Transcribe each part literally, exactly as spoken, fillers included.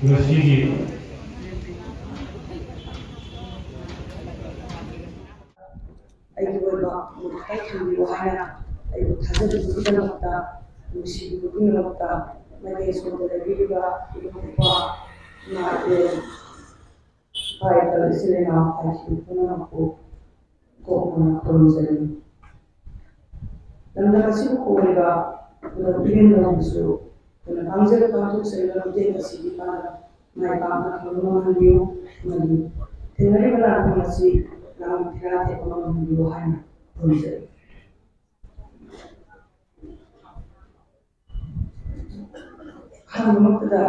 ꯉꯁꯤꯒꯤ ꯑꯩꯒꯤ ꯑꯣꯏꯕ ꯃꯣꯠ ꯈꯤꯇꯪ ꯊꯝꯕꯤꯌꯨ ꯍꯥꯏꯅ ꯑꯩꯕꯨ ꯊꯥꯖꯕꯤꯕꯒꯤꯗꯃꯛꯇ, ꯅꯨꯡꯁꯤꯕꯤꯕꯒꯤꯗꯃꯛꯇ, ꯃꯥꯏꯀꯩ ꯁꯣꯝꯗ ꯂꯩꯕꯤꯔꯤꯕ ꯏꯕꯨꯡ ꯏꯄ꯭ꯋꯥ, ꯏꯃꯥ ꯏꯕꯦꯟ, ꯏꯄꯥ ꯏꯄꯜ, ꯏꯆꯤꯜ ꯏꯅꯥꯎ ꯍꯥꯏꯈꯤꯕ ꯄꯨꯝꯅꯃꯛꯄꯨ ꯀꯣꯛ ꯍꯟꯅ ꯈꯨꯔꯨꯝꯖꯔꯤ꯫ ꯂꯝꯗꯝ ꯑꯁꯤꯕꯨ ꯀꯣꯜꯂꯤꯕ ꯈꯨꯗꯝ ꯏꯔꯦꯟꯗꯕꯨꯁꯨ ꯑꯩꯈꯣꯏꯅ ꯄꯥꯡꯖꯕ ꯄꯥꯡꯊꯣꯛꯆꯔꯤꯕ ꯃꯇꯦꯡ ꯑꯁꯤꯒꯤ ꯃꯥꯅ ꯃꯥꯏ ꯄꯥꯛꯅ ꯐꯪꯕ ꯉꯝꯍꯟꯕꯤꯌꯨ ꯑꯃꯗꯤ ꯊꯦꯡꯅꯔꯤꯕ ꯂꯥꯟꯐꯝ ꯑꯁꯤ ꯂꯥꯟ ꯊꯦꯔꯥ ꯊꯦꯛꯄ ꯉꯝꯍꯟꯕꯤꯌꯨ ꯍꯥꯏꯅ ꯈꯨꯔꯨꯝꯖꯔꯤ꯫ ꯑꯍꯥꯟꯕꯃꯛꯇꯗ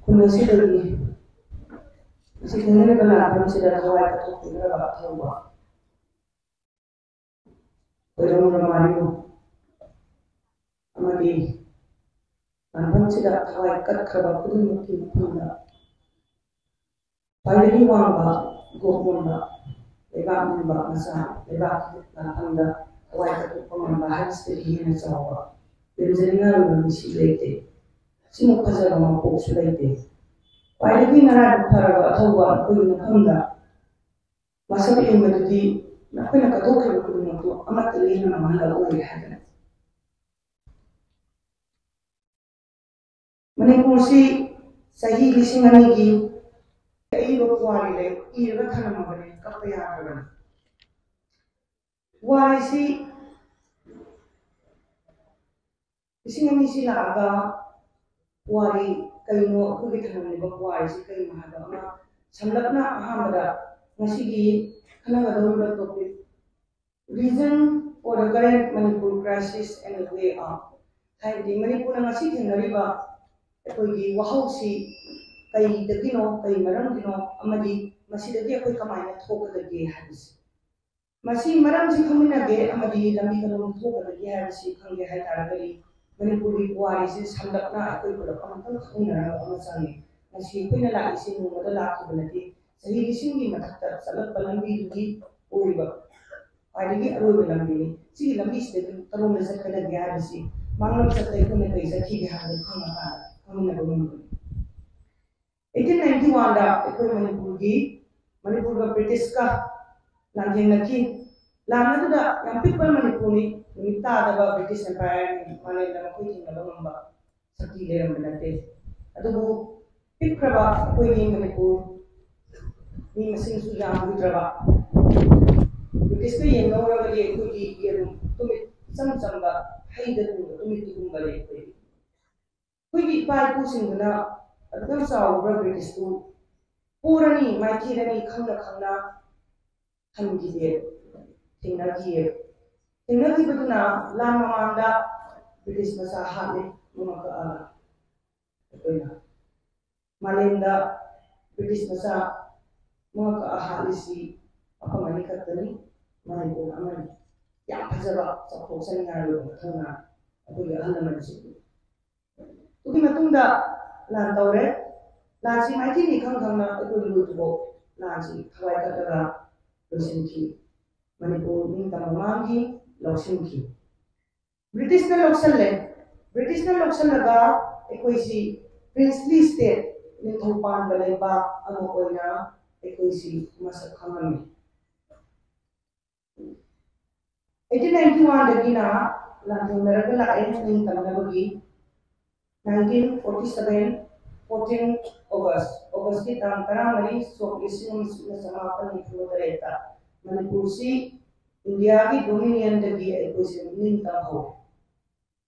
ꯈꯨꯟ ꯑꯁꯤꯗꯒꯤ ꯉꯁꯤ ꯊꯦꯡꯅꯔꯤꯕ ꯂꯥꯟꯐꯝꯁꯤꯗ ꯊꯋꯥꯏ ꯀꯠꯊꯣꯛꯄꯤꯈ꯭ꯔꯕ ꯑꯊꯧꯕ ꯈꯣꯏꯔꯝ ꯔꯃꯥꯔꯤꯌꯨ ꯑꯃꯗꯤ ꯂꯥꯟꯐꯝꯁꯤꯗ ꯊꯋꯥꯏ ꯀꯠꯈ꯭ꯔꯕ ꯈꯨꯗꯤꯡꯃꯛꯀꯤ ꯃꯐꯝꯗ ꯈ꯭ꯋꯥꯏꯗꯒꯤ ꯋꯥꯡꯕ ꯏꯀꯣꯛ ꯀꯣꯟꯕ ꯂꯩꯕꯥꯛ ꯅꯤꯡꯕ ꯃꯆꯥ ꯂꯩꯕꯥꯛꯀꯤ ꯂꯥꯟꯐꯝꯗ ꯊꯋꯥꯏ ꯀꯠꯊꯣꯛꯄ ꯉꯝꯕ ꯍꯥꯏꯕꯁꯤꯗꯒꯤ ꯍꯦꯟꯅ ꯆꯥꯎꯕ ꯂꯦꯝꯖꯅꯤꯡꯉꯥꯏ ꯑꯣꯏꯕ ꯃꯤꯁꯛ ꯂꯩꯇꯦ꯫ ꯁꯤꯃꯨꯛ ꯐꯖꯕ ꯃꯄꯣꯛꯁꯨ ꯂꯩꯇꯦ꯫ ꯈ꯭ꯋꯥꯏꯗꯒꯤ ꯅꯔꯥꯏꯕꯛ ꯐꯔꯕ ꯑꯊꯧꯕ ꯑꯩꯈꯣꯏꯒꯤ ꯃꯐꯝꯗ ꯃꯁꯛ ꯌꯦꯡꯕꯗꯨꯗꯤ ꯅꯈꯣꯏꯅ ꯀꯠꯊꯣꯛꯈꯤꯕ ꯈꯨꯗꯤꯡꯃꯛꯇꯨ ꯑꯃꯠꯇ ꯂꯦꯝꯅ ꯃꯥꯡꯍꯜꯂꯛꯑꯣꯏ ꯍꯥꯏꯕꯅꯤ꯫ ꯃꯅꯤꯄꯨꯔꯁꯤ ꯆꯍꯤ ꯂꯤꯁꯤꯡ ꯑꯅꯤꯒꯤ ꯑꯏꯕ ꯄꯨꯋꯥꯔꯤ ꯂꯩ, ꯏꯔꯒ ꯊꯝꯂꯝꯃꯕꯅꯤ, ꯀꯛꯄ ꯌꯥꯗ꯭ꯔꯕꯅꯤ꯫ ꯄꯨꯋꯥꯔꯤꯁꯤ ꯂꯤꯁꯤꯡ ꯑꯅꯤꯁꯤ ꯂꯥꯛꯑꯒ ꯄꯨꯋꯥꯔꯤ ꯀꯩꯅꯣ, ꯑꯩꯈꯣꯏꯒꯤ ꯊꯝꯂꯝꯂꯤꯕ ꯄꯨꯋꯥꯔꯤꯁꯤ ꯀꯩꯅꯣ ꯍꯥꯏꯕ ꯑꯃ ꯁꯝꯂꯞꯅ ꯑꯍꯥꯟꯕꯗ ꯉꯁꯤꯒꯤ ꯈꯟꯅꯒꯗꯧꯔꯤꯕ topic, reason for the current Manipur crisis and the way out, ꯍꯥꯏꯕꯗꯤ ꯃꯅꯤꯄꯨꯔꯅ ꯉꯁꯤ ꯊꯦꯡꯅꯔꯤꯕ ꯑꯩꯈꯣꯏꯒꯤ ꯋꯥꯍꯧꯁꯤ ꯀꯩꯗꯒꯤꯅꯣ, ꯀꯩ ꯃꯔꯝꯒꯤꯅꯣ, ꯑꯃꯗꯤ ꯃꯁꯤꯗꯒꯤ ꯑꯩꯈꯣꯏ ꯀꯃꯥꯏꯅ ꯊꯣꯛꯀꯗꯒꯦ ꯍꯥꯏꯕꯁꯤ꯫ ꯃꯁꯤ ꯃꯔꯝꯁꯤ ꯈꯪꯃꯤꯟꯅꯒꯦ ꯑꯃꯗꯤ ꯂꯝꯕꯤ ꯀꯔꯝꯅ ꯊꯣꯛꯀꯗꯒꯦ ꯍꯥꯏꯕꯁꯤ ꯈꯪꯒꯦ ꯍꯥꯏ ꯇꯥꯔꯒꯗꯤ ꯃꯅꯤꯄꯨꯔꯒꯤ ꯄꯨꯋꯥꯔꯤꯁꯤ ꯁꯝꯂꯞꯅ ꯑꯩꯈꯣꯏ ꯄꯨꯂꯞ ꯑꯃꯨꯛꯇꯪ ꯈꯪꯃꯤꯟꯅꯅꯕ ꯑꯃ ꯆꯪꯉꯤ꯫ ꯉꯁꯤ ꯑꯩꯈꯣꯏꯅ ꯂꯥꯛꯏꯁꯤ ꯅꯣꯡꯃꯗ ꯂꯥꯛꯈꯤꯕ ꯅꯠꯇꯦ, ꯆꯍꯤ ꯂꯤꯁꯤꯡꯒꯤ ꯃꯊꯛꯇ ꯆꯠꯂꯛꯄ ꯂꯝꯕꯤꯗꯨꯒꯤ ꯑꯣꯏꯕ ꯈ꯭ꯋꯥꯏꯗꯒꯤ ꯑꯔꯣꯏꯕ ꯂꯝꯕꯤꯅꯤ꯫ ꯁꯤꯒꯤ ꯂꯝꯕꯤꯁꯤꯗ ꯀꯔꯣꯝꯗ ꯆꯠꯀꯗꯒꯦ ꯍꯥꯏꯕꯁꯤ ꯃꯥꯡꯂꯝꯆꯠꯇ ꯑꯩꯈꯣꯏꯅ ꯀꯩ ꯆꯠꯈꯤꯒꯦ ꯍꯥꯏꯕꯗꯨ ꯈꯪꯉꯀꯥꯟꯗ ꯈꯪꯃꯤꯟꯅꯕ ꯉꯝꯒꯅꯤ꯫ ꯑꯩꯠꯇꯤꯟ ꯅꯥꯏꯟꯇꯤ ꯋꯥꯟꯗ ꯑꯩꯈꯣꯏ ꯃꯅꯤꯄꯨꯔꯒꯤ, ꯃꯅꯤꯄꯨꯔꯒ ꯕ꯭ꯔꯤꯇꯤꯁꯀ ꯂꯥꯟꯊꯦꯡꯅꯈꯤ꯫ ꯂꯥꯟ ꯑꯗꯨꯗ ꯌꯥꯝ ꯄꯤꯛꯄ ꯃꯅꯤꯄꯨꯔꯅꯤ, ꯅꯨꯃꯤꯠ ꯇꯥꯗꯕ ꯕ꯭ꯔꯤꯇꯤꯁ ꯑꯦꯝꯄꯥꯌꯔꯅꯤ, ꯃꯥꯂꯦꯝꯗ ꯃꯈꯣꯏ ꯊꯦꯡꯅꯕ ꯉꯝꯕ ꯁꯛꯇꯤ ꯂꯩꯔꯝꯕ ꯅꯠꯇꯦ꯫ ꯑꯗꯨꯕꯨ ꯄꯤꯛꯈ꯭ꯔꯕ ꯑꯩꯈꯣꯏꯒꯤ ꯃꯅꯤꯄꯨꯔ, ꯃꯤ ꯃꯁꯤꯡꯁꯨ ꯌꯥꯝꯂꯨꯗ꯭ꯔꯕ, ꯕ꯭ꯔꯤꯇꯤꯁꯀ ꯌꯦꯡꯅꯧꯔꯕꯗꯤ ꯑꯩꯈꯣꯏꯒꯤ ꯌꯦꯔꯨꯝ ꯇꯨꯃꯤꯠ, ꯏꯆꯝ ꯆꯝꯕ ꯍꯩꯗ ꯇꯨꯝꯕ ꯇꯨꯃꯤꯠꯇꯨꯒꯨꯝꯕꯅꯤ ꯑꯩꯈꯣꯏꯒꯤ꯫ ꯑꯩꯈꯣꯏꯒꯤ ꯏꯄꯥ ꯏꯄꯨꯁꯤꯡꯗꯨꯅ ꯑꯗꯨꯛ ꯌꯥꯝ ꯆꯥꯎꯔꯕ ꯕ꯭ꯔꯤꯇꯤꯁꯇꯨ ꯄꯣꯔꯅꯤ, ꯃꯥꯏꯊꯤꯔꯅꯤ ꯈꯪꯅ ꯈꯪꯅ ꯍꯟꯈꯤꯗꯦ, ꯊꯦꯡꯅꯈꯤꯌꯦ꯫ ꯊꯦꯡꯅꯈꯤꯕꯗꯨꯅ ꯂꯥꯟ ꯃꯃꯥꯡꯗ ꯕ꯭ꯔꯤꯇꯤꯁ ꯃꯆꯥ ꯍꯥꯠꯂꯦ, ꯃꯃꯥ ꯀꯛꯑꯒ꯫ ꯑꯩꯈꯣꯏꯅ ꯃꯥꯂꯦꯝꯗ ꯕ꯭ꯔꯤꯇꯤꯁ ꯃꯆꯥ ꯃꯉꯛ ꯀꯛꯑ ꯍꯥꯠꯂꯤꯁꯤ ꯃꯐꯝ ꯑꯅꯤꯈꯛꯇꯅꯤ, ꯃꯅꯤꯄꯨꯔ ꯑꯃꯅꯤ꯫ ꯌꯥꯝ ꯐꯖꯕ ꯆꯥꯎꯊꯣꯛꯆꯅꯤꯡꯉꯥꯏ ꯑꯣꯏꯕ ꯃꯊꯧꯅꯥ ꯑꯩꯈꯣꯏꯒꯤ ꯑꯍꯜ ꯂꯃꯟꯁꯤꯡ꯫ ꯑꯗꯨꯒꯤ ꯃꯇꯨꯡꯗ ꯂꯥꯟ ꯇꯧꯔꯦ꯫ ꯂꯥꯟꯁꯤ ꯃꯥꯏꯊꯤꯅꯤ ꯈꯪ ꯈꯪꯅ ꯑꯩꯈꯣꯏ ꯂꯣꯏꯗ꯭ꯔꯤꯐꯥꯎ ꯂꯥꯟꯁꯤ ꯊꯋꯥꯏ ꯀꯠꯂꯒ ꯂꯣꯏꯁꯤꯟꯈꯤ꯫ ꯃꯅꯤꯄꯨꯔ ꯅꯤꯡꯇꯝꯕ ꯃꯥꯡꯈꯤ, ꯂꯧꯁꯤꯟꯈꯤ꯫ ꯕ꯭ꯔꯤꯇꯤꯁꯅ ꯂꯧꯁꯜꯂꯦ꯫ ꯕ꯭ꯔꯤꯇꯤꯁꯅ ꯂꯧꯁꯜꯂꯒ ꯑꯩꯈꯣꯏꯁꯤ princely state, ꯅꯤꯡꯊꯧ ꯄꯥꯟꯕ ꯂꯩꯕꯥꯛ ꯑꯃ ꯑꯣꯏꯅ ꯑꯩꯈꯣꯏꯁꯤ ꯃꯁꯛ ꯈꯪꯉꯝꯃꯤ꯫ ꯑꯩꯠꯇꯤꯟ ꯅꯥꯏꯟꯇꯤ ꯋꯥꯟꯗꯒꯤꯅ ꯂꯥꯟꯊꯦꯡꯅꯔꯒ ꯂꯥꯛꯑꯦ ꯅꯤꯡꯇꯝꯅꯕꯒꯤ꯫ Nineteen forty seven, fourteen August, ꯑꯣꯒꯁꯀꯤ ꯇꯥꯡ ꯇꯔꯥꯃꯔꯤ, ꯁꯣꯛ ꯂꯤꯁꯤꯡ ꯑꯃ ꯁꯨꯞꯅ ꯆꯃꯥꯄꯟ ꯅꯤꯐꯨ ꯇꯔꯦꯠꯇ ꯃꯅꯤꯄꯨꯔꯁꯤ ꯏꯟꯗꯤꯌꯥꯒꯤ ꯗꯣꯃꯤꯅꯤꯌꯟꯗꯒꯤ ꯑꯩꯈꯣꯏꯁꯦ ꯅꯤꯡꯇꯝꯍꯧꯔꯦ꯫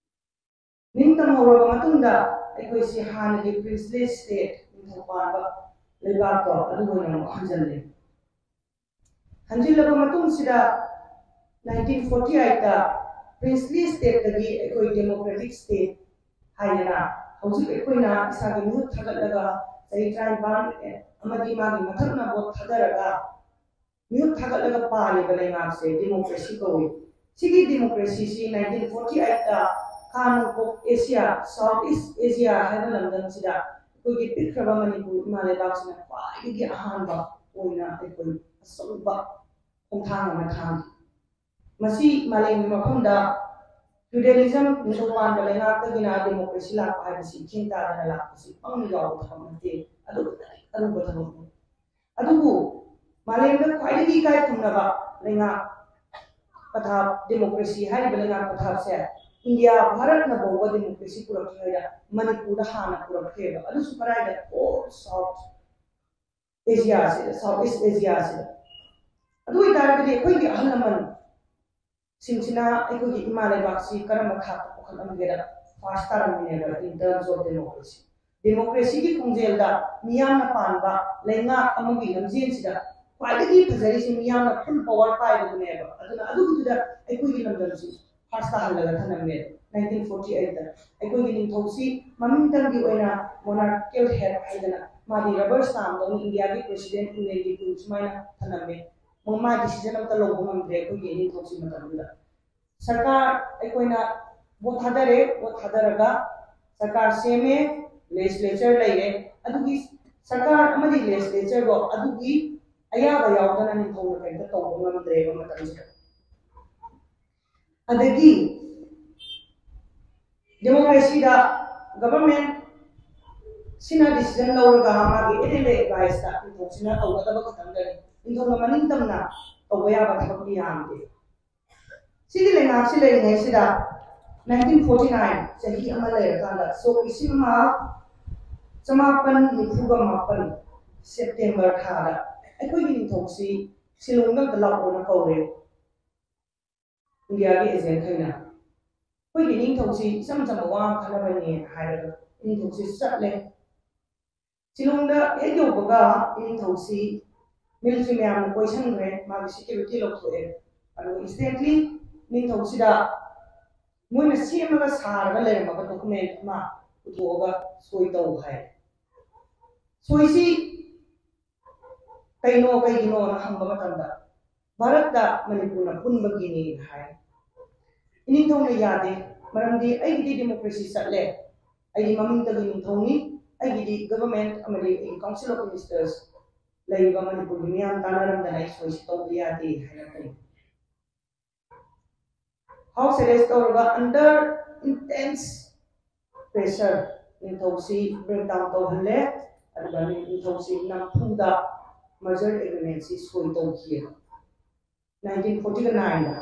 ꯅꯤꯡꯇꯝꯍꯧꯔꯕ ꯃꯇꯨꯡꯗ ꯑꯩꯈꯣꯏꯁꯤ ꯍꯥꯟꯅꯒꯤ princely state, ꯅꯤꯡꯊꯧ ꯄꯥꯟꯕ ꯂꯩꯕꯥꯛꯇꯣ, ꯑꯗꯨ ꯑꯣꯏꯅ ꯑꯃꯨꯛ ꯍꯟꯖꯤꯜꯂꯦ꯫ ꯍꯟꯖꯤꯜꯂꯕ ꯃꯇꯨꯡꯁꯤꯗ nineteen forty eight princely stateꯇꯒꯤ ꯑꯩꯈꯣꯏ democratic state ꯍꯥꯏꯗꯅ ꯍꯧꯖꯤꯛ ꯑꯩꯈꯣꯏꯅ ꯏꯁꯥꯒꯤ ꯃꯤꯍꯨꯠ ꯊꯥꯒꯠꯂꯒ ꯆꯍꯤ ꯇꯔꯥꯅꯤꯄꯥꯟ ꯑꯃꯗꯤ ꯃꯥꯒꯤ ꯃꯊꯛꯅ ꯚꯣꯠ ꯊꯥꯗꯔꯒ ꯃꯤꯍꯨꯠ ꯊꯥꯒꯠꯂꯒ ꯄꯥꯜꯂꯤꯕ ꯂꯩꯉꯥꯛꯁꯦ democracy ꯀꯧꯏ꯫ ꯁꯤꯒꯤ democracyꯁꯤ nineteen forty eight ꯈꯥ ꯅꯣꯡꯄꯣꯛ ꯑꯦꯁꯤꯌꯥ, South East Asia ꯍꯥꯏꯕ ꯂꯝꯗꯝꯁꯤꯗ ꯑꯩꯈꯣꯏꯒꯤ ꯄꯤꯛꯈ꯭ꯔꯕ ꯃꯅꯤꯄꯨꯔ ꯏꯃꯥ ꯂꯩꯕꯥꯛꯁꯤꯅ ꯈ꯭ꯋꯥꯏꯗꯒꯤ ꯑꯍꯥꯟꯕ ꯑꯣꯏꯅ ꯑꯩꯈꯣꯏ ꯑꯆꯧꯕ ꯈꯣꯡꯊꯥꯡ ꯑꯃ ꯊꯥꯡꯈꯤ꯫ ꯃꯁꯤ ꯃꯥꯂꯦꯝꯒꯤ ꯃꯐꯝꯗ Feudalism, ꯅꯤꯡꯊꯧ ꯄꯥꯟꯕ ꯂꯩꯉꯥꯛꯇꯒꯤꯅ democracy ꯂꯥꯛꯄ ꯍꯥꯏꯕꯁꯤ ꯏꯈꯤꯟ ꯇꯥꯗꯅ ꯂꯥꯛꯄꯁꯤ ꯄꯪꯅ ꯌꯥꯎꯕ ꯊꯕꯛ ꯅꯠꯇꯦ, ꯑꯗꯨꯛꯀꯤ ꯃꯇꯤꯛ ꯑꯔꯨꯕ ꯊꯕꯛꯅꯤ꯫ ꯑꯗꯨꯕꯨ ꯃꯥꯂꯦꯝꯗ ꯈ꯭ꯋꯥꯏꯗꯒꯤ ꯏꯀꯥꯏ ꯈꯨꯝꯅꯕ ꯂꯩꯉꯥꯛ ꯄꯊꯥꯞ, democracy ꯍꯥꯏꯔꯤꯕ ꯂꯩꯉꯥꯛ ꯄꯊꯥꯞꯁꯦ ꯏꯟꯗꯤꯌꯥ ꯚꯥꯔꯠꯅ ꯐꯥꯎꯕ democracy ꯄꯨꯔꯛꯇ꯭ꯔꯤꯉꯩꯗ ꯃꯅꯤꯄꯨꯔꯗ ꯍꯥꯟꯅ ꯄꯨꯔꯛꯈ꯭ꯔꯦꯕ꯫ ꯑꯗꯨꯁꯨ ꯀꯗꯥꯏꯗ? All South Asiaꯁꯤꯗ, South East Asiaꯁꯤꯗ꯫ ꯑꯗꯨ ꯑꯣꯏꯇꯥꯔꯒꯗꯤ ꯑꯩꯈꯣꯏꯒꯤ ꯑꯍꯜ ꯂꯃꯟ ꯁꯤꯡꯁꯤꯅ ꯑꯩꯈꯣꯏꯒꯤ ꯏꯃꯥ ꯂꯩꯕꯥꯛꯁꯤ ꯀꯔꯝꯕ ꯊꯥꯛꯇ ꯄꯨꯈꯠꯂꯝꯒꯦꯗ first ꯇꯥꯔꯝꯃꯤꯅꯦꯕ in terms of democracy꯫ Democracyꯒꯤ ꯈꯣꯡꯖꯦꯜꯗ ꯃꯤꯌꯥꯝꯅ ꯄꯥꯟꯕ ꯂꯩꯉꯥꯛ ꯑꯃꯒꯤ ꯂꯝꯖꯦꯜꯁꯤꯗ ꯈ꯭ꯋꯥꯏꯗꯒꯤ ꯐꯖꯔꯤꯁꯤ ꯃꯤꯌꯥꯝꯅ full power ꯄꯥꯏꯕꯗꯨꯅꯦꯕ꯫ ꯑꯗꯨꯅ ꯑꯗꯨꯒꯤꯗꯨꯗ ꯑꯩꯈꯣꯏꯒꯤ ꯂꯝꯗꯝꯁꯤ first ꯇꯥꯍꯜꯂꯒ ꯊꯝꯂꯝꯃꯦ nineteen forty eightꯇ꯫ ꯑꯩꯈꯣꯏꯒꯤ ꯅꯤꯡꯊꯧꯁꯤ ꯃꯃꯤꯡꯇꯪꯒꯤ ꯑꯣꯏꯅ monarchical head ꯍꯥꯏꯗꯅ ꯃꯥꯗꯤ rubber stampꯗꯧꯅ ꯏꯟꯗꯤꯌꯥꯒꯤ president, Englandꯒꯤ queen ꯁꯨꯃꯥꯏꯅ ꯊꯝꯂꯝꯃꯦ꯫ ꯃꯥ decision ꯑꯝꯇ ꯂꯧꯕ ꯉꯝꯗ꯭ꯔꯦ ꯑꯩꯈꯣꯏꯒꯤ ꯅꯤꯡꯊꯧꯁꯤ ꯃꯇꯝꯗꯨꯗ꯫ ꯁꯔꯀꯥꯔ ꯑꯩꯈꯣꯏꯅ vote ꯊꯥꯗꯔꯦ, vote ꯊꯥꯗꯔꯒ ꯁꯔꯀꯥꯔ ꯁꯦꯝꯃꯦ, legislature ꯂꯩꯔꯦ꯫ ꯑꯗꯨꯒꯤ ꯁꯔꯀꯥꯔ ꯑꯃꯗꯤ legislatureꯗꯣ ꯑꯗꯨꯒꯤ ꯑꯌꯥꯕ ꯌꯥꯎꯗꯅ ꯅꯤꯡꯊꯧꯅ ꯀꯔꯤꯝꯇ ꯇꯧꯕ ꯉꯝꯗ꯭ꯔꯦꯕ ꯃꯇꯝꯁꯤꯗ꯫ ꯑꯗꯒꯤ democracyꯗ government ꯁꯤꯅ decision ꯂꯧꯔꯒ ꯃꯥꯒꯤ ꯑꯦꯗꯦꯂꯦ adviceꯇ ꯅꯤꯡꯊꯧꯁꯤꯅ ꯇꯧꯒꯗꯕ ꯈꯛꯇꯪꯗꯅꯤ꯫ ꯅꯤꯡꯊꯧꯅ ꯃꯅꯤꯡ ꯇꯝꯅ ꯇꯧꯕ ꯌꯥꯕ ꯊꯕꯛꯇꯤ ꯌꯥꯝꯗꯦ꯫ ꯁꯤꯒꯤ ꯂꯩꯉꯥꯛꯁꯤ ꯂꯩꯔꯤꯉꯩꯁꯤꯗ nineteen forty nine ꯆꯍꯤ ꯑꯃ ꯂꯩꯔꯀꯥꯟꯗ ꯁꯣꯛ ꯂꯤꯁꯤꯡ ꯑꯃ ꯆꯃꯥꯄꯟ ꯅꯤꯐꯨꯒ ꯃꯥꯄꯟ September ꯊꯥꯗ ꯑꯩꯈꯣꯏꯒꯤ ꯅꯤꯡꯊꯧꯁꯤ ꯁꯤꯂꯣꯡꯗ ꯑꯝꯇ ꯂꯥꯛꯑꯣꯅ ꯀꯧꯔꯦ ꯏꯟꯗꯤꯌꯥꯒꯤ agentꯈꯩꯅ꯫ ꯑꯩꯈꯣꯏꯒꯤ ꯅꯤꯡꯊꯧꯁꯤ ꯏꯆꯝ ꯆꯝꯕ ꯋꯥ ꯑꯃ ꯈꯟꯅꯕꯅꯦꯅ ꯍꯥꯏꯔꯒ ꯅꯤꯡꯊꯧꯁꯤ ꯆꯠꯂꯦ꯫ ꯁꯤꯂꯣꯡꯗ ꯍꯦꯛ ꯌꯧꯕꯒ ꯅꯤꯡꯊꯧꯁꯤ military ꯃꯌꯥꯝꯅ ꯀꯣꯏꯁꯟꯈ꯭ꯔꯦ, ꯃꯥꯒꯤ security ꯂꯧꯊꯣꯛꯑꯦ꯫ ꯑꯗꯨꯒ instantly ꯅꯤꯡꯊꯧꯁꯤꯗ ꯃꯣꯏꯅ ꯁꯦꯝꯃꯒ ꯁꯥꯔꯒ ꯂꯩꯔꯝꯃꯒ document ꯑꯃ ꯄꯨꯊꯣꯛꯑꯒ ꯁꯣꯏ ꯇꯧ ꯍꯥꯏ꯫ ꯁꯣꯏꯁꯤ ꯀꯩꯅꯣ, ꯀꯩꯒꯤꯅꯣꯅ ꯍꯪꯕ ꯃꯇꯝꯗ ꯚꯥꯔꯠꯇ ꯃꯅꯤꯄꯨꯔꯅ ꯄꯨꯟꯕꯒꯤꯅꯦꯅ ꯍꯥꯏ꯫ ꯏꯅꯤꯡꯊꯧꯅ ꯌꯥꯗꯦ, ꯃꯔꯝꯗꯤ ꯑꯩꯒꯤꯗꯤ democracy ꯆꯠꯂꯦ, ꯑꯩꯗꯤ ꯃꯃꯤꯡꯇꯒꯤ ꯅꯤꯡꯊꯧꯅꯤ, ꯑꯩꯒꯤꯗꯤ government ꯑꯃꯗꯤ ꯑꯩꯒꯤ council of ministers ꯂꯩꯔꯤꯕ ꯃꯅꯤꯄꯨꯔꯒꯤ ꯃꯤꯌꯥꯝ ꯇꯥꯟꯅꯔꯝꯗꯅ ꯑꯩ ꯁꯣꯏꯁꯤ ꯇꯧꯕ ꯌꯥꯗꯦ ꯍꯥꯏꯔꯛꯀꯅꯤ꯫ house arrest ꯇꯧꯔꯒ under intense pressure ꯅꯤꯡꯊꯧꯁꯤ break down ꯇꯧꯍꯜꯂꯦ꯫ ꯑꯗꯨꯒ ꯅꯤꯡꯊꯧꯁꯤ ꯅꯝꯐꯨꯗ merger agreement ꯁꯤ ꯁꯣꯏ ꯇꯧꯈꯤ꯫ Nineteen forty nine ꯗ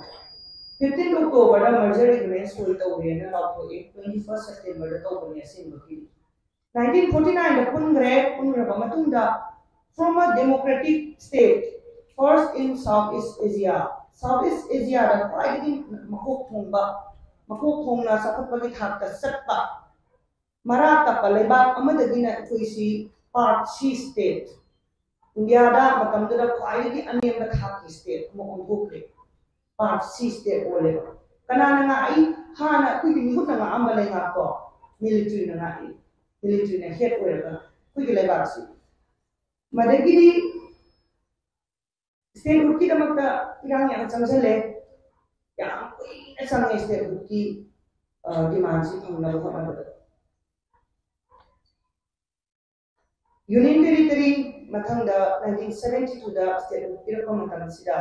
fifteen October ꯗ merger agreement ꯁꯣꯏ ꯇꯧꯔꯦꯅ ꯂꯥꯎꯊꯣꯛꯑꯦ꯫ Twenty first September ꯗ ꯇꯧꯕꯅꯦ ꯑꯁꯦꯡꯕꯒꯤ꯫ Nineteen forty nine ꯗ ꯄꯨꯟꯈ꯭ꯔꯦ꯫ ꯄꯨꯟꯈ꯭ꯔꯕ ꯃꯇꯨꯡꯗ from a democratic state first in South East Asia, South East Asia ꯗ ꯈ꯭ꯋꯥꯏꯗꯒꯤ ꯃꯀꯣꯛ ꯊꯣꯡꯕ, ꯃꯀꯣꯛ ꯊꯣꯡꯅ ꯆꯥꯎꯈꯠꯄꯒꯤ ꯊꯥꯛꯇ ꯆꯠꯄ ꯃꯔꯥ ꯇꯞꯄ ꯂꯩꯕꯥꯛ ꯑꯃꯗꯒꯤꯅ ꯑꯩꯈꯣꯏꯁꯤ part C state, ꯏꯟꯗꯤꯌꯥꯗ ꯃꯇꯝꯗꯨꯗ ꯈ꯭ꯋꯥꯏꯗꯒꯤ ꯑꯅꯦꯝꯕ ꯊꯥꯛꯀꯤ state ꯑꯃ ꯑꯣꯟꯊꯣꯛꯈ꯭ꯔꯦ꯫ Part C state ꯑꯣꯜꯂꯦꯕ꯫ ꯀꯅꯥꯅ ꯉꯥꯛꯏ? ꯍꯥꯟꯅ ꯑꯩꯈꯣꯏꯒꯤ ꯃꯤꯍꯨꯠꯅ ꯉꯥꯛꯑꯝꯕ ꯂꯩꯉꯥꯛꯇꯣ military ꯅ ꯉꯥꯛꯏ꯫ Military ꯅ head ꯑꯣꯏꯔꯒ ꯑꯩꯈꯣꯏꯒꯤ ꯂꯩꯕꯥꯛꯁꯤ꯫ ꯃꯗꯒꯤꯗꯤ statehood ꯀꯤꯗꯃꯛꯇ ꯏꯔꯥꯡ ꯌꯥꯝ ꯆꯪꯁꯤꯜꯂꯦ꯫ ꯌꯥꯝ ꯀꯨꯏꯅ ꯆꯪꯉꯦ statehood ꯀꯤ, ꯑ, demand ꯁꯤ ꯐꯪꯅꯕ ꯍꯣꯠꯅꯕꯗ꯫ Union Territory ꯃꯊꯪꯗ nineteen seventy two ꯗ statehood ꯄꯤꯔꯛꯄ ꯃꯇꯝꯁꯤꯗ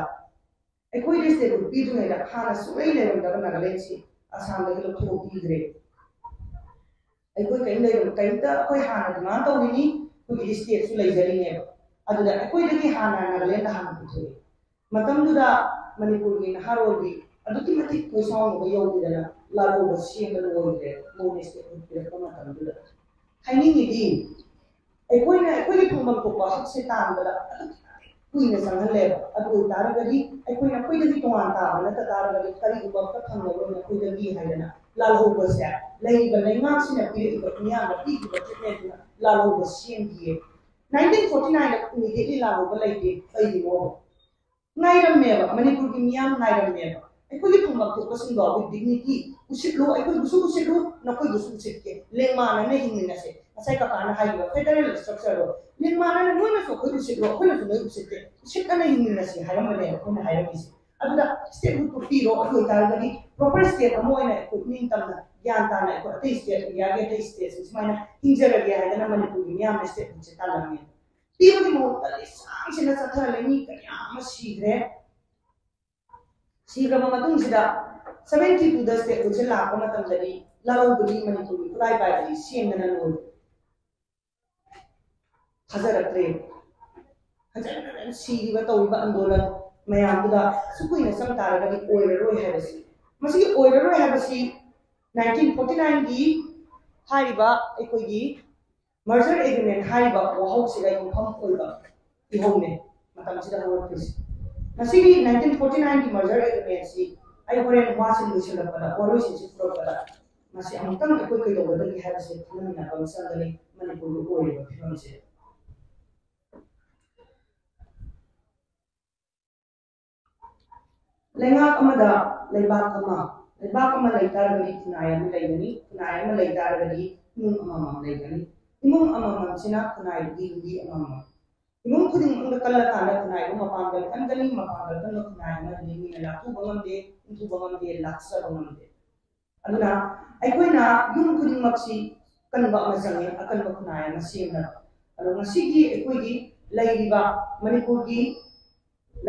ꯑꯩꯈꯣꯏꯗ statehood ꯄꯤꯗ꯭ꯔꯤꯉꯩꯗ ꯍꯥꯟꯅ ꯁꯨꯡꯂꯩ ꯂꯩꯔꯝꯗꯕ ꯅꯥꯒꯥꯂꯦꯟꯁꯤ ꯑꯁꯥꯝꯗꯒꯤ ꯂꯧꯊꯣꯛꯄꯤꯈ꯭ꯔꯦ꯫ ꯑꯩꯈꯣꯏ ꯀꯔꯤꯝ ꯂꯩꯔꯝ-, ꯀꯔꯤꯝꯇ ꯑꯩꯈꯣꯏ ꯍꯥꯟꯅ demand ꯇꯧꯔꯤꯅꯤ, ꯑꯩꯈꯣꯏꯒꯤ stateꯁꯨ ꯂꯩꯖꯔꯤꯅꯦꯕ꯫ ꯑꯗꯨꯗ ꯑꯩꯈꯣꯏꯗꯒꯤ ꯍꯥꯟꯅ ꯅꯥꯒꯥꯂꯦꯟꯗ ꯍꯥꯟꯅ ꯄꯨꯊꯣꯛꯏ꯫ ꯃꯇꯝꯗꯨꯗ ꯃꯅꯤꯄꯨꯔꯒꯤ ꯅꯍꯥꯔꯣꯜꯗꯤ ꯑꯗꯨꯛꯀꯤ ꯃꯇꯤꯛ ꯀꯣꯏꯁꯥꯎꯅꯕ ꯌꯧꯈꯤꯗꯅ ꯂꯥꯜꯍꯧꯕ ꯁꯦꯝꯕ ꯂꯣꯏꯈ꯭ꯔꯦ ꯃꯣꯏꯅ statehood ꯄꯤꯔꯛꯄ ꯃꯇꯝꯗꯨꯗ꯫ ꯍꯥꯏꯅꯤꯡꯉꯤꯗꯤ ꯑꯩꯈꯣꯏꯅ ꯑꯩꯈꯣꯏꯒꯤ ꯐꯪꯐꯝ ꯊꯣꯛꯄ ꯍꯛꯁꯦ ꯇꯥꯟꯕꯗ ꯑꯗꯨꯛꯀꯤ ꯃꯇꯤꯛ ꯀꯨꯏꯅ ꯆꯪꯍꯜꯂꯦꯕ꯫ ꯑꯗꯨ ꯑꯣꯏꯇꯥꯔꯒꯗꯤ ꯑꯩꯈꯣꯏꯅ ꯑꯩꯈꯣꯏꯗꯒꯤ ꯇꯣꯉꯥꯟ ꯇꯥꯕ ꯅꯠꯇ ꯇꯥꯔꯒꯗꯤ ꯀꯔꯤꯒꯨꯝꯕ ꯑꯝꯇ ꯐꯪꯉꯔꯣꯏ ꯅꯈꯣꯏꯗꯒꯤ ꯍꯥꯏꯗꯅ ꯂꯥꯜꯍꯧꯕꯁꯦ ꯂꯩꯔꯤꯕ ꯂꯩꯉꯥꯛꯁꯤꯅ ꯄꯤꯔꯛꯏꯕ ꯃꯤꯌꯥꯝꯅ ꯄꯤꯈꯤꯕ treatmentꯗꯨꯅ ꯂꯥꯜꯍꯧꯕ ꯁꯦꯝꯈꯤꯌꯦ꯫ Nineteen forty nine ꯗ immediately ꯂꯥꯜꯍꯧꯕ ꯂꯩꯇꯦ꯫ ꯀꯩꯒꯤꯅꯣ? ꯉꯥꯏꯔꯝꯃꯦꯕ, ꯃꯅꯤꯄꯨꯔꯒꯤ ꯃꯤꯌꯥꯝ ꯉꯥꯏꯔꯝꯃꯦꯕ꯫ ꯑꯩꯈꯣꯏꯒꯤ ꯐꯪꯐꯝ ꯊꯣꯛꯄꯁꯤꯡꯗꯣ with dignity ꯎꯁꯤꯠꯂꯨ, ꯑꯩꯈꯣꯏꯕꯨꯁꯨ ꯎꯁꯤꯠꯂꯨ, ꯅꯈꯣꯏꯕꯨꯁꯨ ꯎꯁꯤꯠꯀꯦ, ꯂꯦꯡꯃꯥꯟꯅꯅ ꯍꯤꯡꯃꯤꯟꯅꯁꯦ꯫ ꯉꯁꯥꯏ ꯀꯀꯥꯅ ꯍꯥꯏꯈꯤꯕ federal structureꯗꯣ, ꯂꯦꯡꯃꯥꯟꯅꯅ ꯅꯣꯏꯅꯁꯨ ꯑꯩꯈꯣꯏ ꯎꯁꯤꯠꯂꯨ, ꯑꯩꯈꯣꯏꯅꯁꯨ ꯅꯣꯏ ꯎꯁꯤꯠꯀꯦ, ꯎꯁꯤꯠꯅꯅ ꯍꯤꯡꯃꯤꯟꯅꯁꯦ ꯍꯥꯏꯔꯝꯕꯅꯦꯕ ꯑꯩꯈꯣꯏꯅ ꯍꯥꯏꯔꯝꯃꯤꯁꯦ꯫ ꯑꯗꯨꯗ statehoodꯇꯣ ꯄꯤꯔꯣ, ꯑꯗꯨ ꯑꯣꯏꯇꯥꯔꯒꯗꯤ proper state ꯑꯃ ꯑꯣꯏꯅ ꯑꯩꯈꯣꯏ ꯅꯤꯡꯇꯝꯅ, ꯒ꯭ꯌꯥꯟ ꯇꯥꯅ ꯑꯩꯈꯣꯏ ꯑꯇꯩ state, ꯏꯟꯗꯤꯌꯥꯒꯤ ꯑꯇꯩ stateꯁꯤꯡ ꯁꯨꯃꯥꯏꯅ ꯍꯤꯡꯖꯔꯒꯦ ꯍꯥꯏꯗꯅ ꯃꯅꯤꯄꯨꯔꯒꯤ ꯃꯤꯌꯥꯝꯅ statehoodꯁꯦ ꯇꯥꯜꯂꯝꯃꯦ꯫ ꯄꯤꯕꯒꯤ ꯃꯍꯨꯠꯇ ꯂꯤꯁꯥꯡ ꯁꯤꯠꯅ ꯆꯠꯊꯍꯜꯂꯦ, ꯃꯤ ꯀꯌꯥ ꯑꯃ ꯁꯤꯈ꯭ꯔꯦ꯫ ꯁꯤꯈ꯭ꯔꯕ ꯃꯇꯨꯡꯁꯤꯗ ꯁꯚꯦꯟꯇꯤ ꯇꯨꯗ ꯁ꯭ꯇꯦꯠꯍꯨꯗꯁꯦ ꯂꯥꯛꯄ ꯃꯇꯝꯗꯗꯤ ꯂꯥꯜꯍꯧꯕꯗꯤ ꯃꯅꯤꯄꯨꯔꯒꯤ ꯈꯨꯠꯂꯥꯏ ꯄꯥꯏꯕꯗꯤ ꯁꯦꯝꯗꯅ ꯂꯣꯏ ꯊꯥꯖꯔꯛꯇ꯭ꯔꯦ꯫ ꯍꯟꯖꯤꯟ ꯍꯟꯖꯤꯟ ꯁꯤꯔꯤꯕ ꯇꯧꯔꯤꯕ ꯑꯟꯗꯣꯂꯟ ꯃꯌꯥꯝꯗꯨꯗ ꯑꯁꯨꯛ ꯀꯨꯏꯅ ꯆꯪ ꯇꯥꯔꯒꯗꯤ ꯑꯣꯏꯔꯔꯣꯏ ꯍꯥꯏꯕꯁꯤ, ꯃꯁꯤꯒꯤ ꯑꯣꯏꯔꯔꯣꯏ ꯍꯥꯏꯕꯁꯤ ꯅꯥꯏꯟꯇꯤꯟ ꯐꯣꯔꯇꯤ ꯅꯥꯏꯟꯒꯤ ꯍꯥꯏꯔꯤꯕ ꯑꯩꯈꯣꯏꯒꯤ ꯃꯔꯖꯔ ꯑꯦꯒ꯭ꯔꯤꯃꯦꯟ ꯍꯥꯏꯔꯤꯕ ꯋꯥꯍꯧꯁꯤꯗ ꯌꯨꯝꯐꯝ ꯑꯣꯏꯕ ꯏꯍꯧꯅꯦ ꯃꯇꯝꯁꯤꯗ ꯍꯧꯔꯛꯇꯣꯏꯁꯦ꯫ ꯃꯁꯤꯒꯤ ꯅꯥꯏꯟꯇꯤꯟ ꯐꯣꯔꯇꯤ ꯅꯥꯏꯟꯒꯤ ꯃꯔꯖꯔ ꯑꯦꯒ꯭ꯔꯤꯃꯦꯟꯁꯤ ꯑꯩ ꯍꯣꯔꯦꯟ ꯋꯥꯁꯤ ꯂꯣꯏꯁꯤꯜꯂꯛꯄꯗ, ꯋꯥꯔꯣꯏꯁꯤꯟꯁꯤ ꯄꯨꯔꯛꯄꯗ ꯃꯁꯤ ꯑꯃꯨꯛꯇꯪ ꯑꯩꯈꯣꯏ ꯀꯩꯗꯧꯒꯗꯒꯦ ꯍꯥꯏꯕꯁꯤ ꯈꯟꯅꯃꯤꯟꯅꯕ ꯑꯃ ꯆꯪꯒꯅꯤ ꯃꯅꯤꯄꯨꯔꯒꯤ ꯑꯣꯏꯔꯤꯕ ꯐꯤꯕꯝꯁꯦ꯫ ꯂꯩꯉꯥꯛ ꯑꯃꯗ ꯂꯩꯕꯥꯛ ꯑꯃ, ꯂꯩꯕꯥꯛ ꯑꯃ ꯂꯩ ꯇꯥꯔꯒꯗꯤ ꯈꯨꯟꯅꯥꯏ ꯑꯃ ꯂꯩꯒꯅꯤ, ꯈꯨꯟꯅꯥꯏ ꯑꯃ ꯂꯩ ꯇꯥꯔꯒꯗꯤ ꯏꯃꯨꯡ ꯑꯃꯃꯝ ꯂꯩꯒꯅꯤ꯫ ꯏꯃꯨꯡ ꯑꯃꯃꯝꯁꯤꯅ ꯈꯨꯟꯅꯥꯏꯗꯨꯒꯤ ꯌꯨꯝꯕꯤ ꯑꯃꯃꯝ꯫ ꯏꯃꯨꯡ ꯈꯨꯗꯤꯡꯃꯛꯇ ꯀꯜꯂꯀꯥꯟꯗ ꯈꯨꯟꯅꯥꯏꯗꯨ ꯃꯄꯥꯡꯒꯜ ꯀꯟꯒꯅꯤ, ꯃꯄꯥꯡꯒꯜ ꯀꯟꯕ ꯈꯨꯟꯅꯥꯏ ꯑꯃꯗꯤ ꯃꯤꯅ ꯂꯥꯛꯊꯨꯕ ꯉꯝꯗꯦ, ꯏꯟꯊꯨꯕ ꯉꯝꯗꯦ, ꯂꯥꯛꯆꯕ ꯉꯝꯗꯦ꯫ ꯑꯗꯨꯅ ꯑꯩꯈꯣꯏꯅ ꯌꯨꯝ ꯈꯨꯗꯤꯡꯃꯛꯁꯤ ꯀꯟꯕ ꯑꯃ ꯆꯪꯉꯦ, ꯑꯀꯟꯕ ꯈꯨꯟꯅꯥꯏ ꯑꯃ ꯁꯦꯝꯅꯕ꯫ ꯑꯗꯣ ꯉꯁꯤꯒꯤ ꯑꯩꯈꯣꯏꯒꯤ ꯂꯩꯔꯤꯕ ꯃꯅꯤꯄꯨꯔꯒꯤ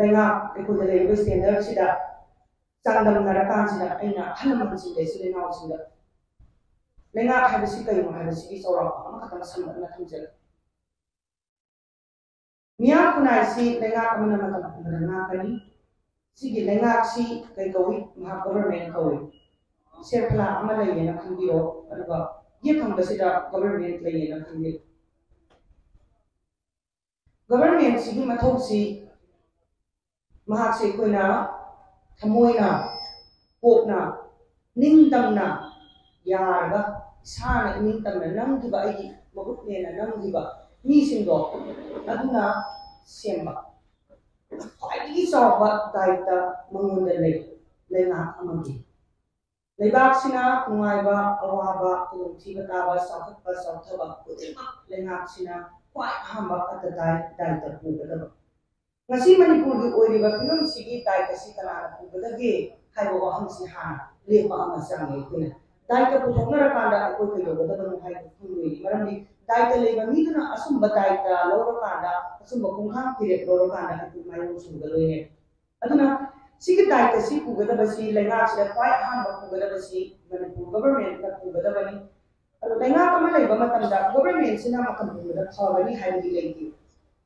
ꯂꯩꯉꯥꯛ, ꯑꯩꯈꯣꯏꯗ ꯂꯩꯔꯤꯕ ꯁ꯭ꯇꯦꯟꯗꯔꯗꯁꯤꯗ ꯆꯥꯡꯗꯝꯅꯔꯀꯥꯟꯁꯤꯗ ꯑꯩꯅ ꯑꯍꯜ ꯂꯃꯟꯁꯤꯡꯗ, ꯏꯆꯤꯜ ꯏꯅꯥꯎꯁꯤꯡꯗ ꯂꯩꯉꯥꯛ ꯍꯥꯏꯕꯁꯤ ꯀꯔꯤꯅꯣ ꯍꯥꯏꯕꯁꯤꯒꯤ ꯆꯥꯎꯔꯥꯛꯄ ꯑꯃꯈꯛꯇꯪ ꯁꯝꯂꯞꯅ ꯊꯝꯖꯒꯦ꯫ ꯃꯤꯌꯥꯝ ꯈꯨꯟꯅꯥꯏꯁꯤ ꯂꯩꯉꯥꯛ ꯑꯃꯅ ꯃꯇꯝ ꯄꯨꯝꯕꯗ ꯉꯥꯛꯀꯅꯤ꯫ ꯁꯤꯒꯤ ꯂꯩꯉꯥꯛꯁꯤ ꯀꯩ ꯀꯧꯏ? ꯃꯍꯥꯛ ꯒꯣꯚꯔꯟꯃꯦꯟ ꯀꯧꯏ꯫ ꯁꯦꯜ ꯐꯂꯥ ꯑꯃ ꯂꯩꯌꯦꯅ ꯈꯟꯕꯤꯔꯣ, ꯑꯗꯨꯒ ꯌꯦꯠ ꯊꯪꯕꯁꯤꯗ ꯒꯣꯚꯔꯟꯃꯦꯟ ꯂꯩꯌꯦꯅ ꯈꯟꯕꯤꯔꯣ꯫ ꯒꯣꯚꯔꯟꯃꯦꯟꯁꯤꯒꯤ ꯃꯊꯧꯁꯤ ꯃꯍꯥꯛꯁꯦ ꯑꯩꯈꯣꯏꯅ ꯊꯃꯣꯏꯅ, ꯀꯣꯛꯅ, ꯅꯤꯡꯇꯝꯅ ꯌꯥꯔꯒ, ꯏꯁꯥꯅ ꯏꯅꯤꯡꯇꯝꯅ ꯅꯝꯈꯤꯕ, ꯑꯩꯒꯤ ꯃꯍꯨꯠꯅꯦꯅ ꯅꯝꯈꯤꯕ ꯃꯤꯁꯤꯡꯗꯣ ꯑꯗꯨꯅ ꯁꯦꯝꯕ ꯈ꯭ꯋꯥꯏꯗꯒꯤ ꯆꯥꯎꯕ ꯗꯥꯏꯇ ꯃꯉꯣꯟꯗ ꯂꯩ ꯂꯩꯉꯥꯛ ꯑꯃꯒꯤ꯫ ꯂꯩꯕꯥꯛꯁꯤꯅ ꯅꯨꯡꯉꯥꯏꯕ, ꯑꯋꯥꯕ, ꯈꯨꯗꯣꯡꯊꯤꯕ ꯇꯥꯕ, ꯆꯥꯎꯈꯠꯄ, ꯆꯥꯎꯊꯕ ꯈꯨꯗꯤꯡꯃꯛ ꯂꯩꯉꯥꯛꯁꯤꯅ ꯈ꯭ꯋꯥꯏ ꯑꯍꯥꯟꯕ ꯑꯠꯇ ꯗꯥꯏ-, ꯗꯥꯏꯇ ꯄꯨꯒꯗꯕ꯫ ꯉꯁꯤ ꯃꯅꯤꯄꯨꯔꯒꯤ ꯑꯣꯏꯔꯤꯕ ꯐꯤꯕꯝꯁꯤꯒꯤ ꯗꯥꯏꯇꯁꯤ ꯀꯅꯥꯅ ꯄꯨꯒꯗꯒꯦ ꯍꯥꯏꯕ ꯋꯥꯍꯪꯁꯤ ꯍꯥꯟꯅ ꯂꯦꯞꯄ ꯑꯃ ꯆꯪꯉꯦ ꯑꯩꯈꯣꯏꯅ꯫ ꯗꯥꯏꯇ ꯄꯨꯊꯣꯛꯅꯔꯀꯥꯟꯗ ꯑꯩꯈꯣꯏ ꯀꯩꯗꯧꯒꯗꯕꯅꯣ ꯍꯥꯏꯕꯗꯨ ꯈꯪꯗꯣꯏꯅꯤ꯫ ꯃꯔꯝꯗꯤ ꯗꯥꯏꯇ ꯂꯩꯕ ꯃꯤꯗꯨꯅ ꯑꯆꯨꯝꯕ ꯗꯥꯏꯇ ꯂꯧꯔꯀꯥꯟꯗ, ꯑꯆꯨꯝꯕ ꯈꯣꯡꯊꯥꯡ ꯐꯤꯔꯦꯞ ꯂꯧꯔꯀꯥꯟꯗ ꯑꯩꯈꯣꯏ ꯃꯥꯏꯑꯣꯟ ꯆꯨꯝꯒꯗꯣꯏꯅꯦ꯫ ꯑꯗꯨꯅ ꯁꯤꯒꯤ ꯗꯥꯏꯇ ꯁꯤ ꯄꯨꯒꯗꯕꯁꯤ, ꯂꯩꯉꯥꯛꯁꯤꯗ ꯈ꯭ꯋꯥꯏ ꯑꯍꯥꯟꯕ ꯄꯨꯒꯗꯕꯁꯤ ꯃꯅꯤꯄꯨꯔ ꯒꯣꯚꯔꯟꯃꯦꯟꯠꯅ ꯄꯨꯒꯗꯕꯅꯤ꯫ ꯑꯗꯣ ꯂꯩꯉꯥꯛ ꯑꯃ ꯂꯩꯕ ꯃꯇꯝꯗ ꯒꯣꯚꯔꯟꯃꯦꯟꯠꯁꯤꯅ ꯃꯇꯝ ꯄꯨꯝꯕꯗ ꯐꯒꯅꯤ ꯍꯥꯏꯕꯗꯤ ꯂꯩꯇꯦ꯫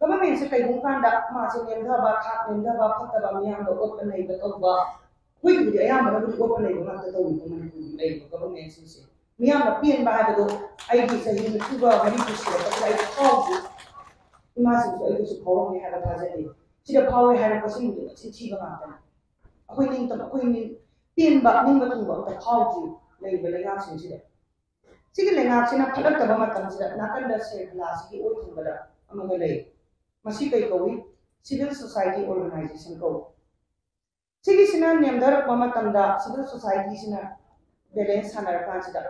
ꯒꯣꯚꯔꯟꯃꯦꯟꯠꯁꯦ ꯀꯩꯒꯨꯝꯕ ꯀꯥꯟꯗ ꯃꯥꯁꯦ ꯅꯦꯝꯊꯕ, ꯊꯥꯛ ꯅꯦꯝꯊꯕ, ꯐꯠꯇꯕ, ꯃꯤꯌꯥꯝꯒ ꯑꯣꯠꯄ ꯅꯩꯕ ꯇꯧꯕ, ꯑꯩꯈꯣꯏꯒꯤꯕꯨꯗꯤ ꯑꯌꯥꯝꯕꯅꯕꯨꯗꯤ ꯑꯣꯠꯄ ꯅꯩꯕ ꯉꯥꯛꯇ ꯇꯧꯋꯤꯀꯣ ꯃꯅꯤꯄꯨꯔꯒꯤ ꯂꯩꯔꯤꯕ ꯒꯣꯚꯔꯟꯃꯦꯟꯠꯁꯤꯡꯁꯦ꯫ ꯃꯤꯌꯥꯝꯅ ꯄꯦꯟꯕ ꯍꯥꯏꯕꯗꯣ ꯑꯩꯒꯤ ꯆꯍꯤ ꯅꯤꯐꯨꯒ ꯃꯔꯤꯐꯨ ꯁꯨꯔꯛꯄꯁꯤꯗ ꯑꯩ ꯐꯥꯎꯗ꯭ꯔꯤ꯫ ꯏꯃꯥꯁꯤꯡꯁꯨ ꯑꯩꯒꯤꯁꯨ ꯐꯥꯎꯔꯝꯃꯦ ꯍꯥꯏꯕ ꯊꯥꯖꯗꯦ꯫ ꯁꯤꯗ ꯐꯥꯎꯋꯦ ꯍꯥꯏꯔꯛꯄꯁꯤꯡꯗꯨꯗꯤ ꯃꯆꯤꯟ ꯊꯤꯕ ꯉꯥꯛꯇꯅꯤ꯫ ꯑꯩꯈꯣꯏ ꯅꯤꯡꯇꯝ, ꯑꯩꯈꯣꯏ ꯅꯤꯡ-, ꯄꯦꯟꯕ, ꯅꯤꯡꯕ ꯊꯨꯡꯕ ꯑꯝꯇ ꯐꯥꯎꯗ꯭ꯔꯤ ꯂꯩꯔꯤꯕ ꯂꯩꯉꯥꯛꯁꯤꯡꯁꯤꯗ꯫ ꯁꯤꯒꯤ ꯂꯩꯉꯥꯛꯁꯤꯅ ꯐꯠꯂꯛꯇꯕ ꯃꯇꯝꯁꯤꯗ ꯅꯥꯀꯟꯗ ꯁꯦꯟ ꯈꯂꯥꯁꯤꯒꯤ ꯑꯣꯏ ꯊꯪꯕꯗ ꯑꯃꯒ ꯂꯩ꯫ ꯃꯁꯤ ꯀꯩ ꯀꯧꯏ? ꯁꯤꯚꯤꯜ ꯁꯣꯁꯥꯏꯇꯤ ꯑꯣꯔꯒꯅꯥꯏꯖꯦꯁꯟ ꯀꯧꯏ꯫ ꯁꯤꯒꯤꯁꯤꯅ ꯅꯦꯝꯊꯔꯛꯄ ꯃꯇꯝꯗ ꯁꯤꯚꯤꯜ ꯁꯣꯁꯥꯏꯇꯤꯁꯤꯅ ꯕꯦꯂꯦꯟꯁ ꯁꯥꯟꯅꯔꯀꯥꯟꯁꯤꯗ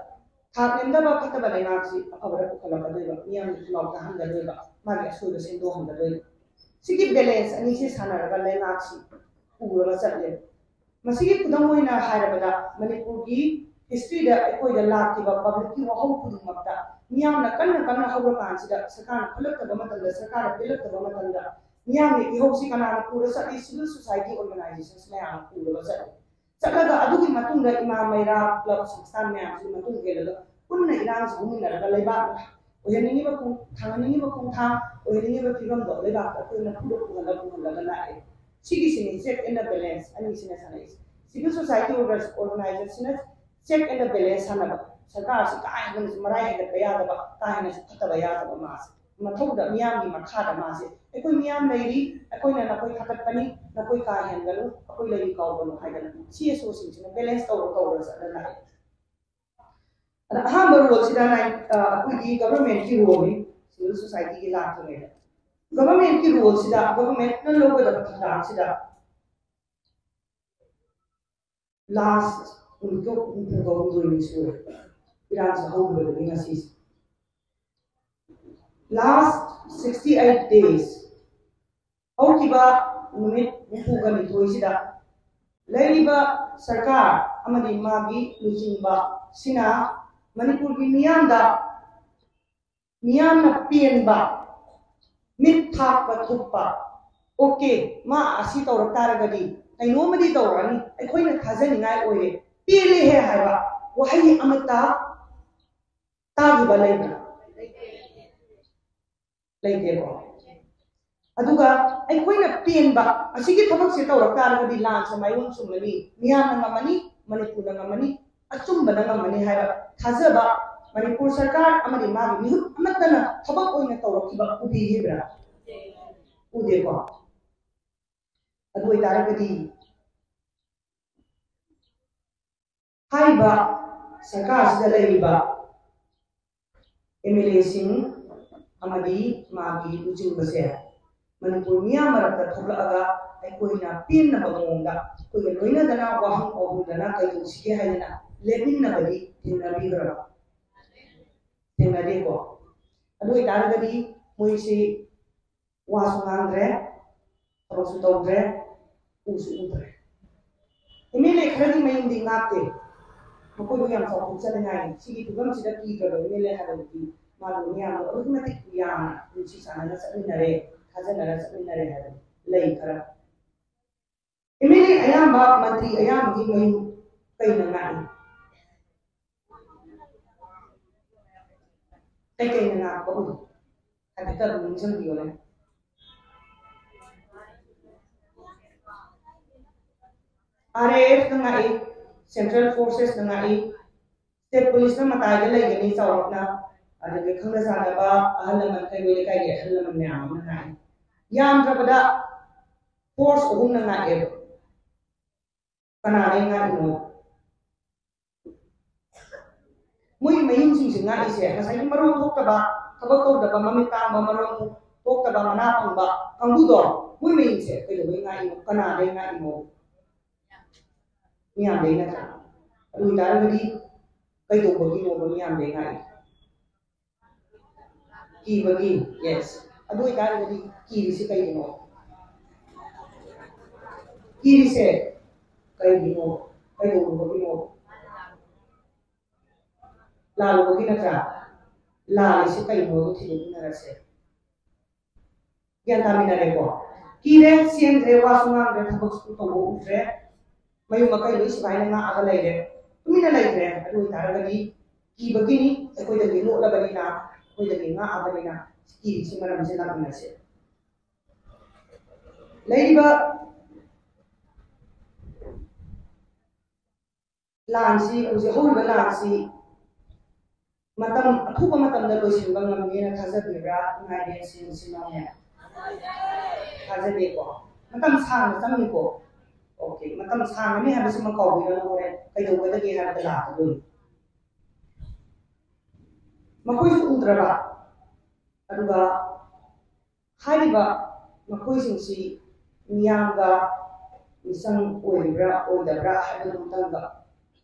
ꯊꯥꯛ ꯅꯦꯝꯊꯕ ꯐꯠꯇꯕ ꯂꯩꯉꯥꯛꯁꯤ ꯑꯐꯕꯗ ꯄꯨꯈꯠꯂꯛꯀꯗꯣꯏꯕ, ꯃꯤꯌꯥꯝꯒꯤ ꯈꯨꯜꯂꯥꯎ ꯇꯥꯍꯟꯒꯗꯣꯏꯕ, ꯃꯥꯒꯤ ꯑꯁꯣꯏꯕ ꯁꯦꯝꯗꯣꯛꯍꯟꯒꯗꯣꯏꯕ꯫ ꯁꯤꯒꯤ ꯕꯦꯂꯦꯟꯁ ꯑꯅꯤꯁꯤ ꯁꯥꯟꯅꯔꯒ ꯂꯩꯉꯥꯛꯁꯤ ꯄꯨꯔꯒ ꯆꯠꯂꯦ꯫ ꯃꯁꯤꯒꯤ ꯈꯨꯗꯝ ꯑꯣꯏꯅ ꯍꯥꯏꯔꯕꯗ ꯃꯅꯤꯄꯨꯔꯒꯤ ꯍꯤꯁꯇ꯭ꯔꯤꯗ ꯑꯩꯈꯣꯏꯗ ꯂꯥꯛꯈꯤꯕ ꯄꯕ꯭ꯂꯤꯛꯀꯤ ꯋꯥꯍꯧ ꯈꯨꯗꯤꯡꯃꯛꯇ ꯃꯤꯌꯥꯝꯅ ꯀꯟꯅ ꯀꯟꯅ ꯍꯧꯔꯀꯥꯟꯁꯤꯗ ꯁꯔꯀꯥꯔꯅ ꯐꯠꯂꯛꯇꯕ ꯃꯇꯝꯗ, ꯁꯔꯀꯥꯔꯅ ꯄꯤꯔꯛꯇꯕ ꯃꯇꯝꯗ ꯃꯤꯌꯥꯝꯒꯤ ꯏꯍꯧꯁꯤ ꯀꯅꯥꯅ ꯄꯨꯔ ꯆꯠꯂꯤ? ꯁꯤꯚꯤꯜ ꯁꯣꯁꯥꯏꯇꯤ ꯑꯣꯔꯒꯅꯥꯏꯖꯦꯁꯟꯁ ꯃꯌꯥꯝꯅ ꯄꯨꯔꯒ ꯆꯠꯂꯤ꯫ ꯆꯠꯂꯒ ꯑꯗꯨꯒꯤ ꯃꯇꯨꯡꯗ ꯏꯃꯥ ꯃꯩꯔꯥ ꯀ꯭ꯂꯕ ꯁꯪꯁꯊꯥꯟ ꯃꯌꯥꯝꯁꯤꯒꯤ ꯃꯇꯨꯡ ꯏꯜꯂꯒ ꯄꯨꯟꯅ ꯏꯔꯥꯡꯁꯤ ꯍꯧꯃꯤꯟꯅꯔꯒ ꯂꯩꯕꯥꯛꯅ ꯑꯣꯏꯍꯟꯅꯤꯡꯉꯤꯕ ꯈꯣꯡ-, ꯊꯥꯡꯍꯟꯅꯤꯡꯉꯤꯕ ꯈꯣꯡꯊꯥꯡ, ꯑꯣꯏꯍꯟꯅꯤꯡꯉꯤꯕ ꯐꯤꯕꯝꯗꯣ ꯂꯩꯕꯥꯛꯇ ꯑꯩꯈꯣꯏ ꯅꯝꯐꯨꯗ ꯄꯨꯍꯜꯂ ꯄꯨꯍꯜꯂꯒ ꯂꯥꯛꯑꯦ꯫ ꯁꯤꯒꯤꯁꯤꯅꯤ check and balance ꯑꯅꯤꯁꯤꯅ ꯁꯥꯟꯅꯩꯁꯦ꯫ ꯁꯤꯚꯤꯜ ꯁꯣꯁꯥꯏꯇꯤ ꯑꯣꯔꯒꯅꯥꯏꯖꯦꯁꯟꯁꯤꯅ check and balance ꯁꯥꯟꯅꯕ, ꯁꯔꯀꯥꯔꯁꯤ ꯀꯥ ꯍꯦꯟꯅꯁꯨ ꯃꯔꯥꯏ ꯍꯦꯟꯒꯠꯄ ꯌꯥꯗꯕ, ꯀꯥ ꯍꯦꯟꯅꯁꯨ ꯐꯠꯇꯕ ꯌꯥꯗꯕ ꯃꯥꯁꯦ꯫ ꯃꯊꯧꯗ ꯃꯤꯌꯥꯝꯒꯤ ꯃꯈꯥꯗ ꯃꯥꯁꯦ, "ꯑꯩꯈꯣꯏ ꯃꯤꯌꯥꯝ ꯂꯩꯔꯤ, ꯑꯩꯈꯣꯏꯅ ꯅꯈꯣꯏ ꯊꯥꯒꯠꯄꯅꯤ, ꯅꯈꯣꯏ ꯀꯥ ꯍꯦꯟꯒꯅꯨ, ꯑꯩꯈꯣꯏ ꯂꯩꯔꯤ ꯀꯥꯎꯒꯅꯨ" ꯍꯥꯏꯗꯅ ꯁꯤ ꯑꯦꯁ ꯑꯣꯁꯤꯡꯁꯤꯅ ꯕꯦꯂꯦꯟꯁ ꯇꯧꯔ ꯇꯧꯔ ꯆꯠꯂ ꯂꯥꯛꯑꯦ꯫ ꯑꯗ ꯑꯍꯥꯟꯕ ꯔꯣꯜꯁꯤꯗ ꯅꯥꯏ-, ꯑ, ꯑꯩꯈꯣꯏꯒꯤ ꯒꯚꯔꯟꯃꯦꯟꯠꯀꯤ ꯔꯣꯜꯅꯤ, ꯁꯤꯚꯤꯜ ꯁꯣꯁꯥꯏꯇꯤꯒꯤ ꯂꯥꯛꯇ꯭ꯔꯤꯉꯩꯗ꯫ ꯒꯚꯔꯟꯃꯦꯟꯠꯀꯤ ꯔꯣꯜꯁꯤꯗ, ꯒꯚꯔꯟꯃꯦꯟꯠꯅ ꯂꯧꯒꯗꯕ ꯊꯧꯗꯥꯡꯁꯤꯗ ꯂꯥꯁ ꯅꯨꯃꯤꯠꯇꯣ ꯍꯨꯝꯐꯨꯒ ꯍꯨꯝꯗꯣꯏꯅꯤ ꯁꯨꯔꯦ ꯏꯔꯥꯡꯁꯦ ꯍꯧꯈꯤꯕꯗꯒꯤ ꯉꯁꯤꯁꯦ꯫ Last sixty eight days, ꯍꯧꯈꯤꯕ ꯅꯨꯃꯤꯠ ꯍꯨꯝꯐꯨꯒ ꯅꯤꯊꯣꯏꯁꯤꯗ ꯂꯩꯔꯤꯕ ꯁꯔꯀꯥꯔ ꯑꯃꯗꯤ ꯃꯥꯒꯤ ꯂꯨꯆꯤꯡꯕꯁꯤꯅ ꯃꯅꯤꯄꯨꯔꯒꯤ ꯃꯤꯌꯥꯝꯗ, ꯃꯤꯌꯥꯝꯅ ꯄꯦꯟꯕ, ꯃꯤꯠ ꯊꯥꯛꯄ ꯊꯨꯞꯄ, "ꯑꯣꯀꯦ, ꯃꯥ ꯑꯁꯤ ꯇꯧꯔꯛ ꯇꯥꯔꯒꯗꯤ ꯀꯩꯅꯣꯝꯃꯗꯤ ꯇꯧꯔꯛꯑꯅꯤ, ꯑꯩꯈꯣꯏꯅ ꯊꯥꯖꯅꯤꯡꯉꯥꯏ ꯑꯣꯏꯔꯦ, ꯄꯦꯜꯂꯦꯍꯦ ꯍꯥꯏꯕ ꯋꯥꯍꯩ ꯑꯃꯠꯇ ꯇꯥꯈꯤꯕ ꯂꯩꯕ꯭ꯔꯥ? ꯂꯩꯇꯦꯀꯣ꯫ ꯑꯗꯨꯒ ꯑꯩꯈꯣꯏꯅ ꯄꯦꯟꯕ, ꯑꯁꯤꯒꯤ ꯊꯕꯛꯁꯦ ꯇꯧꯔꯛ ꯇꯥꯔꯒꯗꯤ ꯂꯥꯟꯁꯦ ꯃꯥꯏꯑꯣꯟ ꯆꯨꯝꯃꯅꯤ, ꯃꯤꯌꯥꯝꯅ ꯉꯝꯃꯅꯤ, ꯃꯅꯤꯄꯨꯔꯅ ꯉꯝꯃꯅꯤ, ꯑꯆꯨꯝꯕꯅ ꯉꯝꯃꯅꯤ ꯍꯥꯏꯕ ꯊꯥꯖꯕ ꯃꯅꯤꯄꯨꯔ ꯁꯔꯀꯥꯔ ꯑꯃꯗꯤ ꯃꯥꯒꯤ ꯃꯤꯍꯨꯠ ꯑꯃꯠꯇꯅ ꯊꯕꯛ ꯑꯣꯏꯅ ꯇꯧꯔꯛꯈꯤꯕ ꯎꯕꯤꯈꯤꯕ꯭ꯔꯥ? ꯎꯗꯦꯀꯣ꯫ ꯑꯗꯨ ꯑꯣꯏꯇꯥꯔꯒꯗꯤ ꯍꯥꯏꯔꯤꯕ ꯁꯔꯀꯥꯔꯁꯤꯗ ꯂꯩꯔꯤꯕ ꯑꯦꯝ ꯑꯦꯜ ꯑꯦꯁꯤꯡ ꯑꯃꯗꯤ ꯃꯥꯒꯤ ꯂꯨꯆꯤꯡꯕꯁꯦ ꯃꯅꯤꯄꯨꯔ ꯃꯤꯌꯥꯝ ꯃꯔꯛꯇ ꯊꯣꯛꯂꯛꯑꯒ ꯑꯩꯈꯣꯏꯅ ꯄꯦꯟꯅꯕ ꯃꯑꯣꯡꯗ ꯑꯩꯈꯣꯏꯒ ꯂꯣꯏꯅꯗꯅ ꯋꯥꯍꯪ ꯄꯥꯎꯍꯪꯗꯅ ꯀꯩꯗꯧꯁꯤꯒꯦ ꯍꯥꯏꯗꯅ ꯂꯦꯞꯃꯤꯟꯅꯕꯗꯤ ꯊꯦꯡꯅꯕꯤꯈ꯭ꯔꯕ? ꯊꯦꯡꯅꯗꯦꯀꯣ꯫ ꯑꯗꯨ ꯑꯣꯏꯇꯥꯔꯒꯗꯤ ꯃꯣꯏꯁꯤ ꯋꯥꯁꯨ ꯉꯥꯡꯗ꯭ꯔꯦ, ꯊꯕꯛꯁꯨ ꯇꯧꯗ꯭ꯔꯦ, ꯎꯁꯨ ꯎꯗ꯭ꯔꯦ꯫ ꯑꯦꯝ ꯑꯦꯜ ꯑꯦ ꯈꯔꯗꯤ ꯃꯌꯨꯝꯗꯤ ꯉꯥꯛꯇꯦ, ꯃꯈꯣꯏꯕꯨ ꯌꯥꯝ ꯆꯥꯎꯊꯣꯛꯆꯅꯤꯡꯉꯥꯏꯅꯤ꯫ ꯁꯤꯒꯤ ꯐꯤꯕꯝꯁꯤꯗ ꯀꯤꯗ꯭ꯔꯕ ꯑꯦꯝ ꯑꯦꯜ ꯑꯦ ꯍꯥꯏꯕꯗꯨꯗꯤ ꯃꯥꯕꯨ ꯃꯤꯌꯥꯝꯅ ꯑꯗꯨꯛꯀꯤ ꯃꯇꯤꯛ ꯌꯥꯝꯅ ꯅꯨꯡꯁꯤ ꯆꯥꯟꯅꯅ ꯆꯠꯃꯤꯟꯅꯔꯦ, ꯊꯥꯖꯅꯅ ꯆꯠꯃꯤꯟꯅꯔꯦ ꯍꯥꯏꯕ ꯂꯩ ꯈꯔ꯫ ꯑꯦꯝ ꯑꯦꯜ ꯑꯦ ꯑꯌꯥꯝꯕ, ꯃꯟꯇ꯭ꯔꯤ ꯑꯌꯥꯝꯕꯒꯤ ꯃꯌꯨꯝ ꯀꯩꯅ ꯉꯥꯛꯏ? ꯀꯩꯀꯩꯅ ꯉꯥꯛꯄ ꯎꯏ? ꯍꯥꯏꯐꯦꯠꯇ ꯑꯗꯨꯝ ꯅꯤꯡꯁꯤꯡꯕꯤꯌꯣꯅꯦ꯫ ꯑꯥꯔ ꯑꯦ ꯑꯦꯐꯅ ꯉꯥꯛꯏ, ꯁꯦꯟꯇ꯭ꯔꯦꯜ ꯐꯣꯔꯁꯦꯁꯅ ꯉꯥꯛꯏ, ꯁ꯭ꯇꯦꯠ ꯄꯨꯂꯤꯁꯅ ꯃꯇꯥꯏꯗ ꯂꯩꯒꯅꯤ ꯆꯥꯎꯔꯞꯅ, ꯑꯗꯒꯤ ꯈꯪꯅ ꯆꯥꯟꯅꯕ ꯑꯍꯜ ꯂꯃꯟ, ꯀꯩꯔꯣꯏ ꯂꯩꯀꯥꯏꯒꯤ ꯑꯍꯜ ꯂꯃꯟ ꯃꯌꯥꯝ ꯑꯃꯅ ꯉꯥꯛꯏ꯫ ꯌꯥꯝꯗ꯭ꯔꯕꯗ ꯐꯣꯔꯁ ꯑꯍꯨꯝꯅ ꯉꯥꯛꯑꯦꯕ꯫ ꯀꯅꯥꯗꯩ ꯉꯥꯛꯏꯅꯣ? ꯃꯣꯏꯒꯤ ꯃꯌꯨꯝꯁꯤꯡꯁꯦ ꯉꯥꯛꯏꯁꯦ ꯉꯁꯥꯏꯒꯤ ꯃꯔꯣꯟ ꯊꯣꯛꯇꯕ, ꯊꯕꯛ ꯇꯧꯗꯕ, ꯃꯃꯤꯠ ꯇꯥꯡꯕ, ꯃꯔꯣꯟ ꯊꯣꯛꯇꯕ, ꯃꯅꯥ ꯄꯪꯕ ꯀꯥꯡꯕꯨꯗꯣ, ꯃꯣꯏ ꯃꯌꯨꯝꯁꯦ ꯀꯩꯗꯧꯕꯩ ꯉꯥꯛꯏꯅꯣ? ꯀꯅꯥꯗꯩ ꯉꯥꯛꯏꯅꯣ? ꯃꯤꯌꯥꯝꯗꯩ ꯅꯠꯇ꯭ꯔꯥ? ꯑꯗꯨ ꯑꯣꯏꯇꯥꯔꯒꯗꯤ ꯀꯩꯗꯧꯕꯒꯤꯅꯣꯕ ꯃꯤꯌꯥꯝꯗꯩ ꯉꯥꯛꯏ? ꯀꯤꯕꯒꯤ, ꯌꯦꯁ꯫ ꯑꯗꯨ ꯑꯣꯏꯇꯥꯔꯒꯗꯤ ꯀꯤꯔꯤꯁꯤ ꯀꯩꯒꯤꯅꯣ? ꯀꯤꯔꯤꯁꯦ ꯀꯩꯒꯤꯅꯣ? ꯀꯩꯗꯧꯔꯨꯕꯒꯤꯅꯣ? ꯂꯥꯜꯂꯨꯕꯒꯤ ꯅꯠꯇ꯭ꯔꯥ? ꯂꯥꯜꯂꯤꯁꯤ ꯀꯩꯅꯣ? ꯊꯤꯗꯣꯛꯃꯤꯟꯅꯔꯁꯦ꯫ ꯒ꯭ꯌꯥꯟ ꯇꯥꯃꯤꯟꯅꯔꯦꯀꯣ? ꯀꯤꯔꯦ, ꯆꯦꯟꯗ꯭ꯔꯦ, ꯋꯥꯁꯨ ꯉꯥꯡꯗ꯭ꯔꯦ, ꯊꯕꯛꯁꯨ ꯇꯧꯕ ꯎꯗ꯭ꯔꯦ, ꯃꯌꯨꯝ ꯃꯀꯩ ꯂꯣꯏ ꯁꯤꯐꯥꯏꯅ ꯉꯥꯛꯑꯒ ꯂꯩꯔꯦ꯫ ꯇꯨꯃꯤꯟꯅ ꯂꯩꯈ꯭ꯔꯦ꯫ ꯑꯗꯨ ꯑꯣꯏꯇꯥꯔꯒꯗꯤ ꯀꯤꯕꯒꯤꯅꯤ, ꯑꯩꯈꯣꯏꯗꯒꯤ ꯂꯣꯠꯂꯕꯅꯤꯅ, ꯑꯩꯈꯣꯏꯗꯒꯤ ꯉꯥꯛꯑꯕꯅꯤꯅ ꯀꯤꯔꯤꯁꯤ ꯃꯔꯝꯁꯦ ꯂꯥꯛꯃꯤꯟꯅꯁꯦ꯫ ꯂꯩꯔꯤꯕ ꯂꯥꯟꯁꯤ, ꯍꯧꯖꯤꯛ ꯍꯧꯔꯤꯕ ꯂꯥꯟꯁꯤ ꯃꯇꯝ ꯑꯊꯨꯕ ꯃꯇꯝꯗ ꯂꯣꯏꯁꯤꯟꯕ ꯉꯝꯒꯦꯅ ꯊꯥꯖꯕꯤꯕ꯭ꯔꯥ? ꯉꯥꯏꯔꯦ ꯁꯤ ꯁꯤꯅꯣꯅꯦ꯫ ꯊꯥꯖꯗꯦꯀꯣ? ꯃꯇꯝ ꯁꯥꯡꯅ ꯆꯪꯅꯤꯀꯣ? ꯑꯣꯀꯦ, ꯃꯇꯝ ꯁꯥꯡꯒꯅꯤ ꯍꯥꯏꯕꯁꯤꯃ ꯀꯥꯎꯕꯤꯔꯅꯨ꯫ ꯍꯣꯔꯦꯟ ꯀꯩꯗꯧꯒꯗꯒꯦ ꯍꯥꯏꯕꯗ ꯂꯥꯛꯀꯗꯣꯏꯅꯤ꯫ ꯃꯈꯣꯏꯁꯨ ꯎꯗ꯭ꯔꯕ? ꯑꯗꯨꯒ ꯍꯥꯏꯔꯤꯕ ꯃꯈꯣꯏꯁꯤꯡꯁꯤ ꯃꯤꯌꯥꯝꯒ ꯃꯤꯆꯪ ꯑꯣꯏꯔꯤꯕ꯭ꯔꯥ ꯑꯣꯏꯗꯕ꯭ꯔꯥ ꯍꯥꯏꯕꯗꯨ ꯑꯃꯨꯛꯇꯪꯒ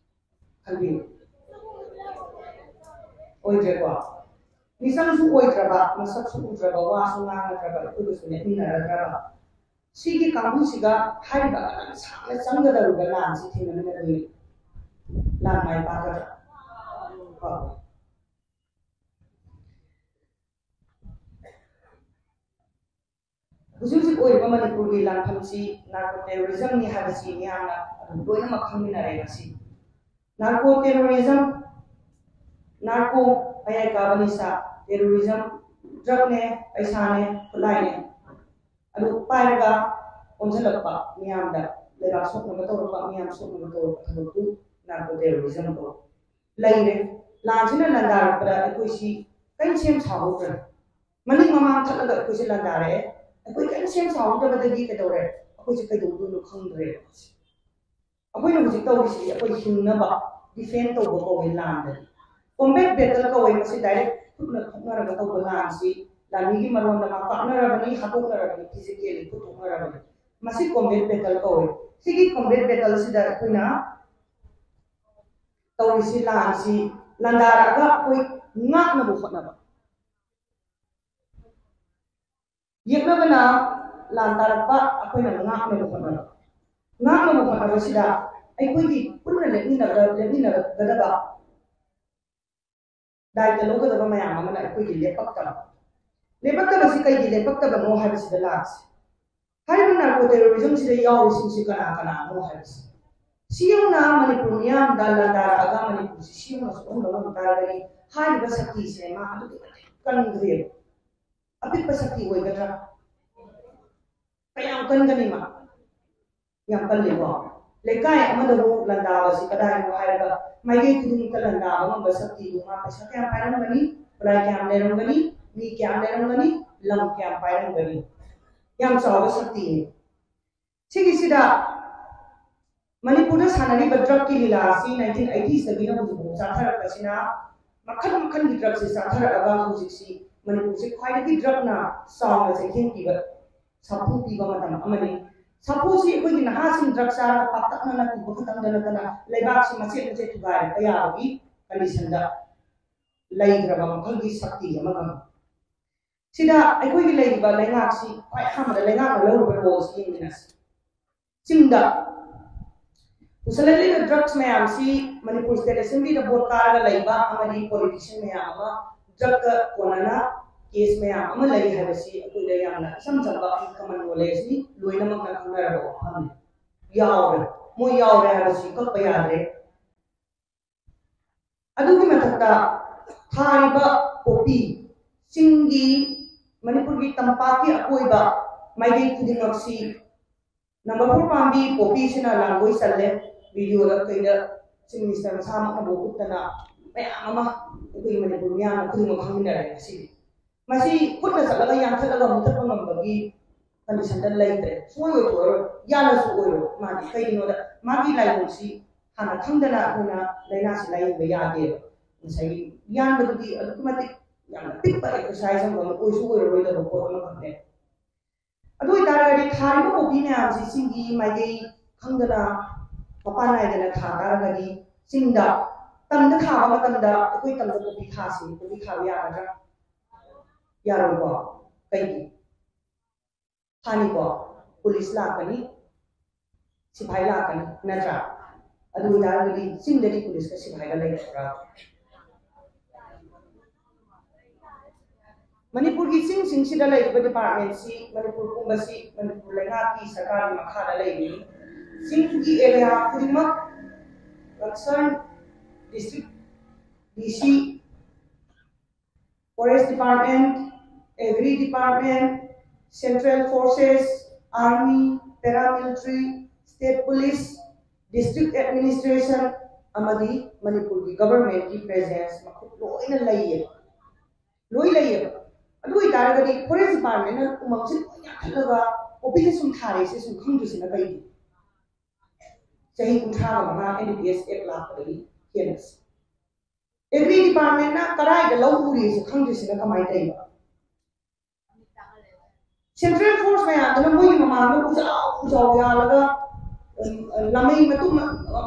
ꯈꯟꯕꯤꯌꯨ꯫ ꯑꯣꯏꯗ꯭ꯔꯦꯀꯣ? ꯃꯤꯆꯪꯁꯨ ꯑꯣꯏꯗ꯭ꯔꯕ, ꯃꯁꯛꯁꯨ ꯎꯗ꯭ꯔꯕ, ꯋꯥꯁꯨ ꯉꯥꯡꯅꯗ꯭ꯔꯕ, ꯑꯩꯈꯣꯏꯒꯁꯨ ꯅꯦꯠꯃꯤꯟꯅꯔꯗ꯭ꯔꯕ, ꯁꯤꯒꯤ ꯀꯥꯡꯕꯨꯁꯤꯒ ꯍꯥꯏꯔꯤꯕ ꯃꯇꯝ ꯁꯥꯡꯅ ꯆꯪꯒꯗꯧꯔꯤꯕ ꯂꯥꯟꯁꯤ ꯊꯦꯡꯅꯃꯤꯟꯅꯗꯣꯏꯅꯤ꯫ ꯂꯥꯟ ꯃꯥꯏ ꯄꯥꯛꯀꯗ꯭ꯔꯥ? ꯄꯥꯛꯑꯣꯏ꯫ ꯍꯧꯖꯤꯛ ꯍꯧꯖꯤꯛ ꯑꯣꯏꯔꯤꯕ ꯃꯅꯤꯄꯨꯔꯒꯤ ꯂꯥꯟꯐꯝꯁꯤ ꯅꯥꯔꯀꯣ ꯇꯦꯔꯣꯔꯤꯖꯝꯅꯤ ꯍꯥꯏꯕꯁꯤ ꯃꯤꯌꯥꯝꯅ ꯑꯗꯨꯝ ꯂꯣꯏꯅꯃꯛ ꯈꯪꯃꯤꯟꯅꯔꯦ ꯉꯁꯤ꯫ ꯅꯥꯔꯀꯣ ꯇꯦꯔꯣꯔꯤꯖꯝ, ꯅꯥꯔꯀꯣ, ꯃꯌꯥꯏ ꯀꯥꯕ ꯅꯤꯁꯥ, ꯇꯦꯔꯣꯔꯤꯖꯝ, ꯗ꯭ꯔꯒꯅꯦ, ꯄꯩꯁꯥꯅꯦ, ꯈꯨꯠꯂꯥꯏꯅꯦ, ꯑꯗꯨ ꯄꯥꯏꯔꯒ ꯑꯣꯟꯁꯤꯜꯂꯛꯄ, ꯃꯤꯌꯥꯝꯗ ꯂꯩꯕꯥꯛ ꯁꯣꯛꯅꯕ ꯇꯧꯔꯛꯄ, ꯃꯤꯌꯥꯝ ꯁꯣꯛꯅꯕ ꯇꯧꯔꯛꯄ ꯊꯕꯛꯇꯨ ꯅꯥꯔꯀꯣ ꯇꯦꯔꯣꯔꯤꯖꯝ ꯀꯧꯏ꯫ ꯂꯩꯔꯦ꯫ ꯂꯥꯟꯁꯤꯅ ꯂꯥꯟꯗꯥꯔꯛꯄꯗ ꯑꯩꯈꯣꯏꯁꯤ ꯀꯔꯤꯝ ꯁꯦꯝ ꯁꯥꯍꯧꯗ꯭ꯔꯦ꯫ ꯃꯅꯤꯡ ꯃꯃꯥꯡ ꯊꯠꯂꯒ ꯑꯩꯈꯣꯏꯁꯦ ꯂꯥꯟꯗꯥꯔꯛꯑꯦ꯫ ꯑꯩꯈꯣꯏ ꯀꯔꯤꯝ ꯁꯦꯝ ꯁꯥꯍꯧꯗꯕꯗꯒꯤ ꯀꯩꯗꯧꯔꯦ? ꯑꯩꯈꯣꯏꯁꯦ ꯀꯩꯗꯧꯗꯣꯏꯅꯣ ꯈꯪꯗ꯭ꯔꯦ꯫ ꯑꯩꯈꯣꯏꯅ ꯍꯧꯖꯤꯛ ꯇꯧꯔꯤꯁꯤ ꯑꯩꯈꯣꯏ ꯍꯤꯡꯅꯕ ꯗꯤꯐꯦꯟ ꯇꯧꯕ ꯀꯧꯋꯦ, ꯂꯥꯟꯗꯗꯤ꯫ ꯀꯣꯝꯕꯦꯠ ꯕꯦꯇꯜ ꯀꯧꯋꯦ꯫ ꯃꯁꯤ ꯗꯥꯏꯔꯦꯛ ꯈꯨꯠꯅ ꯊꯣꯛꯅꯔꯒ ꯇꯧꯕ ꯂꯥꯟꯁꯤ ꯂꯥꯟꯃꯤꯒꯤ ꯃꯔꯣꯟꯗ ꯃꯥ ꯀꯥꯞꯅꯔꯕꯅꯤ, ꯍꯥꯠꯇꯣꯛꯅꯔꯕꯅꯤ, ꯐꯤꯖꯤꯀꯦꯜꯂꯤ ꯈꯨꯠ ꯊꯣꯛꯅꯔꯕꯅꯤ꯫ ꯃꯁꯤ ꯀꯣꯝꯕꯦꯠ ꯕꯦꯇꯜ ꯀꯧꯋꯦ꯫ ꯁꯤꯒꯤ ꯀꯣꯝꯕꯦꯠ ꯕꯦꯇꯜꯁꯤꯗ ꯑꯩꯈꯣꯏꯅ ꯇꯧꯔꯤꯁꯤ, ꯂꯥꯟꯁꯤ ꯂꯥꯟꯗꯥꯔꯛꯑꯒ ꯑꯩꯈꯣꯏ ꯉꯥꯛꯅꯕ ꯍꯣꯠꯅꯕ꯫ ꯌꯦꯛꯅꯕꯅ ꯂꯥꯟ ꯇꯥꯔꯛꯄ, ꯑꯩꯈꯣꯏꯅ ꯉꯥꯛꯅꯕ ꯍꯣꯠꯅꯕ꯫ ꯉꯥꯛꯅꯕ ꯍꯣꯠꯅꯕꯁꯤꯗ ꯑꯩꯈꯣꯏꯒꯤ ꯄꯨꯟꯅ ꯂꯦꯞꯃꯤꯟꯅꯒ-, ꯂꯦꯞꯃꯤꯟꯅꯒꯗꯕ, ꯗꯥꯏꯇ ꯂꯧꯒꯗꯕ ꯃꯌꯥꯝ ꯑꯃꯅ ꯑꯩꯈꯣꯏꯒꯤ ꯂꯦꯞꯄꯛꯇꯕ꯫ ꯂꯦꯞꯄꯛꯇꯕꯁꯤ ꯀꯩꯒꯤ ꯂꯦꯞꯄꯛꯇꯕꯅꯣ ꯍꯥꯏꯕꯁꯤꯗ ꯂꯥꯟꯁꯤ ꯍꯥꯏꯔꯤꯕ ꯅꯥꯔꯀꯣ ꯇꯦꯔꯣꯔꯤꯖꯝꯁꯤꯗ ꯌꯥꯎꯔꯤꯁꯤꯡꯁꯤ ꯀꯅꯥ ꯀꯅꯥꯅꯣ ꯍꯥꯏꯕꯁꯤ, ꯁꯤ ꯌꯧꯅ ꯃꯅꯤꯄꯨꯔ ꯃꯤꯌꯥꯝꯗ ꯂꯥꯟꯗꯥꯔꯛꯑꯒ ꯃꯅꯤꯄꯨꯔꯁꯤ ꯁꯤ ꯌꯧꯅ ꯁꯣꯛꯍꯟꯕ ꯉꯝ ꯇꯥꯔꯒꯗꯤ ꯍꯥꯏꯔꯤꯕ ꯁꯛꯇꯤꯁꯦ ꯃꯥ ꯑꯗꯨꯛꯀꯤ ꯃꯇꯤꯛ ꯀꯟꯈ꯭ꯔꯦꯕ꯫ ꯑꯄꯤꯛꯄ ꯁꯛꯇꯤ ꯑꯣꯏꯒꯗ꯭ꯔꯥ? ꯀꯌꯥꯝ ꯀꯟꯒꯅꯤ ꯃꯥ? ꯌꯥꯝ ꯀꯜꯂꯤꯀꯣ꯫ ꯂꯩꯀꯥꯏ ꯑꯃꯗꯕꯨ ꯂꯥꯟꯗꯥꯕꯁꯤ ꯀꯗꯥꯏꯅꯣ ꯍꯥꯏꯔꯒ ꯃꯥꯏꯀꯩ ꯈꯨꯗꯤꯡꯃꯛꯇ ꯂꯥꯟꯗꯥꯕ ꯉꯝꯕ ꯁꯛꯇꯤꯗꯨ ꯃꯥ ꯄꯩꯁꯥ ꯀꯌꯥꯝ ꯄꯥꯏꯔꯝꯒꯅꯤ, ꯈꯨꯠꯂꯥꯏ ꯀꯌꯥꯝ ꯂꯩꯔꯝꯒꯅꯤ, ꯃꯤ ꯀꯌꯥꯝ ꯂꯩꯔꯝꯒꯅꯤ, ꯂꯝ ꯀꯌꯥꯝ ꯄꯥꯏꯔꯝꯒꯅꯤ? ꯌꯥꯝ ꯆꯥꯎꯕ ꯁꯛꯇꯤꯅꯤ꯫ ꯁꯤꯒꯤꯁꯤꯗ ꯃꯅꯤꯄꯨꯔꯗ ꯁꯥꯟꯅꯔꯤꯕ ꯗ꯭ꯔꯒꯀꯤ ꯂꯤꯂꯥ ꯑꯁꯤ ꯅꯥꯏꯟꯇꯤꯟ ꯑꯩꯇꯤꯁꯇꯒꯤꯅ ꯍꯧꯖꯤꯛꯐꯥꯎ ꯆꯥꯊꯔꯛꯄꯁꯤꯅ ꯃꯈꯜ ꯃꯈꯜꯒꯤ ꯗ꯭ꯔꯒꯁꯤ ꯆꯥꯊꯔꯛꯑꯒ ꯍꯧꯖꯤꯛꯁꯤ ꯃꯅꯤꯄꯨꯔꯁꯤ ꯈ꯭ꯋꯥꯏꯗꯒꯤ ꯗ꯭ꯔꯒꯅ ꯆꯥꯎꯅ ꯆꯩꯊꯦꯡ ꯄꯤꯕ, ꯁꯥꯐꯨ ꯄꯤꯕ ꯃꯇꯝ ꯑꯃꯅꯤ꯫ ꯁꯥꯐꯨꯁꯤ ꯑꯩꯈꯣꯏꯒꯤ ꯅꯍꯥꯁꯤꯡ ꯗ꯭ꯔꯒ ꯆꯥꯔꯒ ꯄꯥꯛꯇꯛꯅꯅ ꯄꯤꯕ ꯈꯛꯇꯪꯗ ꯅꯠꯇꯅ ꯂꯩꯕꯥꯛꯁꯤ ꯃꯆꯦꯠ ꯃꯆꯦꯠ ꯊꯨꯒꯥꯏꯔꯛꯄ ꯌꯥꯕꯒꯤ ꯀꯟꯗꯤꯁꯟꯗ ꯂꯩꯈ꯭ꯔꯕ ꯃꯈꯜꯒꯤ ꯁꯛꯇꯤ ꯑꯃꯈꯛꯅꯤ꯫ ꯁꯤꯗ ꯑꯩꯈꯣꯏꯒꯤ ꯂꯩꯔꯤꯕ ꯂꯩꯉꯥꯛꯁꯤ ꯈ꯭ꯋꯥꯏ ꯑꯍꯥꯟꯕꯗ ꯂꯩꯉꯥꯛꯅ ꯂꯧꯔꯤꯕ ꯔꯣꯜꯁꯤ ꯌꯦꯡꯃꯤꯟꯅꯁꯤ꯫ ꯆꯤꯡꯗ ꯄꯨꯁꯜꯂꯛꯂꯤꯕ ꯗ꯭ꯔꯒꯁ ꯃꯌꯥꯝꯁꯤ ꯃꯅꯤꯄꯨꯔ ꯁ꯭ꯇꯦꯠ ꯑꯦꯁꯦꯝꯕ꯭ꯂꯤꯗ ꯚꯣꯠ ꯀꯥꯔꯒ ꯂꯩꯕ ꯑꯃꯗꯤ ꯄꯣꯂꯤꯇꯤꯁꯤꯌꯟ ꯃꯌꯥꯝ ꯑꯃ ꯗ꯭ꯔꯒꯇ ꯀꯣꯟꯅꯅ ꯀꯦꯁ ꯃꯌꯥꯝ ꯑꯃ ꯂꯩ ꯍꯥꯏꯕꯁꯤ ꯑꯩꯈꯣꯏꯗ ꯌꯥꯝꯅ ꯏꯆꯝ ꯆꯝꯕ ꯀꯃꯟ ꯅꯣꯂꯦꯖꯅꯤ, ꯂꯣꯏꯅꯃꯛꯅ ꯈꯪꯅꯔꯕ ꯋꯥꯐꯝꯅꯤ꯫ ꯌꯥꯎꯔꯦ, ꯃꯣꯏ ꯌꯥꯎꯔꯦ ꯍꯥꯏꯕꯁꯤ ꯀꯛꯄ ꯌꯥꯗ꯭ꯔꯦ꯫ ꯑꯗꯨꯒꯤ ꯃꯊꯛꯇ ꯊꯥꯔꯤꯕ ꯄꯣꯄꯤ, ꯆꯤꯡꯒꯤ, ꯃꯅꯤꯄꯨꯔꯒꯤ ꯇꯝꯄꯥꯛꯀꯤ ꯑꯀꯣꯏꯕ ꯃꯥꯏꯀꯩ ꯈꯨꯗꯤꯡꯃꯛꯁꯤ ꯅꯝꯕꯔ ꯐꯣꯔ ꯄꯥꯝꯕꯤ ꯄꯣꯄꯤꯁꯤꯅ ꯂꯥꯡꯒꯣꯏ ꯆꯜꯂꯦ꯫ ꯚꯤꯗꯤꯑꯣꯗ ꯀꯩꯗ ꯆꯤꯐ ꯃꯤꯅꯤꯁꯇꯔ ꯃꯁꯥꯃꯛꯅꯕꯨ ꯎꯠꯇꯅ ꯃꯌꯥꯝ ꯑꯃ ꯑꯩꯈꯣꯏꯒꯤ ꯃꯅꯤꯄꯨꯔ ꯃꯤꯌꯥꯝꯅ ꯈꯨꯗꯤꯡꯃꯛ ꯈꯪꯃꯤꯟꯅꯔꯦ ꯉꯁꯤꯗꯤ꯫ ꯃꯁꯤ ꯈꯨꯠꯅ ꯆꯠꯂꯒ ꯌꯥꯟꯊꯠꯂꯒ ꯃꯨꯊꯠꯄ ꯉꯝꯕꯒꯤ ꯀꯟꯗꯤꯁꯟꯗ ꯂꯩꯇ꯭ꯔꯦ꯫ ꯁꯨꯡꯑꯣꯏ ꯑꯣꯏꯊꯣꯛꯑꯔꯣꯏ, ꯌꯥꯜꯂꯁꯨ ꯑꯣꯏꯔꯣꯏ꯫ ꯃꯥꯗꯤ ꯀꯩꯒꯤꯅꯣꯗ ꯃꯥꯒꯤ ꯂꯥꯏꯑꯣꯡꯁꯤ ꯍꯥꯟꯅ ꯈꯪꯗꯅ ꯑꯩꯈꯣꯏꯅ ꯂꯥꯏꯅꯥꯁꯤ ꯂꯥꯏꯌꯦꯡꯕ ꯌꯥꯗꯦꯕ꯫ ꯉꯁꯥꯏꯒꯤ ꯌꯥꯟꯕꯗꯨꯗꯤ ꯑꯗꯨꯛꯀꯤ ꯃꯇꯤꯛ ꯌꯥꯝꯅ ꯄꯤꯛꯄ ꯑꯦꯛꯁꯔꯁꯥꯏꯁ ꯑꯃ ꯑꯣꯏꯁꯨ ꯑꯣꯏꯔꯔꯣꯏꯗꯕ ꯄꯣꯠ ꯑꯃꯈꯛꯅꯦ꯫ ꯑꯗꯨ ꯑꯣꯏꯇꯥꯔꯒꯗꯤ ꯊꯥꯔꯤꯕ ꯄꯣꯄꯤ ꯃꯌꯥꯝꯁꯤ ꯆꯤꯡꯒꯤ ꯃꯥꯏꯀꯩ ꯈꯪꯗꯅ ꯃꯄꯥꯟ ꯅꯥꯏꯗꯅ ꯊꯥ ꯇꯥꯔꯒꯗꯤ ꯆꯤꯡꯗ, ꯇꯝꯗ ꯊꯥꯕ ꯃꯇꯝꯗ ꯑꯩꯈꯣꯏ ꯇꯝꯗ ꯄꯣꯄꯤ ꯊꯥꯁꯤ, ꯄꯣꯄꯤ ꯊꯥꯕ ꯌꯥꯒꯗ꯭ꯔꯥ? ꯌꯥꯔꯣꯏꯀꯣ꯫ ꯀꯩꯒꯤ? ꯊꯥꯅꯤꯀꯣ, ꯄꯨꯂꯤꯁ ꯂꯥꯛꯀꯅꯤ, ꯁꯤꯐꯥꯏ ꯂꯥꯛꯀꯅꯤ, ꯅꯠꯇ꯭ꯔꯥ? ꯑꯗꯨ ꯑꯣꯏꯇꯥꯔꯒꯗꯤ ꯆꯤꯡꯗꯗꯤ ꯄꯨꯂꯤꯁꯀ ꯁꯤꯐꯥꯏꯒ ꯂꯩꯔꯛꯄ꯭ꯔꯥ? ꯃꯅꯤꯄꯨꯔꯒꯤ ꯆꯤꯡꯁꯤꯡꯁꯤꯗ ꯂꯩꯔꯤꯕ ꯗꯤꯄꯥꯔꯠꯃꯦꯟꯁꯤ ꯃꯅꯤꯄꯨꯔ ꯄꯨꯝꯕꯁꯤ ꯃꯅꯤꯄꯨꯔ ꯂꯩꯉꯥꯛꯀꯤ ꯁꯔꯀꯥꯔꯒꯤ ꯃꯈꯥꯗ ꯂꯩꯔꯤ꯫ ꯆꯤꯡꯒꯤ ꯑꯦꯔꯤꯌꯥ ꯈꯨꯗꯤꯡꯃꯛ concern district D C, forest department, agri department, central forces, army, paramilitary, state police, district administration ꯑꯃꯗꯤ ꯃꯅꯤꯄꯨꯔꯒꯤ ꯒꯕꯔꯃꯦꯟꯒꯤ ꯄ꯭ꯔꯦꯖꯦꯟꯁ ꯃꯈꯨꯠ ꯂꯣꯏꯅ ꯂꯩꯌꯦꯕ꯫ ꯂꯣꯏ ꯂꯩꯌꯦꯕ꯫ ꯑꯗꯨ ꯑꯣꯏꯇꯥꯔꯒꯗꯤ ꯐꯣꯔꯦꯁ ꯗꯤꯄꯥꯔꯠꯃꯦꯟꯅ ꯎꯃꯪꯁꯦ ꯂꯣꯏ ꯌꯥꯟꯊꯠꯂꯒ ꯄꯣꯄꯤꯁꯦ ꯁꯨꯝ ꯊꯥꯔꯛꯏꯁꯦ ꯁꯨꯝ ꯈꯪꯗ꯭ꯔꯤꯁꯤꯅ ꯀꯩꯒꯤꯅꯣ? ꯆꯍꯤ ꯀꯨꯟꯊ꯭ꯔꯥꯒ ꯃꯉꯥ ꯑꯦꯟ ꯗꯤ ꯄꯤ ꯑꯦꯁ ꯑꯦꯛ ꯂꯥꯛꯄꯗꯒꯤ ꯍꯦꯟꯅ꯫ ꯑꯦꯒ꯭ꯔꯤ ꯗꯤꯄꯥꯔꯠꯃꯦꯟꯅ ꯀꯗꯥꯏꯗ ꯂꯧ ꯎꯔꯤꯁꯦ ꯈꯪꯗ꯭ꯔꯤꯁꯤꯅ ꯀꯃꯥꯏꯅ ꯇꯧꯔꯤꯅꯣ? ꯁꯦꯟꯇ꯭ꯔꯦꯜ ꯐꯣꯔꯁ ꯃꯌꯥꯝꯗꯨꯅ ꯃꯣꯏꯒꯤ ꯃꯃꯥꯡꯗ ꯎꯖꯥꯎ ꯎꯖꯥꯎ ꯌꯥꯜꯂꯒ, ꯎꯝ, ꯂꯥꯃꯩ ꯃꯇꯨꯝ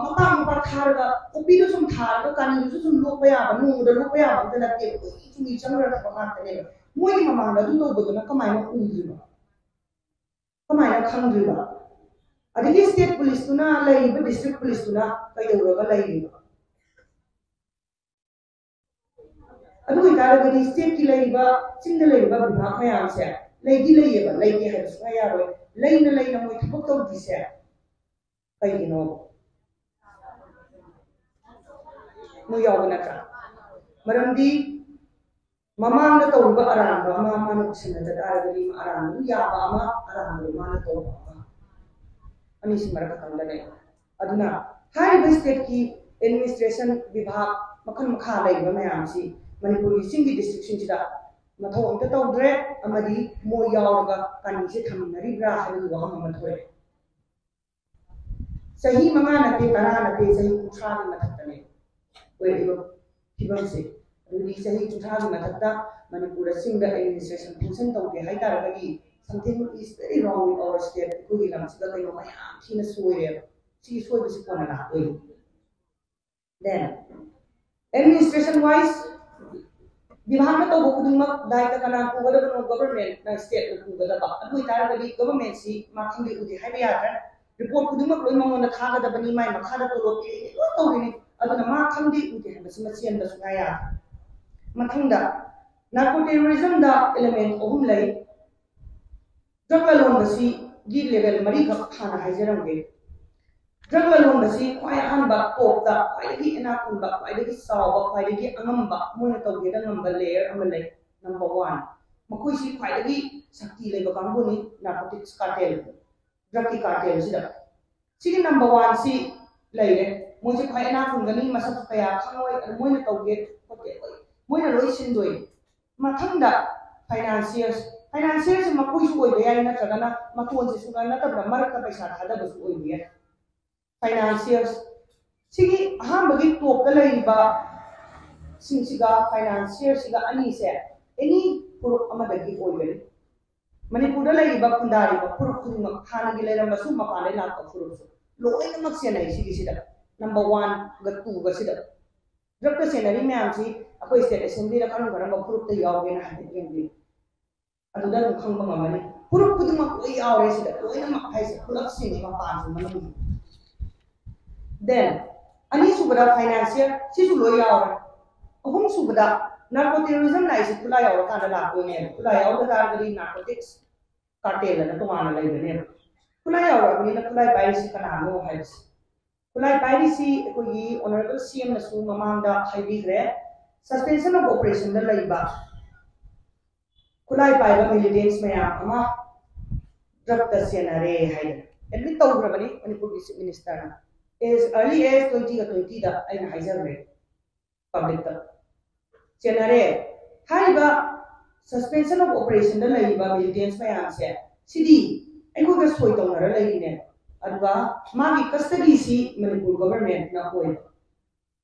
ꯃꯄꯥꯛ ꯃꯄꯥꯛ ꯊꯥꯔꯒ, ꯀꯣꯄꯤꯗꯨ ꯁꯨꯝ ꯊꯥꯔꯒ, ꯀꯥꯅꯤꯗꯨꯁꯨ ꯁꯨꯝ ꯂꯣꯛꯄ ꯌꯥꯕ, ꯅꯣꯡꯃꯗ ꯂꯣꯛꯄ ꯌꯥꯕ ꯑꯝꯇ ꯅꯠꯇꯦ꯫ ꯀꯨꯏ ꯀꯨꯏ ꯆꯪꯈ꯭ꯔ ꯊꯕꯛ ꯉꯥꯛꯇꯅꯦꯕ꯫ ꯃꯣꯏꯒꯤ ꯃꯃꯥꯡꯗ ꯑꯗꯨ ꯇꯧꯕꯗꯨꯅ ꯀꯃꯥꯏꯅ ꯎꯗ꯭ꯔꯤꯅꯣ? ꯀꯃꯥꯏꯅ ꯈꯪꯗ꯭ꯔꯤꯕ? ꯑꯗꯒꯤ ꯁ꯭ꯇꯦꯠ ꯄꯨꯂꯤꯁꯇꯨꯅ, ꯂꯩꯔꯤꯕ ꯗꯤꯁꯇ꯭ꯔꯤꯛ ꯄꯨꯂꯤꯁꯇꯨꯅ ꯀꯩꯗꯧꯔꯒ ꯂꯩꯔꯤꯅꯣ? ꯑꯗꯨ ꯑꯣꯏꯇꯥꯔꯒꯗꯤ ꯁ꯭ꯇꯦꯠꯀꯤ ꯂꯩꯔꯤꯕ, ꯆꯤꯡꯗ ꯂꯩꯔꯤꯕ ꯕꯤꯚꯥꯒ ꯃꯌꯥꯝꯁꯦ ꯂꯩꯗꯤ ꯂꯩꯌꯦꯕ, ꯂꯩꯇꯦ ꯍꯥꯏꯕ ꯁꯨꯡꯌꯥ ꯌꯥꯔꯣꯏ꯫ ꯂꯩꯅ ꯂꯩꯅ ꯃꯣꯏ ꯊꯕꯛ ꯇꯧꯗ꯭ꯔꯤꯁꯦ ꯀꯩꯒꯤꯅꯣ? ꯃꯣꯏ ꯌꯥꯎꯕ ꯅꯠꯇ꯭ꯔꯥ? ꯃꯔꯝꯗꯤ ꯃꯃꯥꯡꯗ ꯇꯧꯔꯤꯕ ꯑꯔꯥꯟꯕ ꯑꯃ ꯃꯥꯅ ꯎꯁꯤꯟꯅꯗ ꯇꯥꯔꯒꯗꯤ, ꯑꯔꯥꯟꯕꯗꯨ ꯌꯥꯕ ꯑꯃ, ꯑꯔꯥꯟꯕꯗꯨ ꯃꯥꯅ ꯇꯧꯕ ꯑꯃ, ꯑꯅꯤꯁꯤ ꯃꯔꯛ ꯈꯛꯇꯪꯗ ꯂꯩ꯫ ꯑꯗꯨꯅ ꯍꯥꯏꯔꯤꯕ ꯁ꯭ꯇꯦꯠꯀꯤ ꯑꯦꯗꯃꯤꯅꯤꯁꯇ꯭ꯔꯦꯁꯟ ꯕꯤꯚꯥꯒ ꯃꯈꯜ ꯃꯈꯥ ꯂꯩꯔꯤꯕ ꯃꯌꯥꯝꯁꯤ ꯃꯅꯤꯄꯨꯔꯒꯤ ꯆꯤꯡꯒꯤ ꯗꯤꯁꯇ꯭ꯔꯤꯛꯁꯤꯡꯁꯤꯗ ꯃꯊꯧ ꯑꯝꯇ ꯇꯧꯗ꯭ꯔꯦ, ꯑꯃꯗꯤ ꯃꯣꯏ ꯌꯥꯎꯔꯒ ꯀꯥꯅꯤꯁꯦ ꯊꯝꯅꯔꯤꯕ꯭ꯔꯥ ꯍꯥꯏꯕꯒꯤ ꯋꯥꯍꯪ ꯑꯃ ꯊꯣꯛꯑꯦ꯫ ꯆꯍꯤ ꯃꯉꯥ ꯅꯠꯇꯦ, ꯇꯔꯥ ꯅꯠꯇꯦ, ꯆꯍꯤ ꯀꯨꯟꯊ꯭ꯔꯥꯒꯤ ꯃꯊꯛꯇꯅꯦ ꯑꯣꯏꯔꯛꯏꯕ ꯐꯤꯕꯝꯁꯦ꯫ ꯑꯗꯨꯗꯤ ꯆꯍꯤ ꯀꯨꯟꯊ꯭ꯔꯥꯒꯤ ꯃꯊꯛꯇ ꯃꯅꯤꯄꯨꯔꯗ ꯆꯤꯡꯗ ꯑꯦꯗꯃꯤꯅꯤꯁꯇ꯭ꯔꯦꯁꯟ ꯐꯪꯁꯟ ꯇꯧꯗꯦ ꯍꯥꯏ ꯇꯥꯔꯒꯗꯤ, something is very wrong with our state꯫ ꯑꯩꯈꯣꯏꯒꯤ ꯂꯝꯁꯤꯗ ꯀꯩꯅꯣ ꯃꯌꯥꯝ ꯊꯤꯅ ꯁꯣꯏꯔꯦꯕ꯫ ꯁꯤꯒꯤ ꯁꯣꯏꯕꯁꯤ ꯀꯣꯟꯅ ꯂꯥꯛꯇꯣꯏꯅꯤ꯫ Then, administration wise, ꯕꯤꯚꯥꯒꯅ ꯇꯧꯕ ꯈꯨꯗꯤꯡꯃꯛ ꯗꯥꯏꯇ ꯀꯅꯥ ꯄꯨꯒꯗꯕꯅꯣ? ꯒꯣꯚꯔꯟꯃꯦꯟꯠꯅ, ꯁ꯭ꯇꯦꯠꯅ ꯄꯨꯒꯗꯕ꯫ ꯑꯗꯨ ꯑꯣꯏꯇꯥꯔꯒꯗꯤ ꯒꯣꯚꯔꯟꯃꯦꯟꯠꯁꯤ ꯃꯥ ꯈꯪꯗꯦ ꯎꯗꯦ ꯍꯥꯏꯕ ꯌꯥꯗ꯭ꯔꯦ꯫ ꯔꯤꯄꯣꯔꯠ ꯈꯨꯗꯤꯡꯃꯛ ꯂꯣꯏ ꯃꯉꯣꯟꯗ ꯊꯥꯒꯗꯕꯅꯤ, ꯃꯥꯏ ꯃꯈꯥꯗ ꯇꯣꯂꯣꯞ ꯄꯤꯔꯤꯅꯤ, ꯂꯣꯏ ꯇꯧꯔꯤꯅꯤ꯫ ꯑꯗꯨꯅ ꯃꯥ ꯈꯪꯗꯦ ꯎꯗꯦ ꯍꯥꯏꯕꯁꯤꯃ ꯆꯦꯟꯕ ꯁꯨꯡꯌꯥ ꯌꯥꯗ꯭ꯔꯦ꯫ ꯃꯊꯪꯗ, Narco terrorism ꯗ element ꯑꯍꯨꯝ ꯂꯩ꯫ Drug ꯂꯂꯣꯟꯕꯁꯤꯒꯤ level ꯃꯔꯤꯈꯛ ꯍꯥꯟꯅ ꯍꯥꯏꯖꯔꯝꯒꯦ꯫ Drug ꯂꯂꯣꯟꯕꯁꯤ ꯈ꯭ꯋꯥꯏ ꯑꯍꯥꯟꯕ top ꯇ ꯈ꯭ꯋꯥꯏꯗꯒꯤ ꯏꯅꯥꯛ ꯈꯨꯟꯕ, ꯈ꯭ꯋꯥꯏꯗꯒꯤ ꯆꯥꯎꯕ, ꯈ꯭ꯋꯥꯏꯗꯒꯤ ꯑꯉꯝꯕ, ꯃꯣꯏꯅ ꯇꯧꯒꯦꯗ ꯉꯝꯕ layer ꯑꯃ ꯂꯩ꯫ Number one, ꯃꯈꯣꯏꯁꯤ ꯈ꯭ꯋꯥꯏꯗꯒꯤ ꯁꯛꯇꯤ ꯂꯩꯕ ꯀꯥꯡꯕꯨꯅꯤ, narcotics cartel, drug ꯀꯤ cartel ꯁꯤꯗ꯫ ꯁꯤꯒꯤ number one ꯁꯤ ꯂꯩꯔꯦ꯫ ꯃꯣꯏꯁꯦ ꯈ꯭ꯋꯥꯏ ꯏꯅꯥꯛ ꯈꯨꯟꯒꯅꯤ, ꯃꯁꯛꯁꯨ ꯀꯌꯥ ꯈꯪꯉꯣꯏ, ꯑꯗꯨ ꯃꯣꯏꯅ ꯇꯧꯒꯦ ꯈꯣꯠꯀꯦ ꯂꯣꯏ, ꯃꯣꯏꯅ ꯂꯣꯏ ꯁꯤꯟꯗꯣꯏꯅꯤ꯫ ꯃꯊꯪꯗ financiers꯫ Financiers ꯁꯦ ꯃꯈꯣꯏꯁꯨ ꯑꯣꯏꯕ ꯌꯥꯏ, ꯅꯠꯇ꯭ꯔꯒꯅ ꯃꯇꯣꯟꯁꯦ ꯁꯨꯡꯅ ꯅꯠꯇꯕꯗ ꯃꯔꯛꯇ ꯄꯩꯁꯥ ꯊꯥꯗꯕꯁꯨ ꯑꯣꯏꯕ ꯌꯥꯏ꯫ Financiers꯫ ꯁꯤꯒꯤ ꯑꯍꯥꯟꯕꯒꯤ top ꯇ ꯂꯩꯔꯤꯕ ꯁꯤꯡꯁꯤꯒ financier ꯁꯤꯒ ꯑꯅꯤꯁꯦ any ꯐꯨꯔꯨꯞ ꯑꯃꯗꯒꯤ ꯑꯣꯏꯒꯅꯤ꯫ ꯃꯅꯤꯄꯨꯔꯗ ꯂꯩꯔꯤꯕ ꯈꯨꯟꯗꯥꯔꯤꯕ ꯐꯨꯔꯨꯞ ꯈꯨꯗꯤꯡꯃꯛ, ꯍꯥꯟꯅꯒꯤ ꯂꯩꯔꯝꯕꯁꯨ ꯃꯄꯥꯟꯗꯩ ꯂꯥꯛꯄ ꯐꯨꯔꯨꯞꯁꯨ ꯂꯣꯏꯅꯃꯛ ꯆꯦꯟꯅꯩ ꯁꯤꯒꯤꯁꯤꯗ꯫ Number one ꯒ two ꯒ ꯁꯤꯗ꯫ Drug ꯇ ꯆꯦꯟꯅꯔꯤ ꯃꯌꯥꯝꯁꯤ ꯑꯩꯈꯣꯏ state assembly ꯗ ꯀꯔꯝ ꯀꯔꯝꯕ ꯐꯨꯔꯨꯞꯇ ꯌꯥꯎꯒꯦꯅ ꯍꯥꯏꯐꯦꯠ ꯌꯦꯡꯕꯤꯌꯨ꯫ ꯑꯗꯨꯗ ꯑꯗꯨꯝ ꯈꯪꯕ ꯉꯝꯃꯅꯤ꯫ ꯐꯨꯔꯨꯞ ꯈꯨꯗꯤꯡꯃꯛ ꯂꯣꯏ ꯌꯥꯎꯔꯦ ꯁꯤꯗ, ꯂꯣꯏꯅꯃꯛ ꯍꯥꯏꯁꯦ ꯄꯨꯂꯞꯁꯤꯡꯅꯤ, ꯃꯄꯥꯟꯁꯨ ꯃꯅꯨꯡꯁꯨ꯫ Then ꯑꯅꯤꯁꯨꯕꯗ financier, ꯁꯤꯁꯨ ꯂꯣꯏ ꯌꯥꯎꯔꯦ꯫ ꯑꯍꯨꯝꯁꯨꯕꯗ narco terrorism ꯂꯥꯛꯏꯁꯦ ꯈꯨꯠꯂꯥꯏ ꯌꯥꯎꯔꯀꯥꯟꯗ ꯂꯥꯛꯇꯣꯏꯅꯦꯕ꯫ ꯈꯨꯠꯂꯥꯏ ꯌꯥꯎꯗ ꯇꯥꯔꯒꯗꯤ narcotics cartel ꯑꯅ ꯇꯣꯉꯥꯟꯅ ꯂꯩꯕꯅꯦꯕ꯫ ꯈꯨꯠꯂꯥꯏ ꯌꯥꯎꯔꯛꯑꯕꯅꯤꯅ ꯈꯨꯠꯂꯥꯏ ꯄꯥꯏꯔꯤꯁꯤ ꯀꯅꯥꯅꯣ ꯍꯥꯏꯕꯁꯦ꯫ ꯈꯨꯠꯂꯥꯏ ꯄꯥꯏꯔꯤꯁꯤ ꯑꯩꯈꯣꯏꯒꯤ honourable C M ꯅꯁꯨ ꯃꯃꯥꯡꯗ ꯍꯥꯏꯕꯤꯈ꯭ꯔꯦ, suspension of operation ꯗ ꯂꯩꯕ ꯈꯨꯠꯂꯥꯏ ꯄꯥꯏꯕ militants ꯃꯌꯥꯝ ꯑꯃ drug ꯇ ꯆꯦꯟꯅꯔꯦ ꯍꯥꯏꯗꯅ admit ꯇꯧꯈ꯭ꯔꯕꯅꯤ ꯃꯅꯤꯄꯨꯔꯒꯤ Chief Minister ꯅ꯫ As early as twenty ꯒ twenty ꯗ ꯑꯩꯅ ꯍꯥꯏꯖꯈ꯭ꯔꯦ public ꯇ꯫ ꯆꯦꯟꯅꯔꯦ꯫ ꯍꯥꯏꯔꯤꯕ suspension of operation ꯗ ꯂꯩꯔꯤꯕ militants ꯃꯌꯥꯝꯁꯦ, ꯁꯤꯗꯤ ꯑꯩꯈꯣꯏꯒ ꯁꯣꯏ ꯇꯧꯅꯔ ꯂꯩꯔꯤꯅꯦ꯫ ꯑꯗꯨꯒ ꯃꯥꯒꯤ custody ꯁꯤ ꯃꯅꯤꯄꯨꯔ government ꯅ ꯑꯣꯏꯕ꯫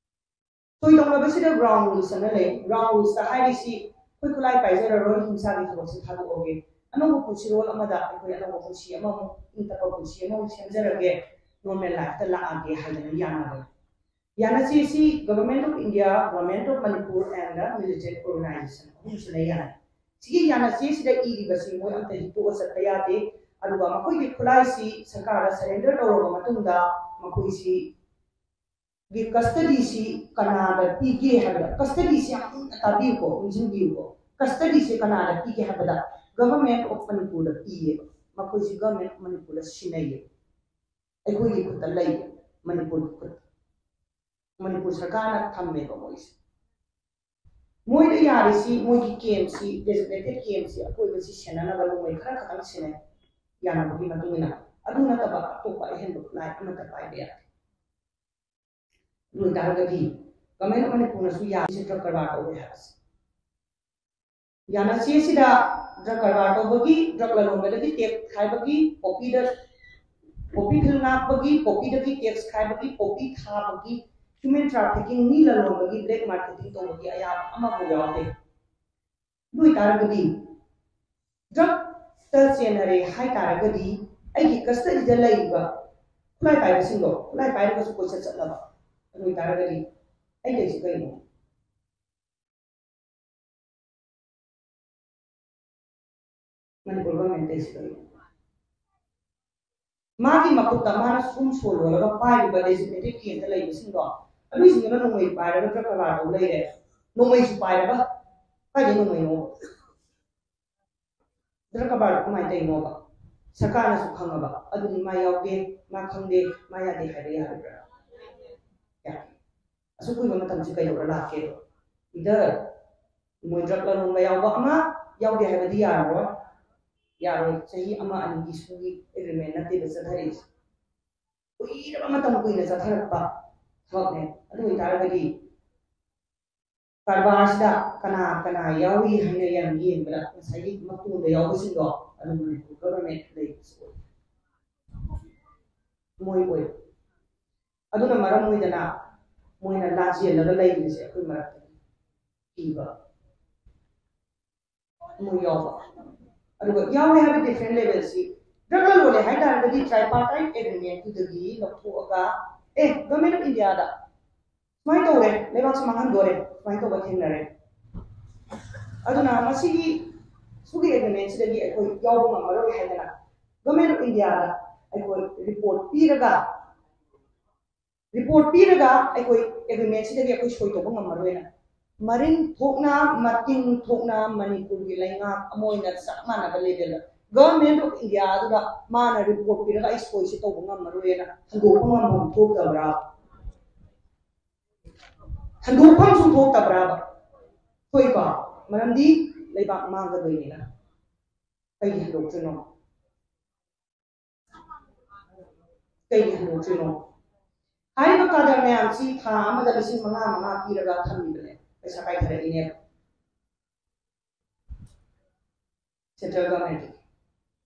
ꯁꯣꯏ ꯇꯧꯅꯕꯁꯤꯗ ground rules ꯑꯅ ꯂꯩ꯫ Ground rules ꯇ ꯍꯥꯏꯔꯤꯁꯤ ꯑꯩꯈꯣꯏ ꯈꯨꯠꯂꯥꯏ ꯄꯥꯏꯖꯔꯔꯣꯏ, ꯍꯤꯡꯁꯥꯒꯤ ꯊꯕꯛꯁꯤ ꯊꯥꯗꯣꯛꯑꯒꯦ, ꯑꯅꯧꯕ ꯄꯨꯟꯁꯤꯔꯣꯜ ꯑꯃꯗ ꯑꯩꯈꯣꯏ ꯑꯅꯧꯕ ꯄꯨꯟꯁꯤ ꯑꯃꯃꯨꯛ, ꯏꯪ ꯇꯞꯄ ꯄꯨꯟꯁꯤ ꯑꯃꯃꯨꯛ ꯁꯦꯝꯖꯔꯒꯦ, normal life ꯇ ꯂꯥꯛꯑꯒꯦ ꯍꯥꯏꯗꯅ ꯌꯥꯅꯕꯅꯤ꯫ ꯌꯥꯅꯆꯦꯁꯤ Government of India, Government of Manipur and the militant organization ꯑꯍꯨꯝꯁꯤꯅ ꯌꯥꯅꯩ꯫ ꯁꯤꯒꯤ ꯌꯥꯅꯆꯦꯁꯤꯗ ꯏꯔꯤꯕꯁꯤ ꯃꯣꯏ ꯑꯝꯇ ꯍꯤꯛꯇꯣꯛꯑ ꯆꯠꯄ ꯌꯥꯗꯦ꯫ ꯑꯗꯨꯒ ꯃꯈꯣꯏꯒꯤ ꯈꯨꯠꯂꯥꯏꯁꯤ ꯁꯔꯀꯥꯔꯗ surrender ꯇꯧꯔꯕ ꯃꯇꯨꯡꯗ ꯃꯈꯣꯏꯁꯤ ꯀꯁꯇꯗꯤꯁꯤ ꯀꯅꯥꯗ ꯄꯤꯒꯦ ꯍꯥꯏꯕꯗ, ꯀꯁꯇꯗꯤꯁꯤ ꯌꯥꯝ ꯃꯨꯟꯅ ꯇꯥꯕꯤꯌꯨꯀꯣ, ꯅꯤꯡꯁꯤꯡꯕꯤꯌꯨꯀꯣ꯫ ꯀꯁꯇꯗꯤꯁꯤ ꯀꯅꯥꯗ ꯄꯤꯒꯦ ꯍꯥꯏꯕꯗ Government of ꯃꯅꯤꯄꯨꯔꯗ ꯄꯤꯌꯦꯕ꯫ ꯃꯈꯣꯏꯁꯤ Government of ꯃꯅꯤꯄꯨꯔꯗ ꯁꯤꯟꯅꯩꯌꯦꯕ꯫ ꯑꯩꯈꯣꯏꯒꯤ ꯈꯨꯠꯇ ꯂꯩꯌꯦ, ꯃꯅꯤꯄꯨꯔꯒꯤ ꯈꯨꯠꯇ꯫ ꯃꯅꯤꯄꯨꯔ ꯁꯔꯀꯥꯔꯅ ꯊꯝꯃꯦꯕ ꯃꯣꯏꯁꯦ꯫ ꯃꯣꯏꯗ ꯌꯥꯔꯤꯁꯤ, ꯃꯣꯏꯒꯤ ꯀꯦꯝꯁꯤ, designated ꯀꯦꯝꯁꯤ ꯑꯀꯣꯏꯕꯁꯤ ꯁꯦꯟꯅꯅꯕ ꯅꯣꯡꯃꯩ ꯈꯔ ꯈꯛꯇꯪ ꯁꯤꯟꯅꯩ, ꯌꯥꯅꯕꯒꯤ ꯃꯇꯨꯡ ꯏꯟꯅ꯫ ꯑꯗꯨ ꯅꯠꯇꯕ ꯑꯇꯣꯞꯄ ꯑꯍꯦꯟꯕ ꯈꯨꯠꯂꯥꯏ ꯑꯃꯠꯇ ꯄꯥꯏꯕ ꯌꯥꯗꯦ꯫ ꯑꯗꯨ ꯑꯣꯏꯇꯥꯔꯒꯗꯤ Government of ꯃꯅꯤꯄꯨꯔꯅꯁꯨ ꯌꯥꯔꯤꯁꯦ drug ꯀꯔꯕꯥꯔ ꯇꯧꯔꯦ ꯍꯥꯏꯕꯁꯦ꯫ ꯌꯥꯅꯁꯦ ꯑꯁꯤꯗ drug ꯀꯔꯕꯥꯔ ꯇꯧꯕꯒꯤ, drug ꯂꯂꯣꯟꯕꯗꯒꯤ tax ꯈꯥꯏꯕꯒꯤ, poppyꯗ, poppy field ꯉꯥꯛꯄꯒꯤ, poppyꯗꯒꯤ tax ꯈꯥꯏꯕꯒꯤ, poppy ꯊꯥꯕꯒꯤ, human trafficking, ꯃꯤ ꯂꯂꯣꯟꯕꯒꯤ, black marketing ꯇꯧꯕꯒꯤ ꯑꯌꯥꯕ ꯑꯃꯐꯥꯎ ꯌꯥꯎꯗꯦ꯫ ꯑꯗꯨ ꯑꯣꯏꯇꯥꯔꯒꯗꯤ drugꯇ ꯆꯦꯟꯅꯔꯦ ꯍꯥꯏ ꯇꯥꯔꯒꯗꯤ ꯑꯩꯒꯤ custodyꯗ ꯂꯩꯔꯤꯕ ꯈꯨꯠꯂꯥꯏ ꯄꯥꯏꯕꯁꯤꯡꯗꯣ, ꯈꯨꯠꯂꯥꯏ ꯄꯥꯏꯔꯒꯁꯨ ꯀꯣꯏꯆꯠ ꯆꯠꯂꯕ, ꯑꯗꯨ ꯑꯣꯏꯇꯥꯔꯒꯗꯤ ꯑꯩ ꯇꯧꯔꯤꯁꯤ ꯀꯩꯅꯣ? ꯃꯅꯤꯄꯨꯔ Government ꯇꯧꯔꯤꯁꯤ ꯀꯩꯅꯣ? ꯃꯥꯒꯤ ꯃꯈꯨꯠꯇ ꯃꯥꯅ ꯁꯨꯝ ꯁꯣꯜꯂꯣꯜꯂꯒ ꯄꯥꯏꯔꯤꯕ designated camp ꯂꯩꯕꯁꯤꯡꯗꯣ, ꯑꯗꯨꯏꯁꯤꯡꯗꯨꯅ ꯅꯣꯡꯃꯩ ꯄꯥꯏꯔꯒ drug ꯀꯔꯕꯥꯔ ꯇꯧ ꯂꯩꯔꯦ꯫ ꯅꯣꯡꯃꯩꯁꯨ ꯄꯥꯏꯔꯒ, ꯀꯥꯏꯗꯩ ꯅꯣꯡꯃꯩꯅꯣ? Drug ꯀꯔꯕꯥꯔ ꯀꯃꯥꯏꯅ ꯇꯧꯔꯤꯅꯣꯕ? ꯁꯔꯀꯥꯔꯅꯁꯨ ꯈꯪꯉꯕ, ꯑꯗꯨꯗꯤ ꯃꯥ ꯌꯥꯎꯗꯦ, ꯃꯥ ꯈꯪꯗꯦ, ꯃꯥ ꯌꯥꯗꯦ ꯍꯥꯏꯕ ꯌꯥꯔꯣꯏꯗ꯭ꯔꯥ? ꯌꯥꯏ꯫ ꯑꯁꯨꯛ ꯀꯨꯏꯕ ꯃꯇꯝꯁꯤ ꯀꯩꯗꯧꯔ ꯂꯥꯛꯀꯦꯕ? Either ꯃꯣꯏ drug ꯂꯂꯣꯟꯕ ꯌꯥꯎꯕ ꯑꯃ, ꯌꯥꯎꯗꯦ ꯍꯥꯏꯕꯗꯤ ꯌꯥꯔꯔꯣꯏ꯫ ꯌꯥꯔꯣꯏ꯫ ꯆꯍꯤ ꯑꯃ ꯑꯅꯤꯒꯤ ꯁꯨꯒꯤ agreement ꯅꯠꯇꯦꯕ ꯆꯠꯊꯔꯛꯏꯁꯦ꯫ ꯀꯨꯏꯔꯕ ꯃꯇꯝ ꯀꯨꯏꯅ ꯆꯠꯊꯔꯛꯄ ꯊꯕꯛꯅꯦ꯫ ꯑꯗꯨ ꯑꯣꯏꯇꯥꯔꯒꯗꯤ ꯀꯔꯕꯥꯔꯁꯤꯗ ꯀꯅꯥ ꯀꯅꯥ ꯌꯥꯎꯔꯤ ꯍꯥꯏꯅ ꯌꯥꯝ ꯌꯦꯡꯕꯗ ꯉꯁꯥꯏꯒꯤ ꯃꯇꯣꯟꯗ ꯌꯥꯎꯕꯁꯤꯡꯗꯣ ꯑꯗꯨ ꯃꯅꯤꯄꯨꯔ government ꯂꯩꯕꯁꯨ ꯑꯣꯏ꯫ ꯃꯣꯏ ꯑꯣꯏ꯫ ꯑꯗꯨꯅ ꯃꯔꯝ ꯑꯣꯏꯗꯅ ꯃꯣꯏꯅ ꯂꯥꯟꯖꯦꯜꯂꯒ ꯂꯩꯔꯤꯕꯁꯦ ꯑꯩꯈꯣꯏ ꯃꯔꯛꯇ ꯄꯤꯕ ꯃꯣꯏ ꯌꯥꯎꯕ꯫ ꯑꯗꯨꯒ ꯌꯥꯎꯔꯦ ꯍꯥꯏꯕ different levelꯁꯤ drug ꯂꯂꯣꯜꯂꯦ ꯍꯥꯏ ꯇꯥꯔꯒꯗꯤ tripartite agreementꯇꯨꯗꯒꯤ ꯂꯧꯊꯣꯛꯑꯒ, ꯑꯦ, Government of Indiaꯗ ꯁꯨꯃꯥꯏꯅ ꯇꯧꯔꯦ, ꯂꯩꯕꯥꯛꯁꯤ ꯃꯥꯡꯍꯟꯗꯣꯔꯦ, ꯁꯨꯃꯥꯏꯅ ꯇꯧꯕ ꯊꯦꯡꯅꯔꯦ꯫ ꯑꯗꯨꯅ ꯃꯁꯤꯒꯤ, ꯁꯤꯒꯤ agreementꯁꯤꯗꯒꯤ ꯑꯩꯈꯣꯏ ꯌꯥꯎꯕ ꯉꯝꯃꯔꯣꯏ ꯍꯥꯏꯗꯅ Government of Indiaꯗ ꯑꯩꯈꯣꯏ report ꯄꯤꯔꯒ ꯔꯤꯄꯣꯔꯠ ꯄꯤꯔꯒ ꯑꯩꯈꯣꯏ ꯑꯦꯒ꯭ꯔꯤꯃꯦꯟꯁꯤꯗꯒꯤ ꯑꯩꯈꯣꯏ ꯁꯣꯏ ꯇꯧꯕ ꯉꯝꯃꯔꯣꯏꯅ꯫ ꯃꯔꯤꯟ ꯊꯣꯛꯅ, ꯃꯇꯤꯟ ꯊꯣꯛꯅ ꯃꯅꯤꯄꯨꯔꯒꯤ ꯂꯩꯉꯥꯛ ꯑꯃ ꯑꯣꯏꯅ ꯆꯞ ꯃꯥꯟꯅꯕ ꯂꯦꯚꯦꯜꯗ, ꯒꯚꯔꯟꯃꯦꯟ ꯑꯣꯐ ꯏꯟꯗꯤꯌꯥꯗꯨꯗ ꯃꯥꯅ ꯔꯤꯄꯣꯔꯠ ꯄꯤꯔꯒ ꯑꯩ ꯁꯣꯏꯁꯤ ꯇꯧꯕ ꯉꯝꯃꯔꯣꯏꯅ ꯍꯟꯗꯣꯛꯄ ꯉꯝꯐꯝ ꯊꯣꯛꯇꯕ꯭ꯔꯥ? ꯍꯟꯗꯣꯛꯐꯝꯁꯨ ꯊꯣꯛꯇꯕ꯭ꯔꯥꯕ? ꯊꯣꯛꯏꯀꯣ꯫ ꯃꯔꯝꯗꯤ ꯂꯩꯕꯥꯛ ꯃꯥꯡꯒꯗꯣꯏꯅꯤꯅ꯫ ꯀꯩꯒꯤ ꯍꯟꯗꯣꯛꯇ꯭ꯔꯤꯅꯣ? ꯀꯩꯒꯤ ꯍꯟꯗꯣꯛꯇ꯭ꯔꯤꯅꯣ? ꯍꯥꯏꯔꯤꯕ ꯀꯥꯗꯔ ꯃꯌꯥꯝꯁꯤ ꯊꯥ ꯑꯃꯗ ꯂꯤꯁꯤꯡ ꯃꯉꯥ ꯃꯉꯥ ꯄꯤꯔꯒ ꯊꯝꯃꯤꯕꯅꯦ, ꯄꯩꯁꯥ ꯀꯥꯏꯊꯔꯛꯏꯅꯦꯕ ꯁꯦꯟꯇ꯭ꯔꯦꯜ ꯒꯚꯔꯟꯃꯦꯟꯠꯀꯤ꯫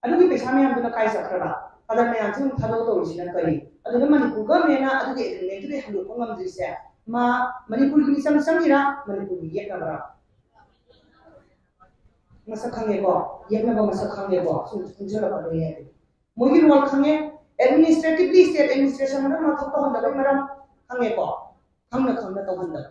ꯑꯗꯨꯒꯤ ꯄꯩꯁꯥ ꯃꯌꯥꯝꯗꯨꯅ ꯀꯥꯏ ꯆꯠꯈ꯭ꯔꯕ? ꯀꯥꯗꯔ ꯃꯌꯥꯝꯁꯤ ꯑꯃꯨꯛ ꯊꯥꯗꯣꯛꯑ ꯇꯧꯔꯤꯁꯤꯅ ꯀꯔꯤ? ꯑꯗꯨꯅ ꯃꯅꯤꯄꯨꯔ ꯒꯚꯔꯟꯃꯦꯟꯠꯅ ꯑꯗꯨꯒꯤ ꯑꯦꯒ꯭ꯔꯤꯃꯦꯟꯠꯇꯨꯗꯩ ꯍꯟꯗꯣꯛꯄ ꯉꯝꯗ꯭ꯔꯤꯁꯦ ꯃꯥ ꯃꯅꯤꯄꯨꯔꯒꯤ ꯃꯤꯆꯪ ꯆꯪꯉꯤꯔꯥ, ꯃꯅꯤꯄꯨꯔꯒꯤ ꯌꯦꯛꯅꯕ꯭ꯔꯥ? ꯃꯁꯛ ꯈꯪꯉꯦꯀꯣ, ꯌꯦꯛꯅꯕ ꯃꯁꯛ ꯈꯪꯉꯦꯀꯣ, ꯁꯨꯝ ꯈꯪꯖꯔꯛꯀꯗꯣꯏꯅꯦ꯫ ꯃꯣꯏꯒꯤ ꯔꯣꯜ ꯈꯪꯉꯦ, ꯑꯦꯗꯃꯤꯅꯤꯁꯇ꯭ꯔꯦꯇꯤꯚꯂꯤ ꯁ꯭ꯇꯦꯠ ꯑꯦꯗꯃꯤꯅꯤꯁꯇ꯭ꯔꯦꯁꯟ ꯑꯃ ꯊꯕꯛ ꯇꯧꯍꯟꯗꯕꯩ ꯃꯔꯝ ꯈꯪꯉꯦꯀꯣ, ꯈꯪꯅ ꯈꯪꯅ ꯇꯧꯍꯟꯗꯕ,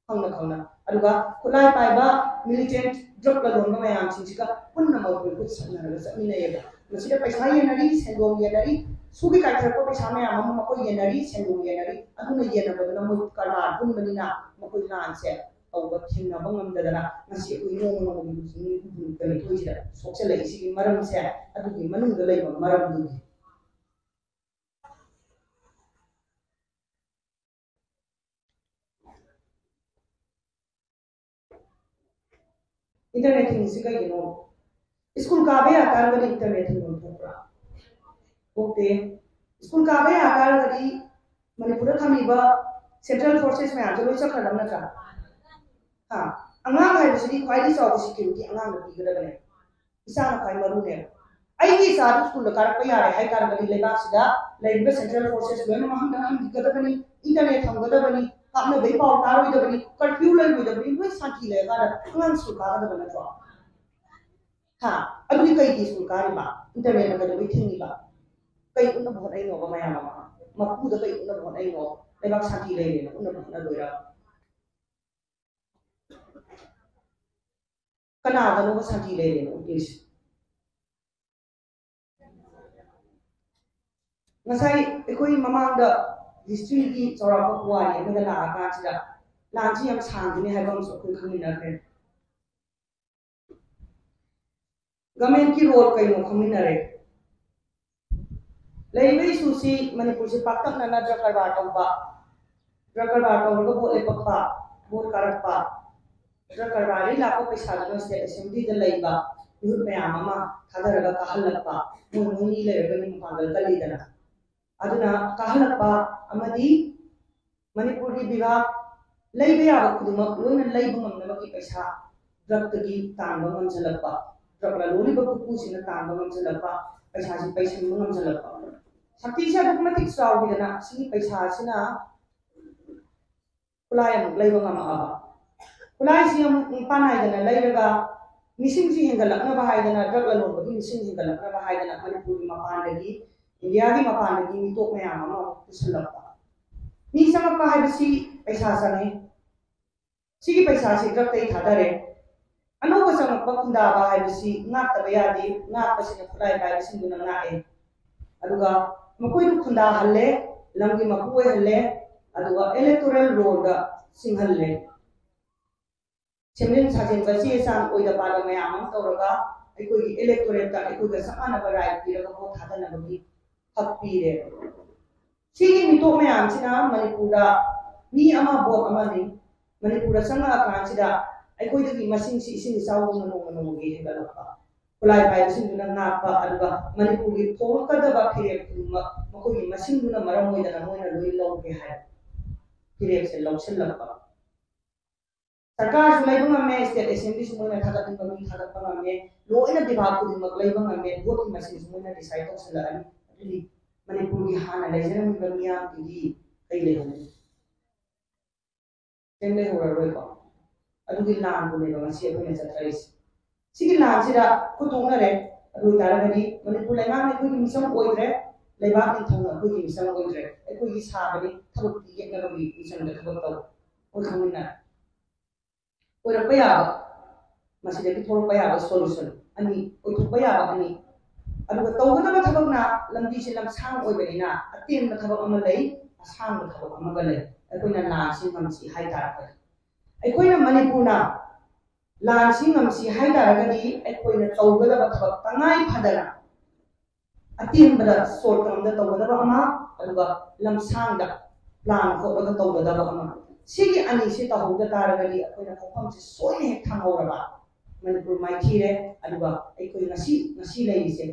ꯈꯪꯅ ꯈꯪꯅ꯫ ꯑꯗꯨꯒ ꯈꯨꯠꯂꯥꯏ ꯄꯥꯏꯕ ꯃꯤꯂꯤꯇꯦꯟꯠ ꯗ꯭ꯔꯒ ꯂꯂꯣꯟꯕ ꯃꯌꯥꯝꯁꯤꯡꯁꯤꯒ ꯄꯨꯟꯅ ꯃꯈꯣꯏ ꯈꯨꯠ ꯁꯝꯅꯔꯒ ꯆꯠꯃꯤꯟꯅꯩꯌꯦꯕ꯫ ꯃꯁꯤꯗ ꯄꯩꯁꯥ ꯌꯦꯟꯅꯔꯤ, ꯁꯦꯟꯗꯣꯡ ꯌꯦꯟꯅꯔꯤ, ꯁꯨꯒꯤ ꯀꯥꯏꯊꯔꯛꯄ ꯄꯩꯁꯥ ꯃꯌꯥꯝ ꯑꯃ ꯃꯈꯣꯏ ꯌꯦꯟꯅꯔꯤ, ꯁꯦꯟꯗꯣꯡ ꯌꯦꯟꯅꯔꯤ꯫ ꯑꯗꯨꯅ ꯌꯦꯟꯅꯕꯗꯨꯅ ꯃꯣꯏ ꯀꯔꯕꯥꯔ ꯄꯨꯟꯕꯅꯤꯅ ꯃꯈꯣꯏ ꯂꯥꯟꯁꯦ ꯇꯧꯕ ꯊꯦꯡꯅꯕ ꯉꯝꯗꯗꯅ ꯉꯁꯤ ꯑꯩꯈꯣꯏ ꯅꯣꯡꯃ ꯅꯣꯡꯃꯒꯤ ꯍꯧꯖꯤꯛ ꯍꯨꯝꯐꯨ ꯇꯔꯥꯅꯤꯊꯣꯏꯁꯤꯗ ꯁꯣꯛꯆꯜꯂꯛꯏꯁꯤꯒꯤ ꯃꯔꯝꯁꯦ ꯑꯗꯨꯒꯤ ꯃꯅꯨꯡꯗ ꯂꯩꯕ ꯃꯔꯝꯗꯨꯒꯤ꯫ ꯏꯟꯇꯔꯅꯦꯠ ꯊꯤꯡꯉꯤꯁꯤ ꯀꯩꯒꯤꯅꯣ? ꯁ꯭ꯀꯨꯜ ꯀꯥꯕ ꯌꯥ ꯇꯥꯔꯒꯗꯤ ꯏꯟꯇꯔꯅꯦꯠ ꯊꯤꯡꯐꯝ ꯊꯣꯛꯄ꯭ꯔꯥ? ꯊꯣꯛꯇꯦ꯫ ꯁ꯭ꯀꯨꯜ ꯀꯥꯕ ꯌꯥ ꯇꯥꯔꯒꯗꯤ ꯃꯅꯤꯄꯨꯔꯗ ꯊꯝꯃꯤꯕ ꯁꯦꯟꯇ꯭ꯔꯦꯜ ꯐꯣꯔꯁꯦꯁ ꯃꯌꯥꯝꯁꯦ ꯂꯣꯏ ꯆꯠꯈ꯭ꯔꯗꯕ ꯅꯠꯇ꯭ꯔꯥ? ꯍꯥ? ꯑꯉꯥꯡ ꯍꯥꯏꯕꯁꯤꯗꯤ ꯈ꯭ꯋꯥꯏꯗꯒꯤ ꯆꯥꯎꯕ ꯁꯦꯀ꯭ꯌꯨꯔꯤꯇꯤ ꯑꯉꯥꯡꯗ ꯄꯤꯒꯗꯕꯅꯦ꯫ ꯏꯆꯥꯅ ꯈ꯭ꯋꯥꯏ ꯃꯔꯨꯅꯦꯕ꯫ ꯑꯩꯒꯤ ꯏꯆꯥꯗꯨ ꯁ꯭ꯀꯨꯜꯗ ꯀꯥꯔꯛꯄ ꯌꯥꯔꯦ ꯍꯥꯏ ꯇꯥꯔꯒꯗꯤ ꯂꯩꯕꯥꯛꯁꯤꯗ ꯂꯩꯔꯤꯕ ꯁꯦꯟꯇ꯭ꯔꯦꯜ ꯐꯣꯔꯁꯦꯁ ꯂꯣꯏꯅꯃꯛ ꯍꯟꯊ ꯍꯟꯈꯤꯒꯗꯕꯅꯤ, ꯏꯟꯇꯔꯅꯦꯠ ꯊꯝꯒꯗꯕꯅꯤ, ꯀꯥꯞꯅꯕꯒꯤ ꯄꯥꯎ ꯇꯥꯔꯣꯏꯗꯕꯅꯤ, ꯀꯔꯐ꯭ꯌꯨ ꯂꯩꯔꯣꯏꯗꯕꯅꯤ, ꯂꯣꯏ ꯁꯥꯟꯇꯤ ꯂꯩꯔꯀꯥꯟꯗ ꯑꯉꯥꯡ ꯁ꯭ꯀꯨꯜ ꯀꯥꯒꯗꯕ ꯅꯠꯇ꯭ꯔꯣ? ꯍꯥ? ꯑꯗꯨꯗꯤ ꯀꯩꯒꯤ ꯁ꯭ꯀꯨꯜ ꯀꯥꯔꯤꯕ? ꯏꯟꯇꯔꯅꯦꯠꯅ ꯀꯩꯗꯧꯕꯩ ꯊꯤꯡꯉꯤꯕ? ꯀꯩ ꯎꯠꯅꯕ ꯍꯣꯠꯅꯩꯅꯣꯕ ꯃꯌꯥꯝ ꯑꯃ? ꯃꯄꯨꯗ ꯀꯩ ꯎꯠꯅꯕ ꯍꯣꯠꯅꯩꯅꯣ? ꯂꯩꯕꯥꯛ ꯁꯥꯟꯇꯤ ꯂꯩꯔꯦꯅ ꯎꯠꯅꯕ ꯍꯣꯠꯅꯗꯣꯏꯔꯥ? ꯀꯅꯥꯗꯅꯣꯕ ꯁꯥꯟꯇꯤ ꯂꯩꯔꯦꯅ ꯎꯠꯇꯣꯏꯁꯦ? ꯉꯁꯥꯏ ꯑꯩꯈꯣꯏ ꯃꯃꯥꯡꯗ ꯍꯤꯁꯇ꯭ꯔꯤꯒꯤ ꯆꯥꯎꯔꯥꯛꯄ ꯄꯨꯋꯥꯔꯤ ꯑꯃꯗ ꯂꯥꯛꯑꯀꯥꯟꯁꯤꯗ ꯂꯥꯟꯁꯤ ꯌꯥꯝ ꯁꯥꯡꯗꯣꯏꯅꯤ ꯍꯥꯏꯕ ꯑꯃꯁꯨ ꯑꯩꯈꯣꯏ ꯈꯪꯃꯤꯟꯅꯈ꯭ꯔꯦ꯫ ꯒꯃꯦꯟꯒꯤ ꯔꯣꯜ ꯀꯩꯅꯣ ꯈꯪꯃꯤꯟꯅꯔꯦ꯫ ꯂꯩꯔꯤꯕ ꯏꯁꯨꯁꯤ ꯃꯅꯤꯄꯨꯔꯁꯤ ꯄꯥꯛꯇꯛꯅꯅ ꯗ꯭ꯔꯒ ꯀꯔꯕꯥꯔ ꯇꯧꯕ, ꯗ꯭ꯔꯒ ꯀꯔꯕꯥꯔ ꯇꯧꯔꯒ ꯚꯣꯠ ꯂꯦꯞꯄꯛꯄ, ꯚꯣꯠ ꯀꯥꯔꯛꯄ, ꯗ꯭ꯔꯒ ꯀꯔꯕꯥꯔꯗꯒꯤ ꯂꯥꯛꯄ ꯄꯩꯁꯥꯗꯨꯅ ꯁ꯭ꯇꯦꯠ ꯑꯦꯁꯦꯝꯕ꯭ꯂꯤꯗ ꯂꯩꯕ ꯃꯤꯍꯨꯠ ꯃꯌꯥꯝ ꯑꯃ ꯊꯥꯗꯔꯒ ꯀꯥꯍꯜꯂꯛꯄ, ꯃꯣꯏ ꯃꯣꯏꯅꯤ ꯂꯩꯔꯒꯗꯤ ꯃꯄꯥꯡꯒꯜ ꯀꯜꯂꯤꯗꯅ꯫ ꯑꯗꯨꯅ ꯀꯥꯍꯜꯂꯛꯄ ꯑꯃꯗꯤ ꯃꯅꯤꯄꯨꯔꯒꯤ ꯕꯤꯚꯥꯒ ꯂꯩꯕ ꯌꯥꯕ ꯈꯨꯗꯤꯡꯃꯛ ꯂꯣꯏꯅ ꯂꯩꯕ ꯉꯝꯅꯕꯒꯤ ꯄꯩꯁꯥ ꯗ꯭ꯔꯒꯇꯒꯤ ꯇꯥꯟꯕ ꯉꯝꯁꯤꯜꯂꯛꯄ, ꯗ꯭ꯔꯒ ꯂꯂꯣꯜꯂꯤꯕ ꯀꯨꯀꯨꯁꯤꯡꯅ ꯇꯥꯟꯕ ꯉꯝꯁꯤꯜꯂꯛꯄ, ꯄꯩꯁꯥꯁꯤ ꯄꯩꯁꯤꯟꯕ ꯉꯝꯁꯤꯜꯂꯛꯄ꯫ ꯁꯛꯇꯤꯁꯦ ꯑꯗꯨꯛꯀꯤ ꯃꯇꯤꯛ ꯆꯥꯎꯈꯤꯗꯅ ꯁꯤꯒꯤ ꯄꯩꯁꯥꯁꯤꯅ ꯈꯨꯠꯂꯥꯏ ꯑꯃꯨꯛ ꯂꯩꯕ ꯉꯝꯃꯛꯑꯕ꯫ ꯈꯨꯠꯂꯥꯏꯁꯤ ꯑꯃꯨꯛ ꯃꯄꯥꯟ ꯅꯥꯏꯗꯅ ꯂꯩꯔꯒ ꯃꯤꯁꯤꯡꯁꯤ ꯍꯦꯟꯒꯠꯂꯛꯅꯕ ꯍꯥꯏꯗꯅ, ꯗ꯭ꯔꯒ ꯂꯂꯣꯟꯕꯒꯤ ꯃꯤꯁꯤꯡ ꯍꯦꯟꯒꯠꯂꯛꯅꯕ ꯍꯥꯏꯗꯅ ꯃꯅꯤꯄꯨꯔꯒꯤ ꯃꯄꯥꯟꯗꯒꯤ, ꯏꯟꯗꯤꯌꯥꯒꯤ ꯃꯄꯥꯟꯗꯒꯤ ꯃꯤꯇꯣꯞ ꯃꯌꯥꯝ ꯑꯃ ꯑꯃꯨꯛ ꯄꯨꯁꯤꯜꯂꯛꯄ꯫ ꯃꯤ ꯆꯪꯉꯛꯄ ꯍꯥꯏꯕꯁꯤ ꯄꯩꯁꯥ ꯆꯪꯉꯤ꯫ ꯁꯤꯒꯤ ꯄꯩꯁꯥꯁꯤ ꯗ꯭ꯔꯒꯇꯩ ꯊꯥꯗꯔꯦ꯫ ꯑꯅꯧꯕ ꯆꯪꯉꯛꯄ ꯈꯨꯟꯗꯥꯕ ꯍꯥꯏꯕꯁꯤ ꯉꯥꯛꯇꯕ ꯌꯥꯗꯦ꯫ ꯉꯥꯛꯄꯁꯤꯅ ꯈꯨꯠꯂꯥꯏ ꯄꯥꯏꯕꯁꯤꯡꯗꯨꯅ ꯉꯥꯛꯑꯦ꯫ ꯑꯗꯨꯒ ꯃꯈꯣꯏꯗꯨ ꯈꯨꯟꯗꯥꯍꯜꯂꯦ, ꯂꯝꯒꯤ ꯃꯄꯨ ꯑꯣꯏꯍꯜꯂꯦ, ꯑꯗꯨꯒ ꯏꯂꯦꯛꯇꯣꯔꯦꯜ ꯔꯣꯜꯗ ꯆꯤꯡꯍꯜꯂꯦ꯫ ꯁꯦꯝꯖꯤꯟ ꯁꯥꯖꯤꯟꯕ ꯆꯦ ꯆꯥꯡ ꯑꯣꯏꯗ ꯄꯥꯗ ꯃꯌꯥꯝ ꯑꯃ ꯇꯧꯔꯒ ꯑꯩꯈꯣꯏꯒꯤ ꯏꯂꯦꯛꯇꯣꯔꯦꯠꯇ ꯑꯩꯈꯣꯏꯒ ꯆꯞ ꯃꯥꯟꯅꯕ ꯔꯥꯏꯠ ꯄꯤꯔꯒ ꯚꯣꯠ ꯊꯥꯗꯅꯕꯒꯤ ꯍꯛ ꯄꯤꯔꯦ꯫ ꯁꯤꯒꯤ ꯃꯤꯇꯣꯞ ꯃꯌꯥꯝꯁꯤꯅ ꯃꯅꯤꯄꯨꯔꯗ ꯃꯤ ꯑꯃ ꯚꯣꯠ ꯑꯃꯅꯤ꯫ ꯃꯅꯤꯄꯨꯔꯗ ꯆꯪꯉꯛꯑꯀꯥꯟꯁꯤꯗ ꯑꯩꯈꯣꯏꯗꯒꯤ ꯃꯁꯤꯡꯁꯤ ꯏꯁꯤꯡ ꯏꯆꯥꯎꯒꯨꯝꯅ ꯅꯣꯡꯃ ꯅꯣꯡꯃꯒꯤ ꯍꯦꯟꯒꯠꯂꯛꯄ, ꯈꯨꯠꯂꯥꯏ ꯄꯥꯏꯕꯁꯤꯡꯗꯨꯅ ꯉꯥꯛꯄ, ꯑꯗꯨꯒ ꯃꯅꯤꯄꯨꯔꯒꯤ ꯊꯣꯛꯂꯛꯀꯗꯕ ꯐꯤꯔꯦꯞ ꯈꯨꯗꯤꯡꯃꯛ ꯃꯈꯣꯏꯒꯤ ꯃꯁꯤꯡꯗꯨꯅ ꯃꯔꯝ ꯑꯣꯏꯗꯅ ꯃꯣꯏꯅ ꯂꯣꯏ ꯂꯧꯒꯦ ꯍꯥꯏꯕ ꯐꯤꯔꯦꯞꯁꯦ ꯂꯧꯁꯤꯜꯂꯛꯄ꯫ ꯁꯔꯀꯥꯔꯁꯨ ꯂꯩꯕ ꯉꯝꯃꯦ, ꯁ꯭ꯇꯦꯠ ꯑꯦꯁꯦꯝꯕ꯭ꯂꯤꯁꯨ ꯃꯣꯏꯅ ꯊꯥꯒꯠꯅꯤꯡꯕ ꯃꯤ ꯊꯥꯒꯠꯄ ꯉꯝꯃꯦ, ꯂꯣꯏꯅ ꯕꯤꯚꯥꯒ ꯈꯨꯗꯤꯡꯃꯛ ꯂꯩꯕ ꯉꯝꯃꯦ, ꯚꯣꯠꯀꯤ ꯃꯁꯤꯡꯁꯨ ꯃꯣꯏꯅ ꯗꯤꯁꯥꯏꯠ ꯇꯧꯁꯤꯜꯂꯛꯑꯅꯤ꯫ ꯑꯗꯨꯗꯤ ꯃꯅꯤꯄꯨꯔꯒꯤ ꯍꯥꯟꯅ ꯂꯩꯖꯔꯝꯃꯤꯕ ꯃꯤꯌꯥꯝꯗꯨꯗꯤ ꯀꯩ ꯂꯩꯍꯧꯅꯤ? ꯀꯩꯝ ꯂꯩꯍꯧꯔꯔꯣꯏꯀꯣ꯫ ꯑꯗꯨꯒꯤ ꯂꯥꯟꯗꯨꯅꯦꯕ ꯉꯁꯤ ꯑꯩꯈꯣꯏꯅ ꯆꯠꯊꯔꯤꯁꯦ꯫ ꯁꯤꯒꯤ ꯂꯥꯟꯁꯤꯗ ꯈꯨꯠ ꯊꯣꯛꯅꯔꯦ꯫ ꯑꯗꯨ ꯑꯣꯏꯇꯥꯔꯒꯗꯤ ꯃꯅꯤꯄꯨꯔ ꯂꯩꯉꯥꯛꯅ ꯑꯩꯈꯣꯏꯒꯤ ꯃꯤꯆꯪ ꯑꯣꯏꯗ꯭ꯔꯦ, ꯂꯩꯕꯥꯛ ꯅꯤꯡꯊꯧꯅ ꯑꯩꯈꯣꯏꯒꯤ ꯃꯤꯆꯪ ꯑꯣꯏꯗ꯭ꯔꯦ꯫ ꯑꯩꯈꯣꯏꯒꯤ ꯁꯥꯕꯅꯤ, ꯊꯕꯛꯇꯤ ꯌꯦꯠꯅꯕꯒꯤ ꯃꯤꯆꯪꯗ ꯊꯕꯛ ꯇꯧ꯫ ꯑꯩꯈꯣꯏ ꯈꯪꯃꯤꯟꯅꯔꯦ꯫ ꯑꯣꯏꯔꯛꯄ ꯌꯥꯕ, ꯃꯁꯤꯗꯒꯤ ꯊꯣꯛꯂꯛꯄ ꯌꯥꯕ ꯁꯣꯂꯨꯁꯟ ꯑꯅꯤ, ꯑꯣꯏꯊꯣꯛꯄ ꯌꯥꯕ ꯑꯅꯤ꯫ ꯑꯗꯨꯒ ꯇꯧꯒꯗꯕ ꯊꯕꯛꯅ ꯂꯝꯕꯤꯁꯦ ꯂꯝꯁꯥꯡ ꯑꯣꯏꯕꯅꯤꯅ ꯑꯇꯦꯟꯕ ꯊꯕꯛ ꯑꯃ ꯂꯩ, ꯑꯁꯥꯡꯕ ꯊꯕꯛ ꯑꯃꯒ ꯂꯩ꯫ ꯑꯩꯈꯣꯏꯅ ꯂꯥꯟꯁꯤ ꯉꯝꯁꯤ ꯍꯥꯏ ꯇꯥꯔꯒꯗꯤ, ꯑꯩꯈꯣꯏꯅ ꯃꯅꯤꯄꯨꯔꯅ ꯂꯥꯟꯁꯤ ꯉꯝꯁꯤ ꯍꯥꯏ ꯇꯥꯔꯒꯗꯤ, ꯑꯩꯈꯣꯏꯅ ꯇꯧꯒꯗꯕ ꯊꯕꯛ ꯇꯉꯥꯏ ꯐꯗꯅ ꯑꯇꯦꯟꯕꯗ, ꯁꯣꯔꯠ ꯇꯔꯝꯗ ꯇꯧꯒꯗꯕ ꯑꯃ, ꯑꯗꯨꯒ ꯂꯝꯁꯥꯡꯗ ꯄ꯭ꯂꯥꯟ ꯍꯣꯠꯂꯒ ꯇꯧꯒꯗꯕ ꯑꯃ꯫ ꯁꯤꯒꯤ ꯑꯅꯤꯁꯤ ꯇꯧꯍꯧꯗ ꯇꯥꯔꯒꯗꯤ ꯑꯩꯈꯣꯏꯅ ꯈꯣꯡꯐꯝꯁꯤ ꯁꯣꯏꯅ ꯍꯦꯛ ꯊꯝꯍꯧꯔꯕ, ꯃꯅꯤꯄꯨꯔ ꯃꯥꯏꯊꯤꯔꯦ꯫ ꯑꯗꯨꯒ ꯑꯩꯈꯣꯏ ꯉꯁꯤ, ꯉꯁꯤ ꯂꯩꯔꯤꯁꯦ,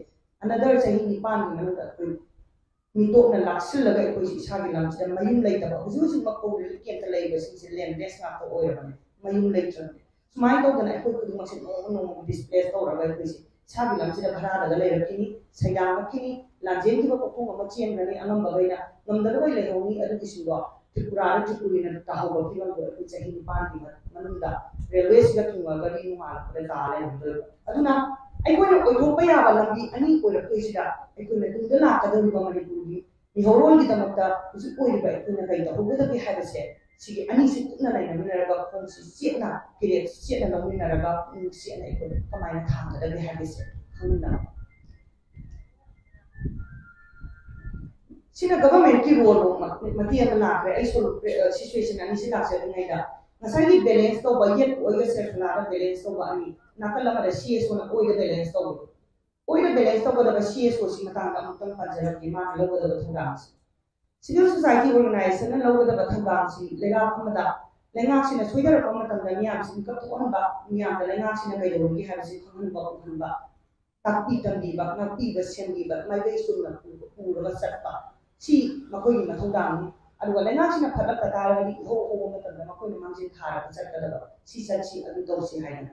ꯑꯅꯗꯔ ꯆꯍꯤ ꯅꯤꯄꯥꯟꯒꯤ ꯃꯅꯨꯡꯗ ꯑꯩꯈꯣꯏ ꯃꯤꯇꯣꯞꯅ ꯂꯥꯛꯁꯤꯜꯂꯒ ꯑꯩꯈꯣꯏꯁꯤ ꯏꯁꯥꯒꯤ ꯂꯝꯁꯤꯗ ꯃꯌꯨꯝ ꯂꯩꯇꯕ, ꯍꯧꯖꯤꯛ ꯍꯧꯖꯤꯛꯃꯛ ꯀꯣ ꯔꯤꯂꯤꯐ ꯀꯦꯝꯞꯇ ꯂꯩꯔꯤꯕꯁꯤꯡꯁꯦ ꯂꯦꯟꯂꯦꯁ ꯉꯥꯛꯇ ꯑꯣꯏꯔꯕꯅꯤ, ꯃꯌꯨꯝ ꯂꯩꯇ꯭ꯔꯕꯅꯤ꯫ ꯁꯨꯃꯥꯏꯅ ꯇꯧꯗꯅ ꯑꯩꯈꯣꯏ ꯈꯨꯗꯤꯡꯃꯛꯁꯦ ꯅꯣꯡꯃ ꯅꯣꯡꯃ ꯗꯤꯁꯄ꯭ꯂꯦꯁ ꯇꯧꯔꯒ ꯑꯩꯈꯣꯏꯁꯦ ꯏꯁꯥꯒꯤ ꯂꯝꯁꯤꯗ ꯚꯔꯥꯗꯒ ꯂꯩꯔꯛꯈꯤꯅꯤ, ꯁꯩꯗꯥꯡꯉꯛꯈꯤꯅꯤ, ꯂꯥꯟꯖꯦꯟꯈꯤꯕ ꯀꯣꯛꯊꯣꯡ ꯑꯃ ꯆꯦꯟꯒꯅꯤ, ꯑꯉꯝꯕꯈꯩꯅ, ꯉꯝꯗꯕꯈꯩ ꯂꯩꯍꯧꯅꯤ꯫ ꯑꯗꯨꯒꯤꯁꯤꯡꯗꯣ ꯇ꯭ꯔꯤꯄꯨꯔꯥꯗ ꯇ꯭ꯔꯤꯄꯨꯔꯤꯅ ꯇꯥꯍꯧꯕ ꯐꯤꯕꯝꯗꯣ ꯑꯩꯈꯣꯏ ꯆꯍꯤ ꯅꯤꯄꯥꯟꯒꯤ ꯃꯅꯨꯡꯗ ꯔꯦꯜꯋꯦꯁꯤꯗ ꯊꯨꯡꯉꯒꯗꯤ ꯅꯣꯡꯉꯥꯜꯂꯛꯄꯗ ꯇꯥ ꯂꯩꯔꯝꯗꯣꯏꯕ꯫ ꯑꯗꯨꯅ ꯑꯩꯈꯣꯏꯅ ꯑꯣꯏꯊꯣꯛꯄ ꯌꯥꯕ ꯂꯝꯕꯤ ꯑꯅꯤ ꯑꯣꯏꯔꯛꯇꯣꯏꯁꯤꯗ ꯑꯩꯈꯣꯏꯅ ꯇꯨꯡꯗ ꯂꯥꯛꯀꯗꯧꯔꯤꯕ ꯃꯅꯤꯄꯨꯔꯒꯤ ꯃꯤꯍꯧꯔꯣꯜꯒꯤꯗꯃꯛꯇ ꯍꯧꯖꯤꯛ ꯑꯣꯏꯔꯤꯕ ꯑꯩꯈꯣꯏꯅ ꯀꯩ ꯇꯧꯍꯧꯒꯗꯒꯦ ꯍꯥꯏꯕꯁꯦ, ꯁꯤꯒꯤ ꯑꯅꯤꯁꯤ ꯀꯨꯞꯅ ꯅꯩꯅꯃꯤꯟꯅꯔꯒ, ꯈꯣꯡꯁꯤ ꯆꯦꯠꯅ, ꯐꯤꯔꯦꯞ ꯆꯦꯠꯅ ꯂꯧꯃꯤꯟꯅꯔꯒ, ꯄꯨꯛꯅꯤꯡ ꯆꯦꯠꯅ ꯑꯩꯈꯣꯏ ꯀꯃꯥꯏꯅ ꯊꯥꯡꯒꯗꯒꯦ ꯍꯥꯏꯕꯁꯦ ꯈꯪꯃꯤꯟꯅꯕ꯫ ꯁꯤꯅ ꯒꯚꯔꯟꯃꯦꯟꯠꯀꯤ ꯔꯣꯜ ꯃꯇꯦꯛ ꯑꯃ ꯂꯥꯛꯈ꯭ꯔꯦ꯫ ꯑꯩ ꯁꯣꯂꯨ-, ꯑ, ꯁꯤꯆꯨꯋꯦꯁꯟ ꯑꯅꯤꯁꯤ ꯂꯥꯛꯆꯗ꯭ꯔꯤꯉꯩꯗ, ꯉꯁꯥꯏꯒꯤ ꯕꯦꯂꯦꯟꯁ ꯇꯧꯕ, ꯌꯦꯠ ꯑꯣꯏꯒ ꯁꯦꯐꯂꯥꯗ ꯕꯦꯂꯦꯟꯁ ꯇꯧꯕ ꯑꯅꯤ, ꯅꯥꯀꯜ ꯑꯃꯗ ꯁꯤ ꯑꯦꯁ ꯑꯣꯅ ꯑꯣꯏꯗ ꯕꯦꯂꯦꯟꯁ ꯇꯧꯕ꯫ ꯑꯣꯏꯅ ꯕꯦꯂꯦꯟꯁ ꯇꯧꯒꯗꯕ ꯁꯤ ꯑꯦꯁ ꯑꯣꯁꯤ ꯃꯇꯥꯡꯗ ꯑꯃꯨꯛꯇꯪ ꯄꯟꯖꯔꯛꯀꯦ, ꯃꯥꯅ ꯂꯧꯒꯗꯕ ꯊꯧꯗꯥꯡꯁꯤ꯫ ꯁꯤꯚꯤꯜ ꯁꯣꯁꯥꯏꯇꯤ ꯑꯣꯔꯒꯅꯥꯏꯖꯦꯁꯟꯅ ꯂꯧꯒꯗꯕ ꯊꯧꯗꯥꯡꯁꯤ ꯂꯩꯕꯥꯛ ꯑꯃꯗ ꯂꯩꯉꯥꯛꯁꯤꯅ ꯁꯣꯏꯗꯔꯛꯄ ꯃꯇꯝꯗ ꯃꯤꯌꯥꯝꯁꯤ ꯃꯤꯀꯞ ꯊꯣꯛꯍꯟꯕ, ꯃꯤꯌꯥꯝꯗ ꯂꯩꯉꯥꯛꯁꯤꯅ ꯀꯩꯗꯧꯔꯤꯒꯦ ꯍꯥꯏꯕꯁꯤ ꯈꯪꯍꯟꯕ ꯎꯍꯟꯕ, ꯇꯥꯛꯄꯤ ꯇꯝꯕꯤꯕ, ꯉꯥꯛꯄꯤꯕ ꯁꯦꯟꯕꯤꯕ, ꯃꯥꯏꯀꯩ ꯆꯨꯝꯅ ꯄꯨ-, ꯄꯨꯔꯒ ꯆꯠꯄ, ꯁꯤ ꯃꯈꯣꯏꯒꯤ ꯃꯊꯧꯗꯥꯡꯅꯤ꯫ ꯑꯗꯨꯒ ꯂꯩꯉꯥꯛꯁꯤꯅ ꯐꯠꯂꯛꯇ ꯇꯥꯔꯒꯗꯤ ꯏꯍꯧ ꯍꯧꯕ ꯃꯇꯝꯗ ꯃꯈꯣꯏꯅ ꯃꯥꯡꯖꯤꯜ ꯊꯥꯔꯒ ꯆꯠꯀꯗꯕ ꯁꯤ ꯆꯠꯁꯤ, ꯑꯗꯨ ꯇꯧꯁꯤ ꯍꯥꯏꯗꯅ꯫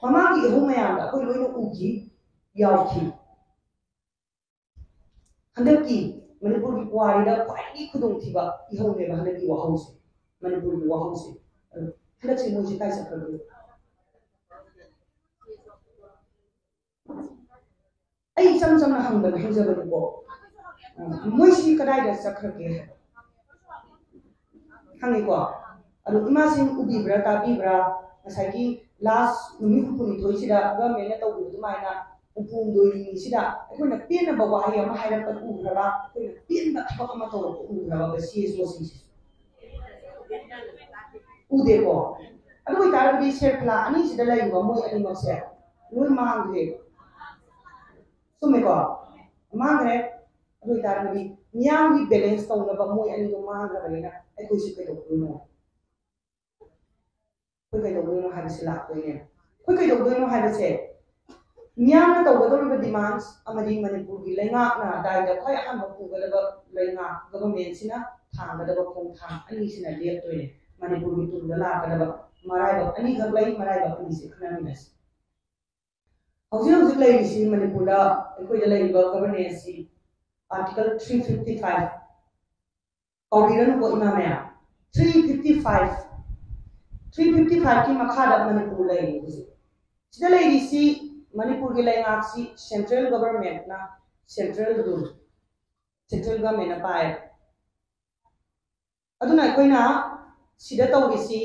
ꯃꯃꯥꯡꯒꯤ ꯏꯍꯧ ꯃꯌꯥꯝꯗ ꯑꯩꯈꯣꯏ ꯂꯣꯏꯅ ꯎꯈꯤ, ꯌꯥꯎꯈꯤ꯫ ꯍꯟꯗꯛꯀꯤ ꯃꯅꯤꯄꯨꯔꯒꯤ ꯄꯨꯋꯥꯔꯤꯗ ꯈ꯭ꯋꯥꯏꯗꯒꯤ ꯈꯨꯗꯣꯡꯊꯤꯕ ꯏꯍꯧꯅꯦꯕ ꯍꯟꯗꯛꯀꯤ ꯋꯥꯍꯧꯁꯦ, ꯃꯅꯤꯄꯨꯔꯒꯤ ꯋꯥꯍꯧꯁꯦ꯫ ꯑꯗꯣ ꯍꯟꯗꯛꯁꯦ ꯃꯣꯏꯁꯦ ꯀꯥꯏ ꯆꯠꯈ꯭ꯔꯒꯦ? ꯑꯩ ꯏꯆꯝ ꯆꯝꯅ ꯍꯪꯕꯅꯦ, ꯍꯪꯖꯕꯅꯤꯀꯣ꯫ ꯎꯝ, ꯃꯣꯏꯁꯤ ꯀꯗꯥꯏꯗ ꯆꯠꯈ꯭ꯔꯒꯦ ꯍꯥꯏꯕ? ꯈꯪꯉꯤꯀꯣ? ꯑꯗꯣ ꯏꯃꯥꯁꯤꯡ ꯎꯕꯤꯕ꯭ꯔꯥ, ꯇꯥꯕꯤꯕ꯭ꯔꯥ? ꯉꯁꯥꯏꯒꯤ ꯂꯥꯁ ꯅꯨꯃꯤꯠ ꯍꯨꯝꯐꯨꯅꯤꯊꯣꯏꯁꯤꯗ ꯒꯚꯔꯟꯃꯦꯟꯠꯅ ꯇꯧꯈꯤꯕ ꯑꯗꯨꯃꯥꯏꯅ ꯍꯨꯝꯐꯨꯍꯨꯝꯗꯣꯏꯅꯤꯁꯤꯗ ꯑꯩꯈꯣꯏꯅ ꯄꯦꯟꯅꯕ ꯋꯥꯍꯩ ꯑꯃ ꯍꯥꯏꯔꯛꯄ ꯎꯈ꯭ꯔꯕ? ꯑꯩꯈꯣꯏꯅ ꯄꯦꯟꯕ ꯊꯕꯛ ꯑꯃ ꯇꯧꯔꯛꯄ ꯎꯈ꯭ꯔꯕ ꯁꯤ ꯑꯦꯁ ꯑꯣꯁꯤꯡꯁꯦ? ꯎꯗꯦꯀꯣ? ꯑꯗꯨ ꯑꯣꯏꯇꯥꯔꯒꯗꯤ ꯁꯦꯔꯐꯂꯥ ꯑꯅꯤꯁꯤꯗ ꯂꯩꯔꯤꯕ ꯃꯣꯏ ꯑꯅꯤꯃꯛꯁꯦ ꯂꯣꯏ ꯃꯥꯡꯈ꯭ꯔꯦ꯫ ꯆꯨꯝꯃꯦꯀꯣ? ꯃꯥꯡꯈ꯭ꯔꯦ꯫ ꯑꯗꯨ ꯑꯣꯏꯇꯥꯔꯒꯗꯤ ꯃꯤꯌꯥꯝꯒꯤ ꯕꯦꯂꯦꯟꯁ ꯇꯧꯅꯕ ꯃꯣꯏ ꯑꯅꯤꯗꯣ ꯃꯥꯡꯈ꯭ꯔꯕꯅꯤꯅ ꯑꯩꯈꯣꯏꯁꯨ ꯀꯩꯗꯧꯗꯣꯏꯅꯣ? ꯑꯩꯈꯣꯏ ꯀꯩꯗꯧꯗꯣꯏꯅꯣ ꯍꯥꯏꯕꯁꯤ ꯂꯥꯛꯇꯣꯏꯅꯦ꯫ ꯑꯩꯈꯣꯏ ꯀꯩꯗꯧꯗꯣꯏꯅꯣ ꯍꯥꯏꯕꯁꯦ, ꯃꯤꯌꯥꯝꯅ ꯇꯧꯒꯗꯧꯔꯤꯕ ꯗꯤꯃꯥꯟꯁ ꯑꯃꯗꯤ ꯃꯅꯤꯄꯨꯔꯒꯤ ꯂꯩꯉꯥꯛꯅ ꯗꯥꯏꯗ ꯈ꯭ꯋꯥꯏ ꯑꯍꯥꯟꯕ ꯄꯨꯒꯗꯕ ꯂꯩꯉꯥꯛ ꯒꯚꯔꯟꯃꯦꯟꯁꯤꯅ ꯊꯥꯡꯒꯗꯕ ꯈꯣꯡꯊꯥꯡ ꯑꯅꯤꯁꯤꯅ ꯂꯦꯞꯇꯣꯏꯅꯦ꯫ ꯃꯅꯤꯄꯨꯔꯒꯤ ꯇꯨꯡꯗ ꯂꯥꯛꯀꯗꯕ ꯃꯔꯥꯏꯕꯛ ꯑꯅꯤꯈꯛ ꯂꯩ, ꯃꯔꯥꯏꯕꯛ ꯑꯅꯤꯁꯤ ꯈꯟꯅꯃꯤꯟꯅꯁꯤ꯫ ꯍꯧꯖꯤꯛ ꯍꯧꯖꯤꯛ ꯂꯩꯔꯤꯁꯤ ꯃꯅꯤꯄꯨꯔꯗ ꯑꯩꯈꯣꯏꯗ ꯂꯩꯔꯤꯕ ꯒꯚꯔꯅꯦꯟꯁꯁꯤ Article three fifty five, ꯀꯧꯕꯤꯔꯅꯨꯀꯣ ꯏꯃꯥ ꯃꯌꯥꯝ, three fifty five, three fifty five ꯀꯤ ꯃꯈꯥꯗ ꯃꯅꯤꯄꯨꯔ ꯂꯩꯔꯤ ꯍꯧꯖꯤꯛ꯫ ꯁꯤꯗ ꯂꯩꯔꯤꯁꯤ ꯃꯅꯤꯄꯨꯔꯒꯤ ꯂꯩꯉꯥꯛꯁꯤ ꯁꯦꯟꯇ꯭ꯔꯦꯜ ꯒꯚꯔꯟꯃꯦꯟꯠꯅ, ꯁꯦꯟꯇ꯭ꯔꯦꯜ ꯔꯨꯜ, ꯁꯦꯟꯇ꯭ꯔꯦꯜ ꯒꯚꯔꯟꯃꯦꯟꯠꯅ ꯄꯥꯏ꯫ ꯑꯗꯨꯅ ꯑꯩꯈꯣꯏꯅ ꯁꯤꯗ ꯇꯧꯔꯤꯁꯤ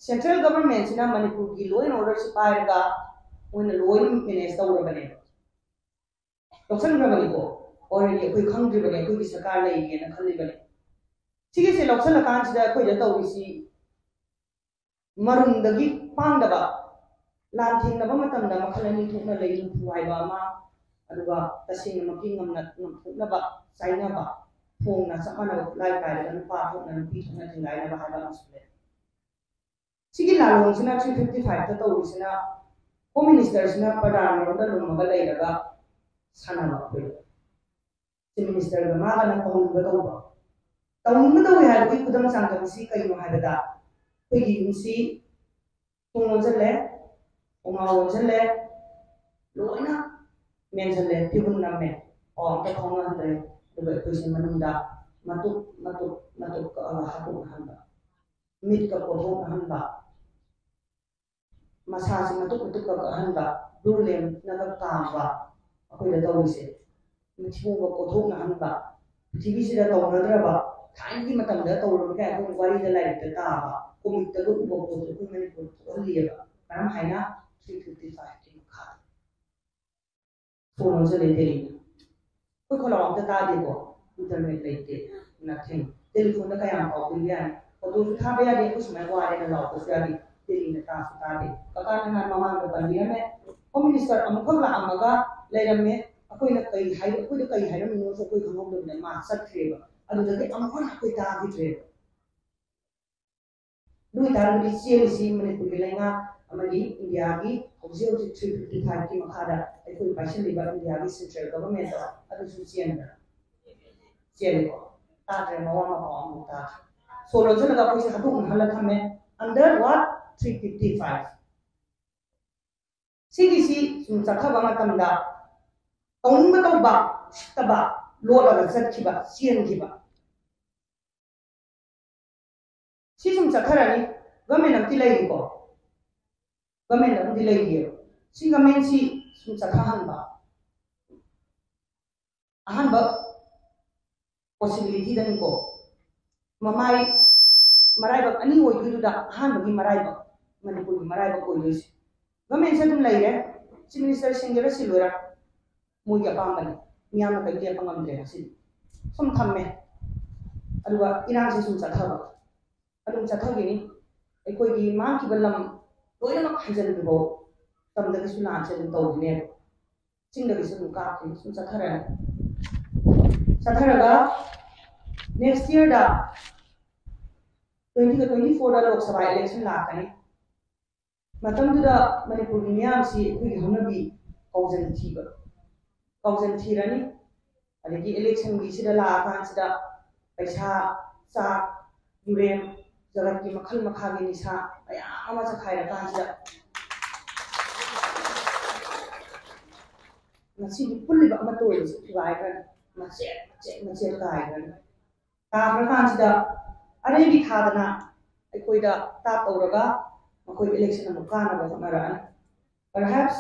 ꯁꯦꯟꯇ꯭ꯔꯦꯜ ꯒꯚꯔꯟꯃꯦꯟꯠꯁꯤꯅ ꯃꯅꯤꯄꯨꯔꯒꯤ ꯂꯣ ꯑꯦꯟ ꯑꯣꯔꯗꯔꯁꯤ ꯄꯥꯏꯔꯒ ꯃꯣꯏꯅ ꯂꯣꯏꯅ ꯃꯦꯅꯦꯖ ꯇꯧꯔꯕꯅꯦꯕ꯫ ꯂꯧꯁꯟꯈ꯭ꯔꯕꯅꯤꯀꯣ꯫ ꯑꯣꯜꯔꯦꯗꯤ ꯑꯩꯈꯣꯏ ꯈꯪꯗ꯭ꯔꯤꯕꯅꯦ ꯑꯩꯈꯣꯏꯒꯤ ꯁꯔꯀꯥꯔ ꯂꯩꯔꯤꯅ ꯈꯜꯂꯤꯕꯅꯦ꯫ ꯁꯤꯒꯤꯁꯦ ꯂꯧꯁꯜꯂꯀꯥꯟꯁꯤꯗ ꯑꯩꯈꯣꯏꯗ ꯇꯧꯔꯤꯁꯤ ꯃꯔꯨꯝꯗꯒꯤ ꯄꯥꯡꯗꯕ, ꯂꯥꯟ ꯊꯦꯡꯅꯕ ꯃꯇꯝꯗ ꯃꯈꯜ ꯑꯅꯤ ꯊꯣꯛꯅ ꯂꯩ, ꯍꯨꯝꯐꯨ ꯍꯥꯏꯕ ꯑꯃ, ꯑꯗꯨꯒ ꯇꯁꯦꯡꯅꯃꯛꯀꯤ ꯉꯝꯅ ꯉꯝꯊꯣꯛꯅꯕ ꯆꯥꯏꯅꯕ, ꯐꯣꯡꯅ ꯆꯞ ꯃꯥꯟꯅꯕ ꯈꯨꯠꯂꯥꯏ ꯄꯥꯏꯔꯒ ꯅꯨꯄꯥ ꯊꯣꯛꯅ ꯅꯨꯄꯤ ꯊꯣꯛꯅ ꯊꯤꯡꯒꯥꯏꯅꯕ ꯍꯥꯏꯕ ꯑꯃꯁꯨ ꯂꯩ꯫ ꯁꯤꯒꯤ ꯂꯥꯂꯣꯡꯁꯤꯅ three fifty five ꯇ ꯇꯧꯔꯤꯁꯤꯅ ꯍꯣꯝ ꯃꯤꯅꯤꯁꯇꯔꯁꯤꯅ ꯄ꯭ꯔꯙꯥꯟ ꯃꯔꯣꯝꯗ ꯂꯨꯝꯃꯒ ꯂꯩꯔꯒ ꯁꯥꯟꯅꯕ ꯑꯩꯈꯣꯏ꯫ ꯆꯤꯐ ꯃꯤꯅꯤꯁꯇꯔꯒ ꯃꯥꯒꯅ ꯇꯧꯅꯤꯡꯕ ꯇꯧꯕ꯫ ꯇꯧꯅꯤꯡꯕ ꯇꯧꯋꯤ ꯍꯥꯏꯕꯒꯤ ꯈꯨꯗꯝ ꯆꯥꯡꯗꯝꯁꯤ ꯀꯩꯅꯣ ꯍꯥꯏꯕꯗ ꯑꯩꯈꯣꯏꯒꯤ ꯌꯨꯝꯁꯤ ꯊꯣꯡ ꯂꯣꯟꯁꯤꯜꯂꯦ, ꯊꯣꯡꯅꯥꯎ ꯂꯣꯟꯁꯤꯜꯂꯦ, ꯂꯣꯏꯅ ꯃꯦꯟꯁꯤꯜꯂꯦ, ꯐꯤꯕꯨꯟ ꯅꯝꯃꯦ, ꯄꯥꯎ ꯑꯝꯇ ꯐꯥꯎꯅꯍꯟꯗ꯭ꯔꯦ꯫ ꯑꯗꯨꯒ ꯑꯩꯈꯣꯏꯁꯦ ꯃꯅꯨꯡꯗ ꯃꯇꯨꯞ ꯃꯇꯨꯞ ꯃꯇꯨꯞ ꯀꯛꯑꯒ ꯍꯥꯠꯇꯣꯛꯅꯍꯟꯕ, ꯃꯤꯠꯀ ꯀꯣꯊꯣꯛꯅꯍꯟꯕ, ꯃꯁꯥꯁꯤ ꯃꯇꯨꯞ ꯃꯇꯨꯞꯀ ꯀꯛꯍꯟꯕ, ꯕ꯭ꯂꯨ ꯂꯦꯝꯅꯒ ꯀꯥꯝꯕ, ꯑꯩꯈꯣꯏꯗ ꯇꯧꯔꯤꯁꯦ꯫ ꯃꯊꯤꯕꯣꯡꯒ ꯀꯣꯊꯣꯛꯅꯍꯟꯕ, ꯄ꯭ꯔꯤꯊꯤꯕꯤꯁꯤꯗ ꯇꯧꯅꯗ꯭ꯔꯕ, ꯊꯥꯏꯅꯒꯤ ꯃꯇꯝꯗ ꯇꯧꯔꯝꯕ ꯀꯌꯥ ꯑꯩꯈꯣꯏꯅ ꯋꯥꯔꯤꯗ ꯂꯥꯏꯔꯤꯛꯇ ꯇꯥꯕ, ꯀꯣꯃꯤꯛꯇꯒ ꯎꯕ ꯄꯣꯠꯇꯣ ꯑꯩꯈꯣꯏ ꯃꯅꯤꯄꯨꯔꯗ ꯊꯣꯛꯍꯜꯂꯤꯑꯕ꯫ ꯀꯔꯝ ꯍꯥꯏꯅ? three fifty five ꯀꯤ ꯃꯈꯥꯗ꯫ ꯐꯣꯟꯁꯨ ꯂꯩꯇꯦ꯫ ꯑꯩꯈꯣꯏ ꯈꯣꯜ ꯂꯥꯎ ꯑꯝꯇ ꯇꯥꯗꯦꯀꯣ꯫ ꯏꯟꯇꯔꯅꯦꯠ ꯂꯩꯇꯦ꯫ ꯅꯊꯤꯡ꯫ ꯇꯦꯂꯤꯐꯣꯟꯗ ꯀꯌꯥꯝ ꯄꯥꯎ ꯄꯤꯕ ꯌꯥꯅꯤ? ꯐꯣꯇꯣꯁꯨ ꯊꯥꯕ ꯌꯥꯗꯦ꯫ ꯑꯩꯈꯣꯏ ꯁꯨꯃꯥꯏꯅ ꯋꯥꯔꯦꯅ ꯂꯥꯎꯕꯁꯨ ꯌꯥꯗꯦ꯫ ꯗꯦꯜꯂꯤꯅ ꯇꯥꯁꯨ ꯇꯥꯗꯦ꯫ ꯀꯀꯥ ꯅꯍꯥꯟ ꯃꯃꯥꯡꯗ ꯄꯟꯕꯤꯔꯝꯃꯦ꯫ ꯍꯣꯝ ꯃꯤꯅꯤꯁꯇꯔ ꯑꯃꯨꯛꯈꯛ ꯂꯥꯛꯑꯝꯃꯒ ꯂꯩꯔꯝꯃꯦ꯫ ꯑꯩꯈꯣꯏꯅ ꯀꯩ ꯍꯥꯏ ꯑꯩꯈꯣꯏꯗ ꯀꯩ ꯍꯥꯏꯔꯝꯃꯤꯅꯣꯁꯨ ꯑꯩꯈꯣꯏ ꯈꯪꯍꯧꯗꯕꯅꯤꯅ ꯃꯥ ꯆꯠꯈ꯭ꯔꯦꯕ꯫ ꯑꯗꯨꯗꯒꯤ ꯑꯃꯨꯛ ꯍꯟꯅ ꯑꯩꯈꯣꯏ ꯇꯥꯈꯤꯗ꯭ꯔꯦꯕ꯫ ꯑꯗꯨ ꯑꯣꯏꯇꯥꯔꯒꯗꯤ ꯆꯦꯜꯂꯤꯁꯤ ꯃꯅꯤꯄꯨꯔꯒꯤ ꯂꯩꯉꯥꯛ ꯑꯃꯗꯤ ꯏꯟꯗꯤꯌꯥꯒꯤ ꯍꯧꯖꯤꯛ ꯍꯧꯖꯤꯛ ꯊ꯭ꯔꯤ ꯐꯤꯐꯇꯤ ꯐꯥꯏꯚꯀꯤ ꯃꯈꯥꯗ ꯑꯩꯈꯣꯏ ꯄꯥꯏꯁꯤꯜꯂꯤꯕ ꯏꯟꯗꯤꯌꯥꯒꯤ ꯁꯦꯟꯇ꯭ꯔꯦꯜ ꯒꯚꯔꯟꯃꯦꯟꯠꯇꯣ ꯑꯗꯨꯁꯨ ꯆꯦꯟꯕ꯭ꯔꯥ? ꯆꯦꯜꯂꯤꯀꯣ꯫ ꯇꯥꯗ꯭ꯔꯦ, ꯃꯋꯥ ꯃꯄꯥꯎ ꯑꯃꯨꯛ ꯇꯥꯗ꯭ꯔꯦ꯫ ꯁꯣ ꯂꯣꯟꯁꯤꯜꯂꯒ ꯑꯩꯈꯣꯏꯁꯦ ꯍꯥꯠꯇꯣꯛꯅ ꯍꯜꯂ ꯊꯝꯃꯦ꯫ Under what? Three fifty five꯫ ꯁꯤꯒꯤꯁꯤ ꯁꯨꯝ ꯆꯠꯊꯕ ꯃꯇꯝꯗ ꯇꯧꯅꯤꯡꯕ ꯇꯧꯕ, ꯎꯁꯤꯠꯇꯕ, ꯂꯣꯠꯂꯒ ꯆꯠꯈꯤꯕ, ꯆꯦꯟꯈꯤꯕ, ꯁꯤ ꯁꯨꯝ ꯆꯠꯊꯔꯅꯤ꯫ ꯒꯚꯔꯟꯃꯦꯟꯠ ꯑꯃꯗꯤ ꯂꯩꯔꯤꯀꯣ, ꯒꯚꯔꯟꯃꯦꯟꯠ ꯑꯃꯗꯤ ꯂꯩꯔꯤꯑꯕ꯫ ꯁꯤ ꯒꯚꯔꯟꯃꯦꯟꯠꯁꯤ ꯁꯨꯝ ꯆꯠꯊꯍꯟꯕ ꯑꯍꯥꯟꯕ ꯄꯣꯁꯤꯕꯤꯂꯤꯇꯤꯗꯅꯤꯀꯣ꯫ ꯃꯃꯥꯏ ꯃꯔꯥꯏꯕꯛ ꯑꯅꯤ ꯑꯣꯏꯗꯣꯏꯗꯨꯗ ꯑꯍꯥꯟꯕꯒꯤ ꯃꯔꯥꯏꯕꯛ ꯃꯅꯤꯄꯨꯔꯒꯤ ꯃꯔꯥꯏꯕꯛ ꯑꯣꯏꯗꯣꯏꯁꯦ꯫ ꯒꯚꯔꯟꯃꯦꯟꯠꯁꯦ ꯑꯗꯨꯝ ꯂꯩꯔꯦ꯫ ꯆꯤꯐ ꯃꯤꯅꯤꯁꯇꯔ ꯁꯤꯟꯒꯦꯔꯥ ꯁꯤꯜꯂꯣꯏꯔꯥ ꯃꯣꯏꯒꯤ ꯑꯄꯥꯝꯕꯅꯤ꯫ ꯃꯤꯌꯥꯝꯅ ꯀꯔꯤꯝ ꯂꯦꯞꯄ ꯉꯝꯗ꯭ꯔꯦ ꯉꯁꯤꯗꯤ꯫ ꯁꯨꯝ ꯊꯝꯃꯦ꯫ ꯑꯗꯨꯒ ꯏꯔꯥꯡꯁꯦ ꯁꯨꯝ ꯆꯠꯊꯕ꯫ ꯑꯗꯨꯝ ꯆꯠꯊꯈꯤꯅꯤ꯫ ꯑꯩꯈꯣꯏꯒꯤ ꯃꯥꯡꯈꯤꯕ ꯂꯝ ꯂꯣꯏꯅꯃꯛ ꯍꯟꯖꯤꯟꯗ꯭ꯔꯤꯐꯥꯎ ꯇꯝꯗꯒꯤꯁꯨ ꯂꯥꯟꯁꯦ ꯑꯗꯨꯝ ꯇꯧꯈꯤꯅꯦꯕ꯫ ꯆꯤꯡꯗꯒꯤꯁꯨ ꯑꯗꯨꯝ ꯀꯥꯞꯈꯤꯅꯤ꯫ ꯁꯨꯝ ꯆꯠꯊꯔꯅꯤ꯫ ꯆꯠꯊꯔꯒ next yearꯗ twentyꯒ twenty fourꯗ Lok Sabha election ꯂꯥꯛꯀꯅꯤ꯫ ꯃꯇꯝꯗꯨꯗ ꯃꯅꯤꯄꯨꯔꯒꯤ ꯃꯤꯌꯥꯝꯁꯤ ꯑꯩꯈꯣꯏꯒꯤ ꯍꯧꯅꯕꯤ ꯀꯥꯎꯖꯟ ꯊꯤꯕ, ꯀꯥꯎꯖꯟ ꯊꯤꯔꯅꯤ꯫ ꯑꯗꯒꯤ electionꯒꯤꯁꯤꯗ ꯂꯥꯛꯑꯀꯥꯟꯁꯤꯗ ꯄꯩꯁꯥ, ꯆꯥꯛ, ꯌꯨꯔꯦꯝ, ꯖꯒꯠꯀꯤ ꯃꯈꯜ ꯃꯈꯥꯒꯤ ꯅꯤꯁꯥ ꯃꯌꯥꯝ ꯑꯃ ꯆꯈꯥꯏꯔꯀꯥꯟꯁꯤꯗ ꯉꯁꯤꯗꯤ ꯄꯨꯜꯂꯤꯕ ꯑꯃꯠꯇ ꯑꯣꯏꯕꯁꯤ ꯊꯨꯒꯥꯏꯈ꯭ꯔꯅꯤ꯫ ꯃꯆꯦꯠ ꯃꯆꯦꯠ ꯃꯆꯦꯠ ꯀꯥꯏꯈ꯭ꯔꯅꯤ꯫ ꯇꯥꯈ꯭ꯔꯀꯥꯟꯁꯤꯗ ꯑꯔꯩꯕꯤ ꯊꯥꯗꯅ ꯑꯩꯈꯣꯏꯗ ꯇꯥꯞ ꯇꯧꯔꯒ ꯃꯈꯣꯏ election ꯑꯃꯨꯛ ꯀꯥꯅꯕ ꯍꯣꯠꯅꯔꯛꯑꯅꯤ꯫ Perhaps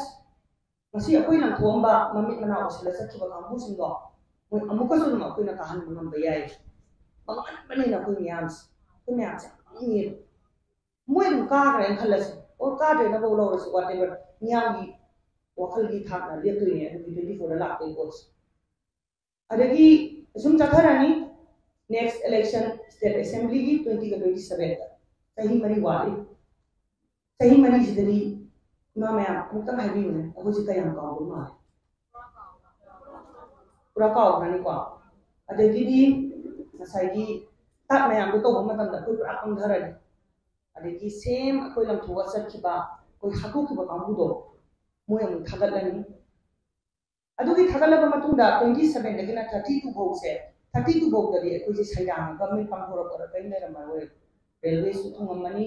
ꯉꯁꯤ ꯑꯩꯈꯣꯏ ꯂꯪꯊꯣꯛꯑꯝꯕ ꯃꯃꯤꯠ ꯃꯅꯥ ꯎꯁꯤꯜꯂ ꯆꯠꯈꯤꯕ ꯀꯥꯡꯕꯨꯁꯤꯡꯗꯣ ꯃꯣꯏ ꯑꯃꯨꯛꯀꯁꯨ ꯑꯗꯨꯝ ꯑꯩꯈꯣꯏꯅ ꯀꯥꯍꯟꯕ ꯉꯝꯕ ꯌꯥꯏ꯫ ꯃꯉꯟꯕꯅꯤꯅ ꯑꯩꯈꯣꯏ ꯃꯌꯥꯝꯁꯦ, ꯑꯩꯈꯣꯏ ꯃꯌꯥꯝꯁꯦ ꯌꯥꯝ ꯃꯉꯤꯑꯕ꯫ ꯃꯣꯏ ꯑꯗꯨꯝ ꯀꯥꯈ꯭ꯔꯦꯅ ꯈꯜꯂꯁꯤ, ꯑꯣ ꯀꯥꯗ꯭ꯔꯦꯅꯐꯧ ꯂꯧꯔꯁꯤ, whatever, ꯃꯤꯌꯥꯝꯒꯤ ꯋꯥꯈꯜꯒꯤ ꯊꯥꯛꯅ ꯂꯦꯞꯇꯣꯏꯅꯦ ꯑꯗꯨꯒꯤ twenty four ꯗ ꯂꯥꯛꯇꯣꯏ ꯄꯣꯠꯁꯦ꯫ ꯑꯗꯒꯤ ꯑꯁꯨꯝ ꯆꯠꯊꯔꯅꯤ, next election state assembly ꯒꯤ twenty ꯒ twenty seven ꯗ, ꯆꯍꯤ ꯃꯔꯤ ꯋꯥꯠꯂꯤ꯫ ꯆꯍꯤ ꯃꯔꯤꯁꯤꯗꯗꯤ ꯏꯃꯥ ꯃꯌꯥꯝ ꯑꯃꯨꯛꯇꯪ ꯍꯥꯏꯕꯤꯌꯨꯅꯦ, ꯑꯩꯈꯣꯏꯁꯦ ꯀꯌꯥꯝ ꯀꯥꯎꯕ ꯃꯥꯜꯂꯦ? ꯄꯨꯔꯥ ꯀꯥꯎꯈ꯭ꯔꯅꯤꯀꯣ꯫ ꯑꯗꯒꯤꯗꯤ ꯉꯁꯥꯏꯒꯤ ꯇꯥꯛ ꯃꯌꯥꯝꯗꯣ ꯇꯧꯕ ꯃꯇꯝꯗ ꯑꯩꯈꯣꯏ ꯄꯨꯔꯥ ꯄꯪꯊꯔꯅꯤ꯫ ꯑꯗꯒꯤ ꯁꯦꯝ ꯑꯩꯈꯣꯏ ꯂꯪꯊꯣꯛꯑ ꯆꯠꯈꯤꯕ, ꯑꯩꯈꯣꯏ ꯍꯥꯠꯇꯣꯛꯈꯤꯕ ꯀꯥꯡꯕꯨꯗꯣ ꯃꯣꯏ ꯑꯃꯨꯛ ꯊꯥꯒꯠꯂꯅꯤ꯫ ꯑꯗꯨꯒꯤ ꯊꯥꯒꯠꯂꯕ ꯃꯇꯨꯡꯗ twenty seven ꯗꯒꯤꯅ thirty two ꯐꯥꯎꯁꯦ, thirty two ꯐꯥꯎꯗꯗꯤ ꯑꯩꯈꯣꯏꯁꯦ ꯁꯩꯗꯥꯡꯉꯒ ꯃꯤꯠ ꯄꯥꯡꯊꯣꯔꯛꯄꯗ ꯀꯔꯤꯝ ꯂꯩꯔꯝꯃꯔꯣꯏ꯫ ꯔꯦꯜꯋꯦꯁꯨ ꯊꯨꯡꯉꯝꯃꯅꯤ,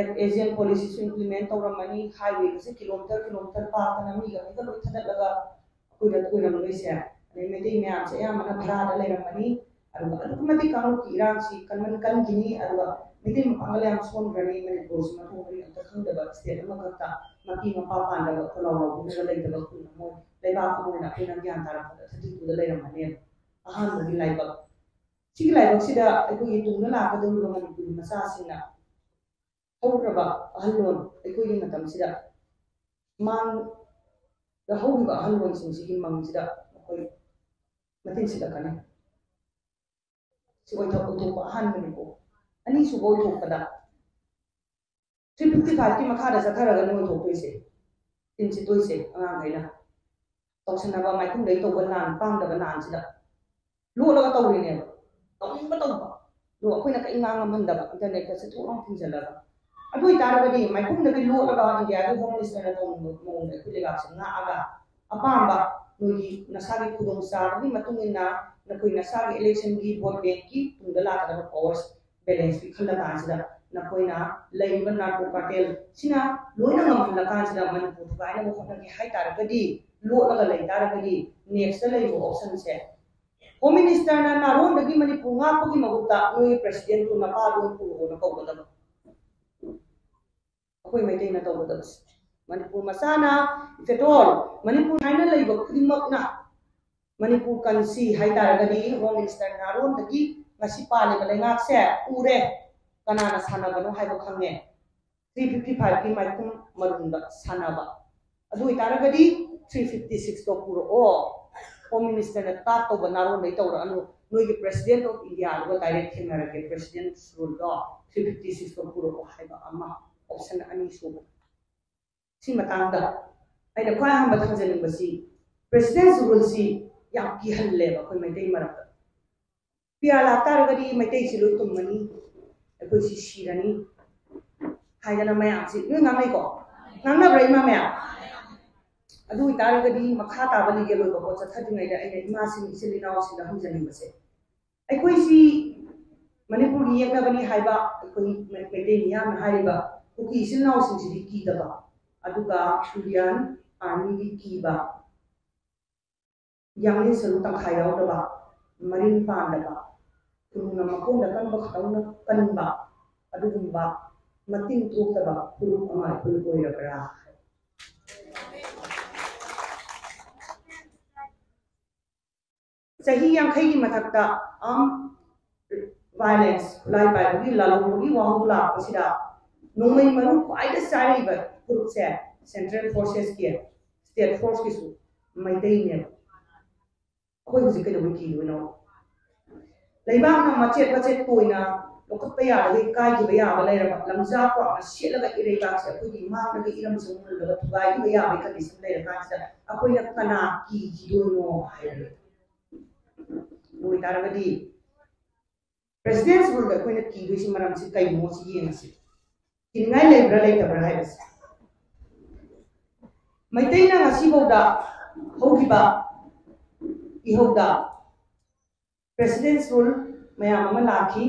ꯑꯦꯖꯦꯟ ꯄꯣꯂꯤꯁꯤꯁꯨ implement ꯇꯧꯔꯝꯃꯅꯤ, highway ꯒꯁꯦ ꯀꯤꯂꯣꯃꯤꯇꯔ ꯀꯤꯂꯣꯃꯤꯇꯔ ꯄꯥꯛꯇꯅ ꯃꯤꯒ ꯃꯤꯒ ꯂꯣꯏ ꯊꯥꯗꯠꯂꯒ ꯑꯩꯈꯣꯏꯗ ꯀꯣꯏꯔꯝꯗꯣꯏꯁꯦ꯫ ꯑꯗꯩ ꯃꯩꯇꯩ ꯃꯌꯥꯝꯁꯦ ꯑꯌꯥꯝꯕꯅ ꯚꯔꯥꯗ ꯂꯩꯔꯝꯃꯅꯤ꯫ ꯑꯗꯨꯒ ꯑꯗꯨꯛꯀꯤ ꯃꯇꯤꯛ ꯀꯥꯡꯂꯨꯞꯀꯤ ꯏꯔꯥꯡꯁꯤ ꯀꯟꯃꯟ ꯀꯟꯈꯤꯅꯤ꯫ ꯑꯗꯨꯒ ꯃꯩꯇꯩ ꯃꯄꯥꯡꯒꯜ ꯌꯥꯝ ꯁꯣꯟꯈ꯭ꯔꯅꯤ꯫ ꯃꯅꯤꯄꯨꯔꯁꯤ ꯃꯊꯣꯡ ꯃꯔꯤ ꯑꯝꯇ ꯈꯪꯗꯕ state ꯑꯃꯈꯛꯇ, ꯃꯄꯤ ꯃꯄꯥ ꯄꯥꯟꯗꯕ, ꯈꯨꯂꯥꯎ ꯂꯥꯎꯕꯤꯅꯕ ꯂꯩꯇꯕ ꯈꯨꯟ ꯑꯃ ꯑꯣꯏ-, ꯂꯩꯕꯥꯛ ꯑꯃ ꯑꯣꯏꯅ ꯑꯩꯈꯣꯏꯅ ꯒ꯭ꯌꯥꯟ ꯇꯥꯔꯛꯄꯗ thirty two ꯗ ꯂꯩꯔꯝꯃꯅꯦꯕ꯫ ꯑꯍꯥꯟꯕꯒꯤ ꯂꯥꯏꯕꯛ꯫ ꯁꯤꯒꯤ ꯂꯥꯏꯕꯛꯁꯤꯗ ꯑꯩꯈꯣꯏꯒꯤ ꯇꯨꯡꯗ ꯂꯥꯛꯀꯗꯧꯔꯤꯕ ꯃꯅꯤꯄꯨꯔꯤ ꯃꯆꯥꯁꯤꯡꯅ ꯍꯧꯈ꯭ꯔꯕ ꯑꯍꯜꯂꯣꯟ, ꯑꯩꯈꯣꯏꯒꯤ ꯃꯇꯝꯁꯤꯗ ꯃꯥꯡꯗ ꯍꯧꯈꯤꯕ ꯑꯍꯜꯂꯣꯟꯁꯤꯡꯁꯤꯒꯤ ꯃꯪꯁꯤꯗ ꯃꯈꯣꯏ ꯃꯇꯤꯟ ꯁꯤꯠꯂꯛꯀꯅꯤ꯫ ꯁꯤ ꯑꯣꯏꯊꯣꯛ-, ꯑꯣꯏꯊꯣꯛꯄ ꯑꯍꯥꯟꯕꯅꯤꯀꯣ꯫ ꯑꯅꯤꯁꯨꯕ ꯑꯣꯏꯊꯣꯛꯄꯗ three fifty five ꯀꯤ ꯃꯈꯥꯗ ꯆꯠꯊꯔꯒꯅꯤ ꯑꯣꯏꯊꯣꯛꯇꯣꯏꯁꯦ꯫ ꯇꯤꯟ ꯁꯤꯠꯇꯣꯏꯁꯦ ꯑꯉꯥꯡꯈꯩꯅ꯫ ꯇꯧꯁꯟꯅꯕ ꯃꯥꯏꯈꯨꯝꯗꯒꯤ ꯇꯧꯕ ꯂꯥꯟ, ꯄꯥꯡꯗꯕ ꯂꯥꯟꯁꯤꯗ ꯂꯣꯠꯂꯒ ꯇꯧꯔꯤꯅꯦꯕ꯫ ꯇꯧꯅꯤꯡꯕ ꯇꯧꯕ꯫ ꯑꯗꯣ ꯑꯩꯈꯣꯏꯅ ꯀꯔꯤ ꯉꯥꯡ ꯉꯝꯍꯟꯗꯕ, internet ꯀꯁꯦ ꯊꯣꯛ ꯂꯥꯎ ꯊꯤꯡꯖꯤꯜꯂꯒ꯫ ꯑꯗꯨ ꯑꯣꯏꯇꯥꯔꯒꯗꯤ ꯃꯥꯏꯈꯨꯝꯗꯒꯤ ꯂꯣꯠꯂꯒ ꯏꯟꯗꯤꯌꯥꯒꯤ Home Minister ꯅ ꯇꯧꯅꯤꯡꯕ ꯃꯑꯣꯡꯗ ꯑꯩꯈꯣꯏ ꯂꯩꯕꯥꯛꯁꯦ ꯉꯥꯛꯑꯒ ꯑꯄꯥꯝꯕ ꯅꯣꯏꯒꯤ ꯅꯁꯥꯒꯤ ꯈꯨꯗꯣꯡꯆꯥꯕꯒꯤ ꯃꯇꯨꯡ ꯏꯟꯅ ꯅꯈꯣꯏ ꯅꯁꯥꯒꯤ election ꯒꯤ vote bank ꯀꯤ ꯇꯨꯡꯗ ꯂꯥꯛꯀꯗꯕ powers balance ꯄꯤꯈꯠꯂ ꯀꯥꯟꯁꯤꯗ ꯅꯈꯣꯏꯅ ꯂꯩꯔꯤꯕ narco cartel ꯁꯤꯅ ꯂꯣꯏꯅ ꯉꯝꯍꯜꯂ ꯀꯥꯟꯁꯤꯗ ꯃꯅꯤꯄꯨꯔ ꯊꯨꯒꯥꯏꯅꯕ ꯍꯣꯠꯅꯒꯦ ꯍꯥꯏ ꯇꯥꯔꯒꯗꯤ, ꯂꯣꯠꯂꯒ ꯂꯩ ꯇꯥꯔꯒꯗꯤ next ꯂꯩꯔꯤꯕ option ꯁꯦ Home Minister ꯅ ꯅꯥꯔꯣꯟꯗꯒꯤ ꯃꯅꯤꯄꯨꯔ ꯉꯥꯛꯄꯒꯤ ꯃꯍꯨꯠꯇ ꯅꯣꯏꯒꯤ President ꯇꯨ ꯅꯄꯥ ꯂꯣꯏ ꯄꯨꯔꯛꯑꯣꯅ ꯀꯧꯒꯗꯕ꯫ ꯑꯩꯈꯣꯏ ꯃꯩꯇꯩꯅ ꯇꯧꯒꯗꯕꯁꯦ꯫ ꯃꯅꯤꯄꯨꯔ ꯃꯆꯥꯅ, if at all ꯃꯅꯤꯄꯨꯔ ꯍꯥꯏꯅ ꯂꯩꯕ ꯈꯨꯗꯤꯡꯃꯛꯅ ꯃꯅꯤꯄꯨꯔ ꯀꯟꯁꯤ ꯍꯥꯏ ꯇꯥꯔꯒꯗꯤ Home Minister ꯅꯥꯔꯣꯟꯗꯒꯤ ꯉꯁꯤ ꯄꯥꯜꯂꯤꯕ ꯂꯩꯉꯥꯛꯁꯦ ꯎꯔꯦ꯫ ꯀꯅꯥꯅ ꯁꯥꯟꯅꯕꯅꯣ ꯍꯥꯏꯕ ꯈꯪꯉꯦ꯫ Three fifty five ꯀꯤ ꯃꯥꯏꯈꯨꯝ ꯃꯔꯨꯝꯗ ꯁꯥꯟꯅꯕ꯫ ꯑꯗꯨ ꯑꯣꯏꯇꯥꯔꯒꯗꯤ three fifty six ꯇꯣ ꯄꯨꯔꯛꯑꯣ꯫ Home Minister ꯅ ꯇꯥꯛ ꯇꯧꯕ ꯅꯥꯔꯣꯟꯗꯩ ꯇꯧꯔꯛꯑꯅꯨ, ꯅꯣꯏꯒꯤ President of India ꯗꯨꯒ direct ꯊꯦꯡꯅꯔꯒꯦ, President Rule ꯗꯣ, three fifty six ꯇꯣ ꯄꯨꯔꯛꯑꯣ ꯍꯥꯏꯕ ꯑꯃ, option ꯑꯅꯤ ꯁꯨꯕ꯫ ꯁꯤ ꯃꯇꯥꯡꯗ ꯑꯩꯅ ꯈ꯭ꯋꯥꯏ ꯑꯍꯥꯟꯕ ꯊꯝꯖꯅꯤꯡꯕꯁꯤ, President Rule ꯁꯤ ꯌꯥꯝ ꯀꯤꯍꯜꯂꯦꯕ ꯑꯩꯈꯣꯏ ꯃꯩꯇꯩ ꯃꯔꯛꯇ꯫ P R ꯂꯥꯛꯇꯥꯔꯒꯗꯤ ꯃꯩꯇꯩꯁꯤ ꯂꯣꯏ ꯇꯨꯝꯃꯅꯤ, ꯑꯩꯈꯣꯏꯁꯤ ꯁꯤꯔꯅꯤ ꯍꯥꯏꯗꯅ ꯃꯌꯥꯝꯁꯤ ꯂꯣꯏ ꯉꯥꯡꯅꯩꯀꯣ? ꯉꯥꯡꯅꯕ꯭ꯔꯥ, ꯏꯃꯥ ꯃꯌꯥꯝ? ꯑꯗꯨ ꯑꯣꯏꯇꯥꯔꯒꯗꯤ ꯃꯈꯥ ꯇꯥꯕ legal ꯑꯣꯏꯕ ꯄꯣꯠ ꯆꯠꯊꯗ꯭ꯔꯤꯉꯩꯗ ꯑꯩꯅ ꯏꯃꯥꯁꯤꯡ, ꯏꯆꯤꯜ ꯏꯅꯥꯎꯁꯤꯡꯗ ꯍꯪꯖꯅꯤꯡꯕꯁꯦ, ꯑꯩꯈꯣꯏꯁꯤ ꯃꯅꯤꯄꯨꯔꯒꯤ ꯌꯦꯛꯅꯕꯅꯤ ꯍꯥꯏꯕ ꯑꯩꯈꯣꯏ ꯃꯩꯇꯩ ꯃꯤꯌꯥꯝꯅ ꯍꯥꯏꯔꯤꯕ ꯀꯨꯀꯤ ꯏꯆꯤꯜ ꯏꯅꯥꯎꯁꯤꯡꯁꯤꯗꯤ ꯀꯤꯗꯕ, ꯑꯗꯨꯒ Indian Army ꯗꯤ ꯀꯤꯕ, ꯌꯥꯡꯂꯦꯟ ꯁꯔꯨ ꯇꯪꯈꯥꯏ ꯌꯥꯎꯗꯕ, ꯃꯔꯤꯟ ꯄꯥꯟꯗꯕ, ꯈꯨꯅꯨꯡꯅ ꯃꯀꯣꯟꯗ ꯀꯟꯕ ꯈꯛꯇꯧꯅ ꯀꯟꯕ, ꯑꯗꯨꯒꯨꯝꯕ ꯃꯇꯤꯟ ꯊꯣꯛꯇꯕ ꯐꯨꯔꯨꯞ ꯑꯃ ꯑꯩꯈꯣꯏ ꯑꯣꯏꯔꯕ꯭ꯔꯥ? ꯆꯍꯤ ꯌꯥꯡꯈꯩꯒꯤ ꯃꯊꯛꯇ armed violence, ꯈꯨꯠꯂꯥꯏ ꯄꯥꯏꯕꯒꯤ ꯂꯥꯜꯍꯧꯕꯒꯤ ꯋꯥꯍꯧ ꯂꯥꯛꯄꯁꯤꯗ ꯅꯣꯡꯃꯩ ꯃꯔꯨ ꯈ꯭ꯋꯥꯏꯗ ꯆꯥꯏꯔꯛꯏꯕ ꯐꯨꯔꯨꯞꯁꯦ Central Forces ꯀꯤ, State Force ꯀꯤꯁꯨ ꯃꯩꯇꯩꯅꯦꯕ꯫ ꯑꯩꯈꯣꯏ ꯍꯧꯖꯤꯛ ꯀꯩꯗꯧꯕꯩ ꯀꯤꯗꯣꯏꯅꯣ? ꯂꯩꯕꯥꯛꯅ ꯃꯆꯦꯠ ꯃꯆꯦꯠ ꯇꯣꯏꯅ ꯂꯧꯈꯠꯄ ꯌꯥꯕꯒꯤ ꯀꯥꯏꯈꯤꯕ ꯌꯥꯕ ꯂꯩꯔꯕ ꯂꯝꯖꯥ ꯄꯥꯛꯅ ꯁꯦꯠꯂꯒ ꯏꯔꯩꯕꯥꯛꯁꯦ ꯑꯩꯈꯣꯏꯒꯤ ꯃꯥꯡꯗꯒꯤ ꯏꯔꯝ ꯆꯪꯍꯜꯂꯒ ꯊꯨꯒꯥꯏꯈꯤꯕ ꯌꯥꯕꯒꯤ condition ꯂꯩꯔꯀꯥꯟꯁꯤꯗ ꯑꯩꯈꯣꯏꯅ ꯀꯅꯥ ꯀꯤꯈꯤꯗꯣꯏꯅꯣ ꯍꯥꯏꯕꯅꯤ꯫ ꯑꯗꯨ ꯑꯣꯏꯇꯥꯔꯒꯗꯤ President Rule ꯗ ꯑꯩꯈꯣꯏꯅ ꯀꯤꯗꯣꯏꯁꯤ ꯃꯔꯝꯁꯤ ꯀꯩꯅꯣ ꯁꯤ ꯌꯦꯡꯉꯁꯤ꯫ ꯀꯤꯅꯤꯡꯉꯥꯏ ꯂꯩꯕ꯭ꯔꯥ ꯂꯩꯇꯕ꯭ꯔꯥ ꯍꯥꯏꯕꯁꯦ꯫ ꯃꯩꯇꯩꯅ ꯉꯁꯤꯐꯥꯎꯗ ꯍꯧꯈꯤꯕ ꯏꯍꯧꯗ President Rule ꯃꯌꯥꯝ ꯑꯃ ꯂꯥꯛꯈꯤ꯫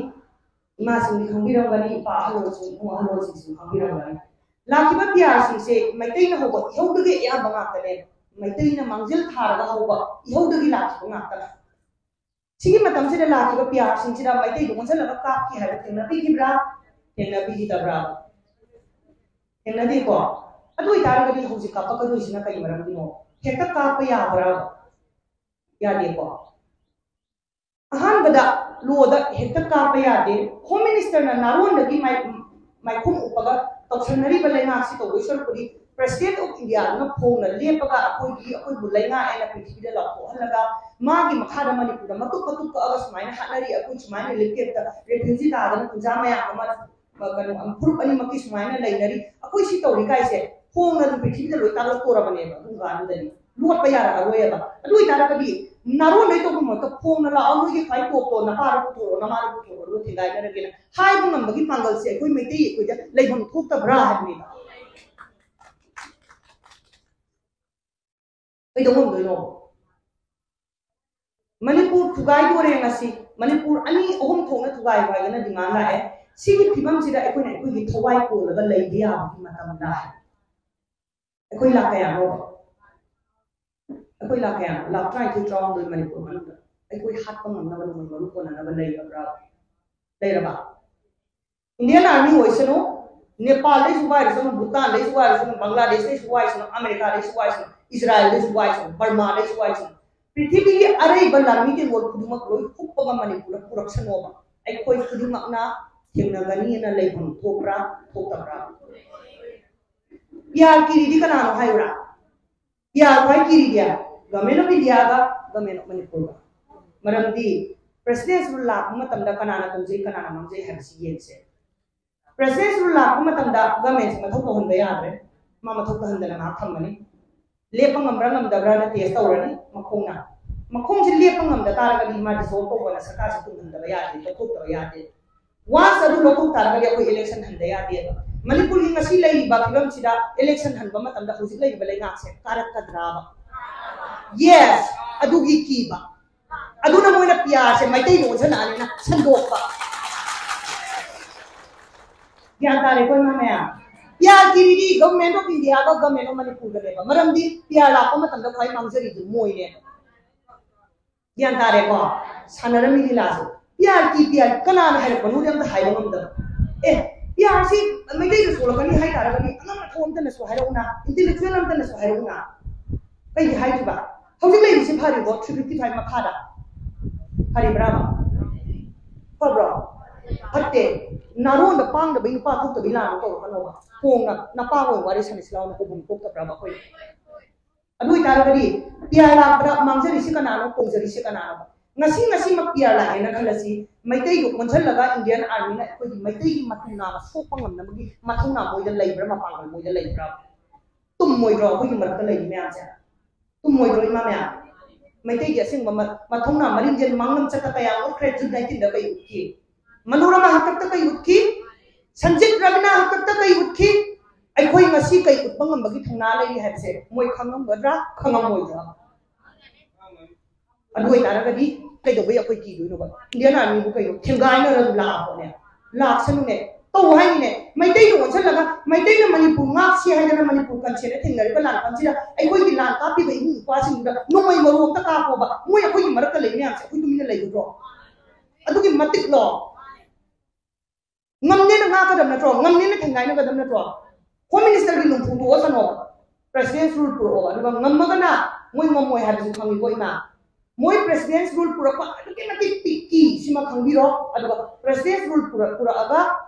ꯏꯃꯥꯁꯤꯡꯗꯤ ꯈꯪꯕꯤꯔꯝꯒꯅꯤ, ꯏꯄꯥ ꯑꯍꯜꯁꯤꯡ, ꯏꯕꯨꯡ ꯑꯍꯜꯁꯤꯡꯁꯨ ꯈꯪꯕꯤꯔꯝꯒꯅꯤ꯫ ꯂꯥꯛꯈꯤꯕ P R ꯁꯤꯡꯁꯦ ꯃꯩꯇꯩꯅ ꯍꯧꯕ ꯏꯍꯧꯗꯒꯤ ꯑꯌꯥꯝꯕ ꯉꯥꯛꯇꯅꯦ꯫ ꯃꯩꯇꯩꯅ ꯃꯥꯡꯖꯤꯜ ꯊꯥꯔꯒ ꯍꯧꯕ ꯏꯍꯧꯗꯒꯤ ꯂꯥꯛꯈꯤꯕ ꯉꯥꯛꯇꯅꯤ꯫ ꯁꯤꯒꯤ ꯃꯇꯝꯁꯤꯗ ꯂꯥꯛꯈꯤꯕ P R ꯁꯤꯡꯁꯤꯅ ꯃꯩꯇꯩꯗ ꯑꯣꯟꯁꯤꯜꯂꯒ ꯀꯥꯞꯈꯤ ꯍꯥꯏꯕ ꯊꯦꯡꯅꯕꯤꯈꯤꯕ꯭ꯔꯥ? ꯊꯦꯡꯅꯕꯤꯈꯤꯗꯕ꯭ꯔꯥ? ꯊꯦꯡꯅꯗꯦꯀꯣ? ꯑꯗꯨ ꯑꯣꯏꯇꯥꯔꯒꯗꯤ ꯍꯧꯖꯤꯛ ꯀꯥꯞꯄꯛꯀꯗꯣꯏꯁꯤꯅ ꯀꯩ ꯃꯔꯝꯒꯤꯅꯣ? ꯍꯦꯛꯇ ꯀꯥꯞꯄ ꯌꯥꯕ꯭ꯔꯥ? ꯌꯥꯗꯦꯀꯣ? ꯑꯍꯥꯟꯕꯗ law ꯗ ꯍꯦꯛꯇ ꯀꯥꯞꯄ ꯌꯥꯗꯦ꯫ Home Minister ꯅ ꯅꯥꯔꯣꯟꯗꯒꯤ ꯃꯥꯏ-, ꯃꯥꯏꯈꯨꯝ ꯎꯞꯄꯒ ꯇꯧꯁꯟꯅꯔꯤꯕ ꯂꯩꯉꯥꯛꯁꯤ ꯇꯧꯗꯣꯏ ꯁꯔꯨꯛꯄꯨꯗꯤ President of India ꯗꯨꯅ ꯐꯣꯡꯅ ꯂꯦꯞꯄꯒ ꯑꯩꯈꯣꯏꯒꯤ, ꯑꯩꯈꯣꯏꯕꯨ ꯂꯩꯉꯥꯛ ꯑꯦꯅ ꯄ꯭ꯔꯤꯊꯤꯕꯤꯗ ꯂꯥꯎꯊꯣꯛꯍꯜꯂꯒ ꯃꯥꯒꯤ ꯃꯈꯥꯗ ꯃꯅꯤꯄꯨꯔꯗ ꯃꯇꯨꯞ ꯃꯇꯨꯞ ꯀꯛꯑꯒ ꯁꯨꯃꯥꯏꯅ ꯍꯥꯠꯅꯔꯤ, ꯑꯩꯈꯣꯏ ꯁꯨꯃꯥꯏꯅ relief camp ꯇ refugee ꯇꯥꯗꯅ ꯈꯨꯟꯖꯥ ꯃꯌꯥꯝ ꯑꯃ, ꯀꯩꯅꯣ, ꯐꯨꯔꯨꯞ ꯑꯅꯤꯃꯛꯀꯤ ꯁꯨꯃꯥꯏꯅ ꯂꯩꯅꯔꯤ, ꯑꯩꯈꯣꯏ ꯁꯤ ꯇꯧꯔꯤ ꯀꯥꯏꯁꯦ ꯐꯣꯡꯅ ꯑꯗꯨꯝ ꯄ꯭ꯔꯤꯊꯤꯕꯤꯗ ꯂꯣꯏ ꯇꯥꯛꯂꯛꯇꯣꯔꯕꯅꯦꯕ ꯑꯗꯨꯝ ꯀꯥꯟꯗꯨꯗꯗꯤ꯫ ꯂꯣꯠꯄ ꯌꯥꯔꯛꯑꯔꯣꯏꯕ꯫ ꯑꯗꯨ ꯑꯣꯏꯇꯥꯔꯒꯗꯤ ꯅꯥꯔꯣꯟꯗꯩ ꯇꯧꯕ ꯃꯍꯨꯠꯇ ꯐꯣꯡꯅ ꯂꯥꯛꯑꯣ, ꯅꯣꯏꯒꯤ ꯈ꯭ꯋꯥꯏ ꯇꯣꯞꯇꯣ ꯅꯄꯥꯗꯣ ꯄꯨꯊꯣꯔꯛꯑꯣ, ꯅꯃꯥꯗꯣ ꯄꯨꯊꯣꯔꯛꯑꯣ, ꯑꯗꯨꯒ ꯊꯤꯡꯒꯥꯏꯅꯔꯒꯦꯅ ꯍꯥꯏꯕ ꯉꯝꯕꯒꯤ ꯄꯥꯡꯒꯜꯁꯦ ꯑꯩꯈꯣꯏ ꯃꯩꯇꯩ ꯑꯩꯈꯣꯏꯗ ꯂꯩꯐꯝ ꯊꯣꯛꯇꯕ꯭ꯔꯥ ꯍꯥꯏꯕꯅꯤꯗ꯫ ꯀꯩꯗꯧ ꯉꯝꯗꯣꯏꯅꯣ? ꯃꯅꯤꯄꯨꯔ ꯊꯨꯒꯥꯏꯗꯣꯔꯦ ꯉꯁꯤ, ꯃꯅꯤꯄꯨꯔ ꯑꯅꯤ ꯑꯍꯨꯝ ꯊꯣꯛꯅ ꯊꯨꯒꯥꯏꯌꯨ ꯍꯥꯏꯗꯅ demand ꯂꯥꯛꯑꯦ꯫ ꯁꯤꯒꯤ ꯐꯤꯕꯝꯁꯤꯗ ꯑꯩꯈꯣꯏꯅ ꯑꯩꯈꯣꯏꯒꯤ ꯊꯋꯥꯏ ꯀꯣꯜꯂꯒ ꯂꯩꯕ ꯌꯥꯕꯒꯤ ꯃꯇꯝ ꯂꯥꯛꯑꯦ꯫ ꯑꯩꯈꯣꯏ ꯂꯥꯛ ꯀꯌꯥꯅꯣꯕ? ꯑꯩꯈꯣꯏ ꯂꯥꯛ ꯀꯌꯥꯅꯣ? ꯂꯥꯛ ꯇꯔꯥꯅꯤꯊꯣꯏ, ꯇꯔꯥꯍꯨꯝꯗꯣꯏ ꯃꯅꯤꯄꯨꯔ ꯃꯅꯨꯡꯗ꯫ ꯑꯩꯈꯣꯏ ꯍꯥꯠꯄ ꯉꯝꯅꯕ ꯅꯣꯡꯃꯩ ꯃꯔꯨ ꯀꯣꯟꯅꯅꯕ ꯂꯩꯔꯕ꯭ꯔꯥ? ꯂꯩꯔꯕ? Indian Army ꯑꯣꯏꯁꯅꯨ, ꯅꯦꯄꯥꯜꯗꯩꯁꯨ ꯋꯥꯏꯔꯁꯅꯨ, ꯚꯨꯇꯥꯟꯗꯩꯁꯨ ꯋꯥꯏꯔꯁꯅꯨ, ꯕꯪꯒ꯭ꯂꯥꯗꯦꯁꯇꯩꯁꯨ ꯋꯥꯏꯁꯅꯨ, ꯑꯃꯦꯔꯤꯀꯥꯗꯩꯁꯨ ꯋꯥꯏꯁꯅꯨ, ꯏꯖꯔꯥꯏꯜꯗꯩꯁꯨ ꯋꯥꯏꯁꯅꯨ, ꯕꯔꯃꯥꯗꯩꯁꯨ ꯋꯥꯏꯁꯅꯨ, ꯄ꯭ꯔꯤꯊꯤꯕꯤꯒꯤ ꯑꯔꯩꯕ ꯂꯥꯟꯃꯤ ꯇꯦꯡꯒꯣꯜ ꯈꯨꯗꯤꯡꯃꯛ ꯂꯣꯏ ꯍꯨꯞꯄꯒ ꯃꯅꯤꯄꯨꯔꯗ ꯄꯨꯔꯛꯁꯅꯣꯕ꯫ ꯑꯩꯈꯣꯏ ꯈꯨꯗꯤꯡꯃꯛꯅ ꯊꯦꯡꯅꯒꯅꯤꯅ ꯂꯩꯐꯝ ꯊꯣꯛꯄ꯭ꯔꯥ, ꯊꯣꯛꯇꯕ꯭ꯔꯥ? ꯄꯤ ꯑꯥꯔ ꯀꯤꯔꯤꯗꯤ ꯀꯅꯥꯅꯣ ꯍꯥꯏꯌꯨꯔꯥ? ꯄꯤ ꯑꯥꯔ ꯈ꯭ꯋꯥꯏ ꯀꯤꯔꯤꯗꯤ Government of India ꯒ Government of Manipur ꯒ꯫ ꯃꯔꯝꯗꯤ President's Rule ꯂꯥꯛꯄ ꯃꯇꯝꯗ ꯀꯅꯥꯅ ꯇꯣꯡꯖꯩ, ꯀꯅꯥꯅ ꯃꯥꯡꯖꯩ ꯍꯥꯏꯕꯁꯤ ꯌꯦꯡꯁꯦ꯫ President's Rule ꯂꯥꯛꯄ ꯃꯇꯝꯗ government ꯁꯦ ꯃꯊꯧ ꯇꯧꯍꯟꯕ ꯌꯥꯗ꯭ꯔꯦ꯫ ꯃꯥ ꯃꯊꯧ ꯇꯧꯍꯟꯗꯅ ꯉꯥꯏꯍꯥꯛ ꯊꯝꯃꯅꯤ꯫ ꯂꯦꯞꯄ ꯉꯝꯕ꯭ꯔꯥ ꯉꯝꯗꯕ꯭ꯔꯥꯅ test ꯇꯧꯔꯅꯤ ꯃꯈꯣꯡꯅ꯫ ꯃꯈꯣꯡꯁꯦ ꯂꯦꯞꯄ ꯉꯝꯗ ꯇꯥꯔꯒꯗꯤ ꯃꯥ dissolve ꯇꯧꯕꯅ ꯁꯔꯀꯥꯔꯁꯦ ꯇꯨꯝꯍꯟꯗꯕ ꯌꯥꯗꯦ, ꯂꯧꯊꯣꯛꯇꯕ ꯌꯥꯗꯦ꯫ Once ꯑꯗꯨ ꯂꯧꯊꯣꯛ ꯇꯥꯔꯒꯗꯤ ꯑꯩꯈꯣꯏ election ꯍꯟꯗ ꯌꯥꯗꯦꯕ꯫ ꯃꯅꯤꯄꯨꯔꯒꯤ ꯉꯁꯤ ꯂꯩꯔꯤꯕ ꯐꯤꯕꯝꯁꯤꯗ election ꯍꯟꯕ ꯃꯇꯝꯗ ꯍꯧꯖꯤꯛ ꯂꯩꯔꯤꯕ ꯂꯩꯉꯥꯛꯁꯦ ꯀꯥꯔꯛꯀꯗ꯭ꯔꯥꯕ? Yes, ꯑꯗꯨꯒꯤ ꯀꯤꯕ꯫ ꯑꯗꯨꯅ ꯃꯣꯏꯅ ꯄꯤ ꯑꯥꯔꯁꯦ ꯃꯩꯇꯩꯗ ꯑꯣꯟꯁꯤꯜꯂꯛꯑꯅꯤꯅ ꯁꯟꯗꯣꯛꯄ꯫ ꯒ꯭ꯌꯥꯟ ꯇꯥꯔꯦꯀꯣ ꯏꯃꯥ ꯃꯌꯥꯝ? ꯄꯤ ꯑꯥꯔ ꯀꯤꯔꯤꯗꯤ Government of India ꯒ Government of Manipur ꯒꯅꯦꯕ꯫ ꯃꯔꯝꯗꯤ ꯄꯤ ꯑꯥꯔ ꯂꯥꯛꯄ ꯃꯇꯝꯗ ꯈ꯭ꯋꯥꯏ ꯃꯥꯡꯖꯔꯤꯗꯨ ꯃꯣꯏꯅꯦꯕ꯫ ꯒ꯭ꯌꯥꯟ ꯇꯥꯔꯦꯀꯣ? ꯁꯥꯟꯅꯔꯝꯃꯤ ꯂꯤꯂꯥꯁꯦ꯫ ꯄꯤ ꯑꯥꯔ ꯀꯤ, ꯄꯤ ꯑꯥꯔ ꯀꯅꯥꯅ ꯍꯥꯏꯔꯛꯄꯅꯣꯗꯤ ꯑꯝꯇ ꯍꯥꯏꯕ ꯉꯝꯗꯕ꯫ ꯑꯦ, ꯄꯤ ꯑꯥꯔ ꯁꯤ ꯃꯩꯇꯩꯗ ꯁꯣꯛꯂꯛꯀꯅꯤ ꯍꯥꯏ ꯇꯥꯔꯒꯗꯤ ꯑꯉꯝ ꯑꯊꯧ ꯑꯝꯇꯅꯁꯨ ꯍꯥꯏꯔꯛꯎꯅ, intellectual ꯑꯝꯇꯅꯁꯨ ꯍꯥꯏꯔꯛꯎꯅ꯫ ꯀꯩꯒꯤ ꯍꯥꯏꯗ꯭ꯔꯤꯕ? ꯍꯧꯖꯤꯛ ꯂꯩꯔꯤꯁꯤ ꯐꯔꯤꯕꯣ? Three fifty five ꯃꯈꯥꯗ ꯐꯔꯤꯕ꯭ꯔꯥꯕ? ꯐꯕ꯭ꯔꯣ? ꯐꯠꯇꯦ꯫ ꯅꯥꯔꯣꯟꯗ ꯄꯥꯡꯗꯕꯩ ꯅꯨꯄꯥ ꯊꯣꯛꯇꯕꯩ ꯂꯥꯟꯗꯣ ꯇꯧꯔꯛꯀꯅꯣꯕ꯫ ꯍꯣꯡꯅ ꯅꯄꯥ ꯑꯣꯏ ꯋꯥꯔꯤ ꯁꯥꯟꯅꯁꯤ ꯂꯥꯎꯅ ꯀꯧꯐꯝ ꯊꯣꯛꯇꯕ꯭ꯔꯕ ꯑꯩꯈꯣꯏ? ꯑꯗꯨ ꯑꯣꯏꯇꯥꯔꯒꯗꯤ ꯄꯤ ꯑꯥꯔ ꯂꯥꯛꯄꯗ ꯃꯥꯡꯖꯔꯤꯁꯤ ꯀꯅꯥꯅꯣ, ꯇꯣꯡꯖꯔꯤꯁꯤ ꯀꯅꯥꯅꯣ? ꯉꯁꯤ ꯉꯁꯤꯃꯛ ꯄꯤ ꯑꯥꯔ ꯂꯥꯛꯑꯦꯅ ꯈꯜꯂꯁꯤ, ꯃꯩꯇꯩꯗꯨ ꯑꯣꯟꯁꯤꯜꯂꯒ ꯏꯟꯗꯤꯌꯟ ꯑꯥꯔꯃꯤꯅ ꯑꯩꯈꯣꯏꯒꯤ ꯃꯩꯇꯩꯒꯤ ꯃꯇꯨ ꯅꯥꯕ ꯁꯣꯛꯄ ꯉꯝꯅꯕꯒꯤ ꯃꯊꯧꯅꯥ ꯃꯣꯏꯗ ꯂꯩꯕ꯭ꯔꯥ, ꯃꯄꯥꯡꯒꯜ ꯃꯣꯏꯗ ꯂꯩꯕ꯭ꯔꯥ? ꯇꯨꯝꯃꯣꯏꯗ꯭ꯔꯣ ꯑꯩꯈꯣꯏꯒꯤ ꯃꯔꯛꯇ ꯂꯩꯔꯤ ꯃꯌꯥꯝꯁꯦ? ꯇꯨꯝꯃꯣꯏꯗ꯭ꯔꯣ ꯏꯃꯥ ꯃꯌꯥꯝ? ꯃꯩꯇꯩꯒꯤ ꯑꯁꯦꯡꯕ ꯃ- ꯃꯊꯧꯅꯥ ꯃꯔꯤꯡꯖꯦꯜ ꯃꯥꯡꯂꯝ ꯆꯠꯇ ꯀꯌꯥ ꯑꯣꯛꯈ꯭ꯔꯦ ꯖꯨꯟ ꯅꯥꯏꯟꯇꯤꯟꯗ ꯀꯩ ꯎꯠꯈꯤ? ꯃꯅꯣꯔꯃꯥ ꯍꯥꯛꯇꯛꯇ ꯀꯩ ꯎꯠꯈꯤ? ꯁꯟꯖꯤꯠ ꯔꯕꯤꯅꯥ ꯍꯥꯛꯇꯛꯇ ꯀꯩ ꯎꯠꯈꯤ? ꯑꯩꯈꯣꯏ ꯉꯁꯤ ꯀꯩ ꯎꯠꯄ ꯉꯝꯕꯒꯤ ꯊꯧꯅꯥ ꯂꯩꯔꯤ ꯍꯥꯏꯕꯁꯦ ꯃꯣꯏ ꯈꯪꯉꯝꯒꯗ꯭ꯔꯥ, ꯈꯪꯉꯝꯃꯣꯏꯗ꯭ꯔꯥ? ꯑꯗꯨ ꯑꯣꯏꯇꯥꯔꯒꯗꯤ ꯀꯩꯗꯧꯕꯩ ꯑꯩꯈꯣꯏ ꯀꯤꯗꯣꯏꯅꯣꯕ? ꯏꯟꯗꯤꯌꯟ ꯑꯥꯔꯃꯤꯕꯨ ꯀꯩꯅꯣ ꯊꯦꯡꯒꯥꯏꯅꯔ ꯑꯗꯨꯝ ꯂꯥꯛꯑꯕꯅꯦ? ꯂꯥꯛꯁꯅꯨꯅꯦ, ꯇꯧ ꯍꯥꯏꯅꯤꯅꯦ꯫ ꯃꯩꯇꯩꯅ ꯑꯣꯟꯁꯤꯜꯂꯒ ꯃꯩꯇꯩꯅ ꯃꯅꯤꯄꯨꯔ ꯉꯥꯛꯁꯤ ꯍꯥꯏꯗꯅ ꯃꯅꯤꯄꯨꯔ ꯀꯟꯁꯦꯅ ꯊꯦꯡꯅꯔꯤꯕ ꯂꯥꯟ ꯀꯥꯟꯁꯤꯗ ꯑꯩꯈꯣꯏꯒꯤ ꯂꯥꯟ ꯀꯥꯞꯄꯤꯕ ꯏꯕꯨꯡ ꯏꯄ꯭ꯋꯥꯁꯤꯡꯗꯨꯗ ꯅꯣꯡꯃꯩ ꯃꯔꯨ ꯑꯝꯇ ꯀꯥꯞꯄꯣꯕ꯫ ꯃꯣꯏ ꯑꯩꯈꯣꯏꯒꯤ ꯃꯔꯛꯇ ꯂꯩꯕ ꯃꯌꯥꯝꯁꯦ ꯑꯩꯈꯣꯏ ꯇꯨꯃꯤꯟꯅ ꯂꯩꯒꯗ꯭ꯔꯣ? ꯑꯗꯨꯒꯤ ꯃꯇꯤꯛꯂꯣ? ꯉꯝꯅꯦꯅ ꯉꯥꯛꯀꯗꯕ ꯅꯠꯇ꯭ꯔꯣ? ꯉꯝꯅꯦꯅ ꯊꯦꯡꯒꯥꯏꯅꯒꯗꯕ ꯅꯠꯇ꯭ꯔꯣ? ꯍꯣꯝ ꯃꯤꯅꯤꯁꯇꯔꯒꯤ ꯂꯨꯝꯐꯨ ꯇꯣꯛꯑꯁꯅꯣꯕ, ꯄ꯭ꯔꯦꯁꯤꯗꯦꯟꯁ ꯔꯨꯜ ꯄꯨꯔꯛꯑꯣꯕ꯫ ꯑꯗꯨꯒ ꯉꯝꯃꯒꯅ ꯃꯣꯏ ꯉꯝꯃꯣꯏ ꯍꯥꯏꯕꯁꯨ ꯈꯪꯉꯤꯀꯣ ꯏꯃꯥ꯫ ꯃꯣꯏ ꯄ꯭ꯔꯦꯁꯤꯗꯦꯟꯁ ꯔꯨꯜ ꯄꯨꯔꯛꯄ ꯑꯗꯨꯛꯀꯤ ꯃꯇꯤꯛ ꯄꯤꯛꯏ, ꯁꯤꯃ ꯈꯪꯕꯤꯔꯣ꯫ ꯑꯗꯨꯒ ꯄ꯭ꯔꯦꯁꯤꯗꯦꯟꯁ ꯔꯨꯜ ꯄꯨꯔꯛ- ꯄꯨꯔꯛꯑꯒ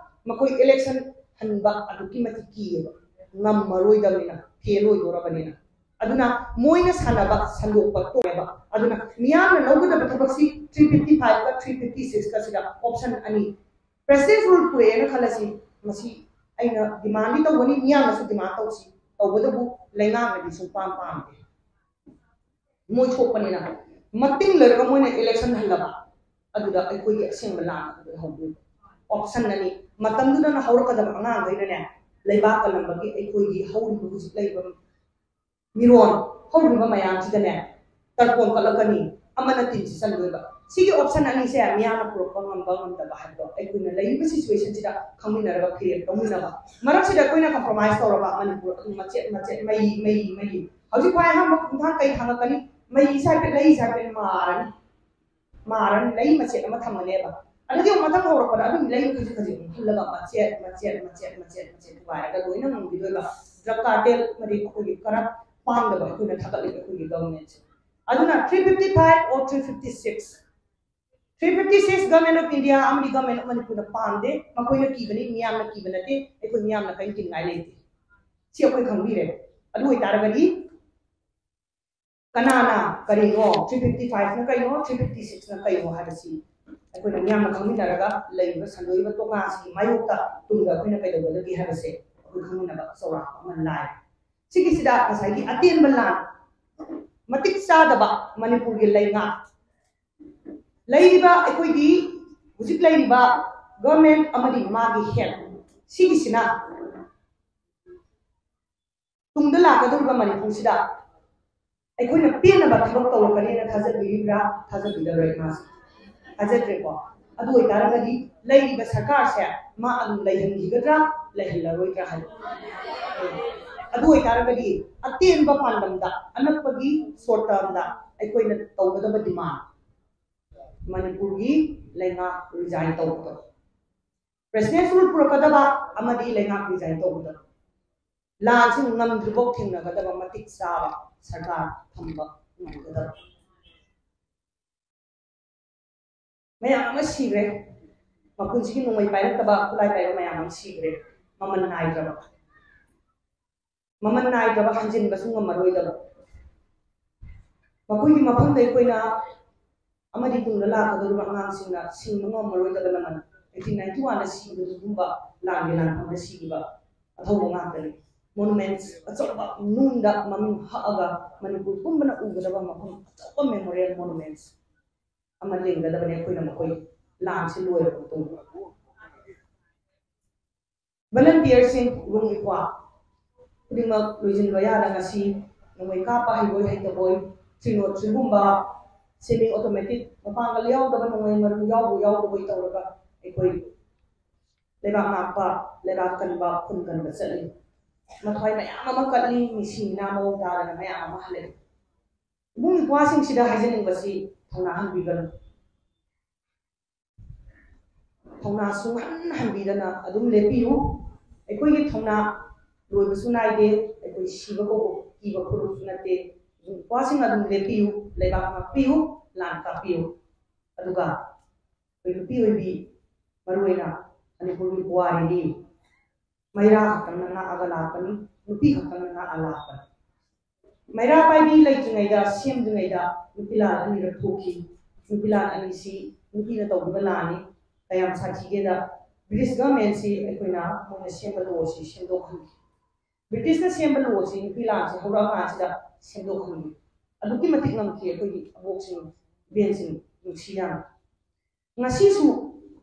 ꯃꯈꯣꯏ ꯏꯂꯦꯛꯁꯟ ꯍꯟꯕ ꯑꯗꯨꯛꯀꯤ ꯃꯇꯤꯛ ꯀꯤꯌꯦꯕ, ꯉꯝꯃꯔꯣꯏꯗꯕꯅꯤꯅ, ꯐꯦꯜ ꯑꯣꯏꯗꯣꯔꯕꯅꯤꯅ꯫ ꯑꯗꯨꯅ ꯃꯣꯏꯅ ꯁꯥꯟꯅꯕ ꯁꯟꯗꯣꯛꯄ ꯇꯣꯛꯑꯦꯕ꯫ ꯑꯗꯨꯅ ꯃꯤꯌꯥꯝꯅ ꯂꯧꯒꯗꯕ ꯊꯕꯛꯁꯤ ꯊ꯭ꯔꯤ ꯐꯤꯐꯇꯤ ꯐꯥꯏꯚꯀ ꯊ꯭ꯔꯤ ꯐꯤꯐꯇꯤ ꯁꯤꯛꯁꯀꯁꯤꯗ ꯑꯣꯞꯁꯟ ꯑꯅꯤ꯫ ꯄ꯭ꯔꯦꯁꯤꯗꯦꯟꯁ ꯔꯨꯜ ꯄꯨꯔꯛꯑꯦꯅ ꯈꯜꯂꯁꯤ, ꯃꯁꯤ ꯑꯩꯅ ꯗꯤꯃꯥꯟꯗꯤ ꯇꯧꯒꯅꯤ, ꯃꯤꯌꯥꯝꯅꯁꯨ ꯗꯤꯃꯥꯟ ꯇꯧꯁꯤ, ꯇꯧꯕꯇꯕꯨ ꯂꯩꯉꯥꯛꯅꯗꯤ ꯁꯨꯡꯄꯥꯝ ꯄꯥꯝꯗꯦ꯫ ꯃꯣꯏ ꯁꯣꯛꯄꯅꯤꯅ ꯃꯇꯤꯡ ꯂꯩꯔꯒ ꯃꯣꯏꯅ ꯏꯂꯦꯛꯁꯟ ꯍꯜꯂꯕ, ꯑꯗꯨꯗ ꯑꯩꯈꯣꯏꯒꯤ ꯑꯁꯦꯡꯕ ꯂꯥꯟ ꯑꯗꯨ ꯍꯧꯗꯣꯏꯕ꯫ ꯑꯣꯞꯁꯟ ꯑꯅꯤ, ꯃꯇꯝꯗꯨꯗꯅ ꯍꯧꯔꯛꯀꯗꯕ ꯑꯉꯥꯡꯈꯩꯅꯅꯦ, ꯂꯩꯕꯥꯛ ꯀꯜꯂꯝꯕꯒꯤ ꯑꯩꯈꯣꯏꯒꯤ ꯍꯧꯔꯤꯕ ꯍꯧꯖꯤꯛ ꯂꯩꯔꯤꯕ ꯃꯤꯔꯣꯟ ꯍꯧꯔꯤꯕ ꯃꯌꯥꯝꯁꯤꯗꯅꯦ ꯇꯔꯄꯣꯟ ꯀꯠꯂꯛꯀꯅꯤ, ꯑꯃꯅ ꯇꯤꯟ ꯁꯤꯠꯆꯟꯗꯣꯏꯕ꯫ ꯁꯤꯒꯤ ꯑꯣꯞꯁꯟ ꯑꯅꯤꯁꯦ ꯃꯤꯌꯥꯝꯅ ꯄꯨꯔꯛꯄ ꯉꯝꯕ ꯉꯝꯗꯕ ꯍꯥꯏꯕꯗꯣ ꯑꯩꯈꯣꯏꯅ ꯂꯩꯔꯤꯕ ꯁꯤꯆꯨꯋꯦꯁꯟꯁꯤꯗ ꯈꯪꯃꯤꯟꯅꯔꯒ ꯐꯤꯔꯦꯞ ꯂꯧꯃꯤꯟꯅꯕ꯫ ꯃꯔꯛꯁꯤꯗ ꯑꯩꯈꯣꯏꯅ ꯀꯝꯄ꯭ꯔꯣꯃꯥꯏꯁ ꯇꯧꯔꯕ ꯃꯅꯤꯄꯨꯔ ꯑꯗꯨꯝ ꯃꯆꯦꯠ ꯃꯆꯦꯠ ꯃꯩ ꯃꯩ ꯃꯩ꯫ ꯍꯧꯖꯤꯛ ꯈ꯭ꯋꯥꯏ ꯑꯍꯥꯟꯕ ꯈꯣꯡꯊꯥꯡ ꯀꯩ ꯊꯥꯡꯉꯛꯀꯅꯤ? ꯃꯩ ꯁꯥꯏꯐꯦꯠ ꯂꯩ ꯁꯥꯏꯐꯦꯠ ꯃꯥꯔꯅꯤ꯫ ꯃꯥꯔꯅꯤ, ꯂꯩ ꯃꯆꯦꯠ ꯑꯃ ꯊꯝꯒꯅꯦꯕ꯫ ꯑꯗꯒꯤ ꯑꯃꯨꯛ ꯃꯊꯪ ꯍꯧꯔꯛꯄꯗ ꯑꯗꯨꯝ ꯂꯩ ꯈꯖꯤꯛ ꯈꯖꯤꯛ ꯑꯃꯨꯛ ꯍꯨꯜꯂꯒ ꯃꯆꯦꯠ ꯃꯆꯦꯠ ꯃꯆꯦꯠ ꯃꯆꯦꯠ ꯃꯆꯦꯠ ꯊꯨꯒꯥꯏꯔꯒ ꯂꯣꯏꯅ ꯉꯝꯈꯤꯗꯣꯏꯕ꯫ ꯗ꯭ꯔꯒ ꯀꯥꯔꯇꯦꯜ ꯑꯃꯗꯤ ꯑꯩꯈꯣꯏꯒꯤ ꯀꯔꯞ ꯄꯥꯝꯗꯕ ꯑꯩꯈꯣꯏꯅ ꯊꯥꯒꯠꯂꯤꯕ ꯑꯩꯈꯣꯏꯒꯤ ꯒꯚꯔꯟꯃꯦꯟꯁꯦ꯫ ꯑꯗꯨꯅ three fifty five or three fifty six, Three fifty six Government of India ꯑꯃꯗꯤ Government of ꯃꯅꯤꯄꯨꯔꯅ ꯄꯥꯝꯗꯦ꯫ ꯃꯈꯣꯏꯅ ꯀꯤꯕꯅꯤ, ꯃꯤꯌꯥꯝꯅ ꯀꯤꯕ ꯅꯠꯇꯦ꯫ ꯑꯩꯈꯣꯏ ꯃꯤꯌꯥꯝꯅ ꯀꯔꯤꯝ ꯀꯤꯅꯤꯡꯉꯥꯏ ꯂꯩꯇꯦ꯫ ꯁꯤ ꯑꯩꯈꯣꯏ ꯈꯪꯕꯤꯔꯦ꯫ ꯑꯗꯨ ꯑꯣꯏꯇꯥꯔꯒꯗꯤ ꯀꯅꯥꯅ ꯀꯔꯤꯅꯣ, three fifty five ꯅ ꯀꯩꯅꯣ, three fifty six ꯅ ꯀꯩꯅꯣ ꯍꯥꯏꯕꯁꯤ ꯑꯩꯈꯣꯏꯅ ꯃꯤꯌꯥꯝꯅ ꯈꯪꯃꯤꯟꯅꯔꯒ ꯂꯩꯔꯤꯕ ꯁꯟꯗꯣꯛꯏꯕ ꯇꯣꯉꯥꯟꯁꯤꯒꯤ ꯃꯥꯌꯣꯛꯇ ꯇꯨꯡꯗ ꯑꯩꯈꯣꯏꯅ ꯀꯩꯗꯧꯒꯗꯒꯦ ꯍꯥꯏꯕꯁꯦ ꯑꯩꯈꯣꯏ ꯈꯪꯃꯤꯟꯅꯕ ꯆꯥꯎꯔꯥꯛꯄ ꯑꯃ ꯂꯥꯏ꯫ ꯁꯤꯒꯤꯁꯤꯗ ꯉꯁꯥꯏꯒꯤ ꯑꯇꯦꯟꯕ ꯂꯥꯟ, ꯃꯇꯤꯛ ꯆꯥꯗꯕ ꯃꯅꯤꯄꯨꯔꯒꯤ ꯂꯩꯉꯥꯛ, ꯂꯩꯔꯤꯕ ꯑꯩꯈꯣꯏꯒꯤ ꯍꯧꯖꯤꯛ ꯂꯩꯔꯤꯕ Government ꯑꯃꯗꯤ ꯃꯥꯒꯤ head ꯁꯤꯒꯤꯁꯤꯅ ꯇꯨꯡꯗ ꯂꯥꯛꯀꯗꯧꯔꯤꯕ ꯃꯅꯤꯄꯨꯔꯁꯤꯗ ꯑꯩꯈꯣꯏꯅ ꯄꯦꯟꯅꯕ ꯊꯕꯛ ꯇꯧꯔꯛꯀꯅꯤꯅ ꯊꯥꯖꯕꯤꯔꯤꯕ꯭ꯔꯥ? ꯊꯥꯖꯕꯤꯗꯕ꯭ꯔꯥ ꯏꯃꯥꯁꯦ? ꯊꯥꯖꯗ꯭ꯔꯦꯀꯣ꯫ ꯑꯗꯨ ꯑꯣꯏꯇꯥꯔꯒꯗꯤ ꯂꯩꯔꯤꯕ ꯁꯔꯀꯥꯔꯁꯦ ꯃꯥ ꯑꯗꯨꯝ ꯂꯩꯍꯟꯈꯤꯒꯗ꯭ꯔꯥ, ꯂꯩꯍꯜꯂꯔꯣꯏꯗ꯭ꯔꯥ ꯍꯥꯏꯕ꯫ ꯑꯗꯨ ꯑꯣꯏꯇꯥꯔꯒꯗꯤ ꯑꯇꯦꯟꯕ ꯄꯥꯟꯗꯝꯗ, ꯑꯅꯛꯄꯒꯤ short term ꯗ ꯑꯩꯈꯣꯏꯅ ꯇꯧꯒꯗꯕ demand, ꯃꯅꯤꯄꯨꯔꯒꯤ ꯂꯩꯉꯥꯛ resign ꯇꯧꯕꯗꯣ, President's Rule ꯄꯨꯔꯛꯀꯗꯕ ꯑꯃꯗꯤ ꯂꯩꯉꯥꯛ resign ꯇꯧꯕꯗꯣ, ꯂꯥꯟꯁꯤ ꯉꯝꯗ꯭ꯔꯤꯐꯥꯎ ꯊꯦꯡꯅꯒꯗꯕ ꯃꯇꯤꯛ ꯆꯥꯕ ꯁꯔꯀꯥꯔ ꯊꯝꯕ ꯉꯝꯒꯗꯕ꯫ ꯃꯌꯥꯝ ꯑꯃ ꯁꯤꯈ꯭ꯔꯦ꯫ ꯃꯄꯨꯟꯁꯤꯒꯤ ꯅꯣꯡꯃꯩ ꯄꯥꯏꯔꯛꯇꯕ, ꯈꯨꯠꯂꯥꯏ ꯄꯥꯏꯕ ꯃꯌꯥꯝ ꯑꯃ ꯁꯤꯈ꯭ꯔꯦ꯫ ꯃꯃꯜ ꯅꯥꯏꯗ꯭ꯔꯕ, ꯃꯃꯜ ꯅꯥꯏꯗ꯭ꯔꯕ, ꯍꯟꯖꯤꯟꯕꯁꯨ ꯉꯝꯃꯔꯣꯏꯗꯕ꯫ ꯃꯈꯣꯏꯒꯤ ꯃꯐꯝꯗ ꯑꯩꯈꯣꯏꯅ ꯑꯃꯗꯤ ꯇꯨꯡꯗ ꯂꯥꯛꯀꯗꯧꯔꯤꯕ ꯑꯉꯥꯡꯁꯤꯡꯅ ꯁꯤꯡꯕ ꯉꯝꯃꯔꯣꯏꯗꯕ ꯂꯃꯟ, eighteen ninety one ꯗ ꯁꯤꯕꯗꯨꯒꯨꯝꯕ ꯂꯥꯟꯒꯤ ꯂꯥꯟꯐꯝꯗ ꯁꯤꯈꯤꯕ ꯑꯊꯧꯕ ꯉꯥꯛꯇꯅꯤ꯫ Monuments ꯑꯆꯧꯕ ꯅꯨꯡꯗ ꯃꯃꯤꯡ ꯍꯛꯑꯒ ꯃꯅꯤꯄꯨꯔ ꯄꯨꯝꯕꯅ ꯎꯒꯗꯕ ꯃꯐꯝ ꯑꯆꯧꯕ memorial monuments ꯑꯃ ꯂꯤꯡꯒꯗꯕꯅꯤ ꯑꯩꯈꯣꯏꯅ ꯃꯈꯣꯏ ꯂꯥꯟꯁꯤ ꯂꯣꯏꯔꯕ ꯃꯇꯨꯡꯗ꯫ Volunteer ꯁꯤꯡ, ꯏꯕꯨꯡ ꯏꯄ꯭ꯋꯥ ꯈꯨꯗꯤꯡꯃꯛ ꯂꯣꯏꯁꯤꯟꯕ ꯌꯥꯗ ꯉꯁꯤ ꯅꯣꯡꯃꯩ ꯀꯥꯞꯄ ꯍꯩꯕꯣꯏ ꯍꯩꯇꯕꯣꯏ, three nought three ꯒꯨꯝꯕ, semi automatic, ꯃꯄꯥꯡꯒꯜ ꯌꯥꯎꯗꯕ ꯅꯣꯡꯃꯩ ꯃꯔꯨ ꯌꯥꯎꯕꯣꯏ ꯌꯥꯎꯗꯕꯣꯏ ꯇꯧꯔꯒ ꯑꯩꯈꯣꯏ ꯂꯩꯕꯥꯛ ꯉꯥꯛꯄ, ꯂꯩꯕꯥꯛ ꯀꯟꯕ, ꯈꯨꯟ ꯀꯟꯕ ꯆꯠꯂꯤ꯫ ꯃꯊ꯭ꯋꯥꯏ ꯃꯌꯥꯝ ꯑꯃ ꯀꯠꯂꯤ, ꯃꯤꯁꯤ ꯃꯤꯅꯥ ꯃꯑꯣꯡ ꯇꯥꯗꯅ ꯃꯌꯥꯝ ꯑꯃ ꯍꯜꯂꯛꯏ꯫ ꯏꯕꯨꯡ ꯏꯄ꯭ꯋꯥꯁꯤꯡꯁꯤꯗ ꯍꯥꯏꯖꯅꯤꯡꯕꯁꯤ ꯊꯧꯅꯥ ꯍꯟꯕꯤꯒꯅꯨ꯫ ꯊꯧꯅꯥ ꯁꯨꯡꯍꯟ ꯍꯟꯕꯤꯗꯅ ꯑꯗꯨꯝ ꯂꯦꯞꯄꯤꯌꯨ꯫ ꯑꯩꯈꯣꯏꯒꯤ ꯊꯧꯅꯥ ꯂꯣꯏꯕꯁꯨ ꯅꯥꯏꯗꯦ, ꯑꯩꯈꯣꯏ ꯁꯤꯕ ꯀꯧꯕ ꯀꯤꯕ ꯐꯨꯔꯨꯞꯁꯨ ꯅꯠꯇꯦ꯫ ꯏꯕꯨꯡ ꯏꯄ꯭ꯋꯥꯁꯤꯡ ꯑꯗꯨꯝ ꯂꯦꯞꯄꯤꯌꯨ, ꯂꯩꯕꯥꯛ ꯉꯥꯛꯄꯤꯌꯨ, ꯂꯥꯟ ꯀꯥꯞꯄꯤꯌꯨ꯫ ꯑꯗꯨꯒ ꯑꯩꯈꯣꯏ ꯅꯨꯄꯤ ꯑꯣꯏꯕꯤ, ꯃꯔꯨꯑꯣꯏꯅ ꯃꯅꯤꯄꯨꯔꯒꯤ ꯄꯨꯋꯥꯔꯤꯗꯤ ꯃꯩꯔꯥ ꯈꯛꯇꯪꯅ ꯉꯥꯛꯑꯒ ꯂꯥꯛꯄꯅꯤ, ꯅꯨꯄꯤ ꯈꯛꯇꯪꯅ ꯉꯥꯛꯑ ꯂꯥꯛꯄꯅꯤ꯫ ꯃꯩꯔꯥ ꯄꯥꯏꯕꯤ ꯂꯩꯇ꯭ꯔꯤꯉꯩꯗ, ꯁꯦꯝꯗ꯭ꯔꯤꯉꯩꯗ ꯅꯨꯄꯤ ꯂꯥꯟ ꯑꯅꯤꯔꯛ ꯊꯣꯛꯈꯤ꯫ ꯅꯨꯄꯤ ꯂꯥꯟ ꯑꯅꯤꯁꯤ ꯅꯨꯄꯤꯅ ꯇꯧꯈꯤꯕ ꯂꯥꯟꯅꯤ꯫ ꯀꯌꯥꯝ ꯁꯥꯊꯤꯒꯦꯗ, ꯕ꯭ꯔꯤꯇꯤꯁ ꯒꯚꯔꯟꯃꯦꯟꯁꯤ ꯑꯩꯈꯣꯏꯅ ꯃꯣꯏꯅ ꯁꯦꯝꯕ ꯂꯣꯁꯤ ꯁꯦꯝꯗꯣꯛꯍꯟꯈꯤ꯫ ꯕ꯭ꯔꯤꯇꯤꯁꯅ ꯁꯦꯝꯕ ꯂꯣꯁꯤ ꯅꯨꯄꯤ ꯂꯥꯟꯁꯤ ꯍꯧꯔꯛꯑꯀꯥꯟꯁꯤꯗ ꯁꯦꯝꯗꯣꯛꯍꯟꯈꯤ꯫ ꯑꯗꯨꯛꯀꯤ ꯃꯇꯤꯛ ꯉꯝꯈꯤ ꯑꯩꯈꯣꯏꯒꯤ ꯑꯕꯣꯛꯁꯤꯡ, ꯏꯕꯦꯟꯁꯤꯡ, ꯅꯨꯡꯁꯤ ꯌꯥꯝꯅ꯫ ꯉꯁꯤꯁꯨ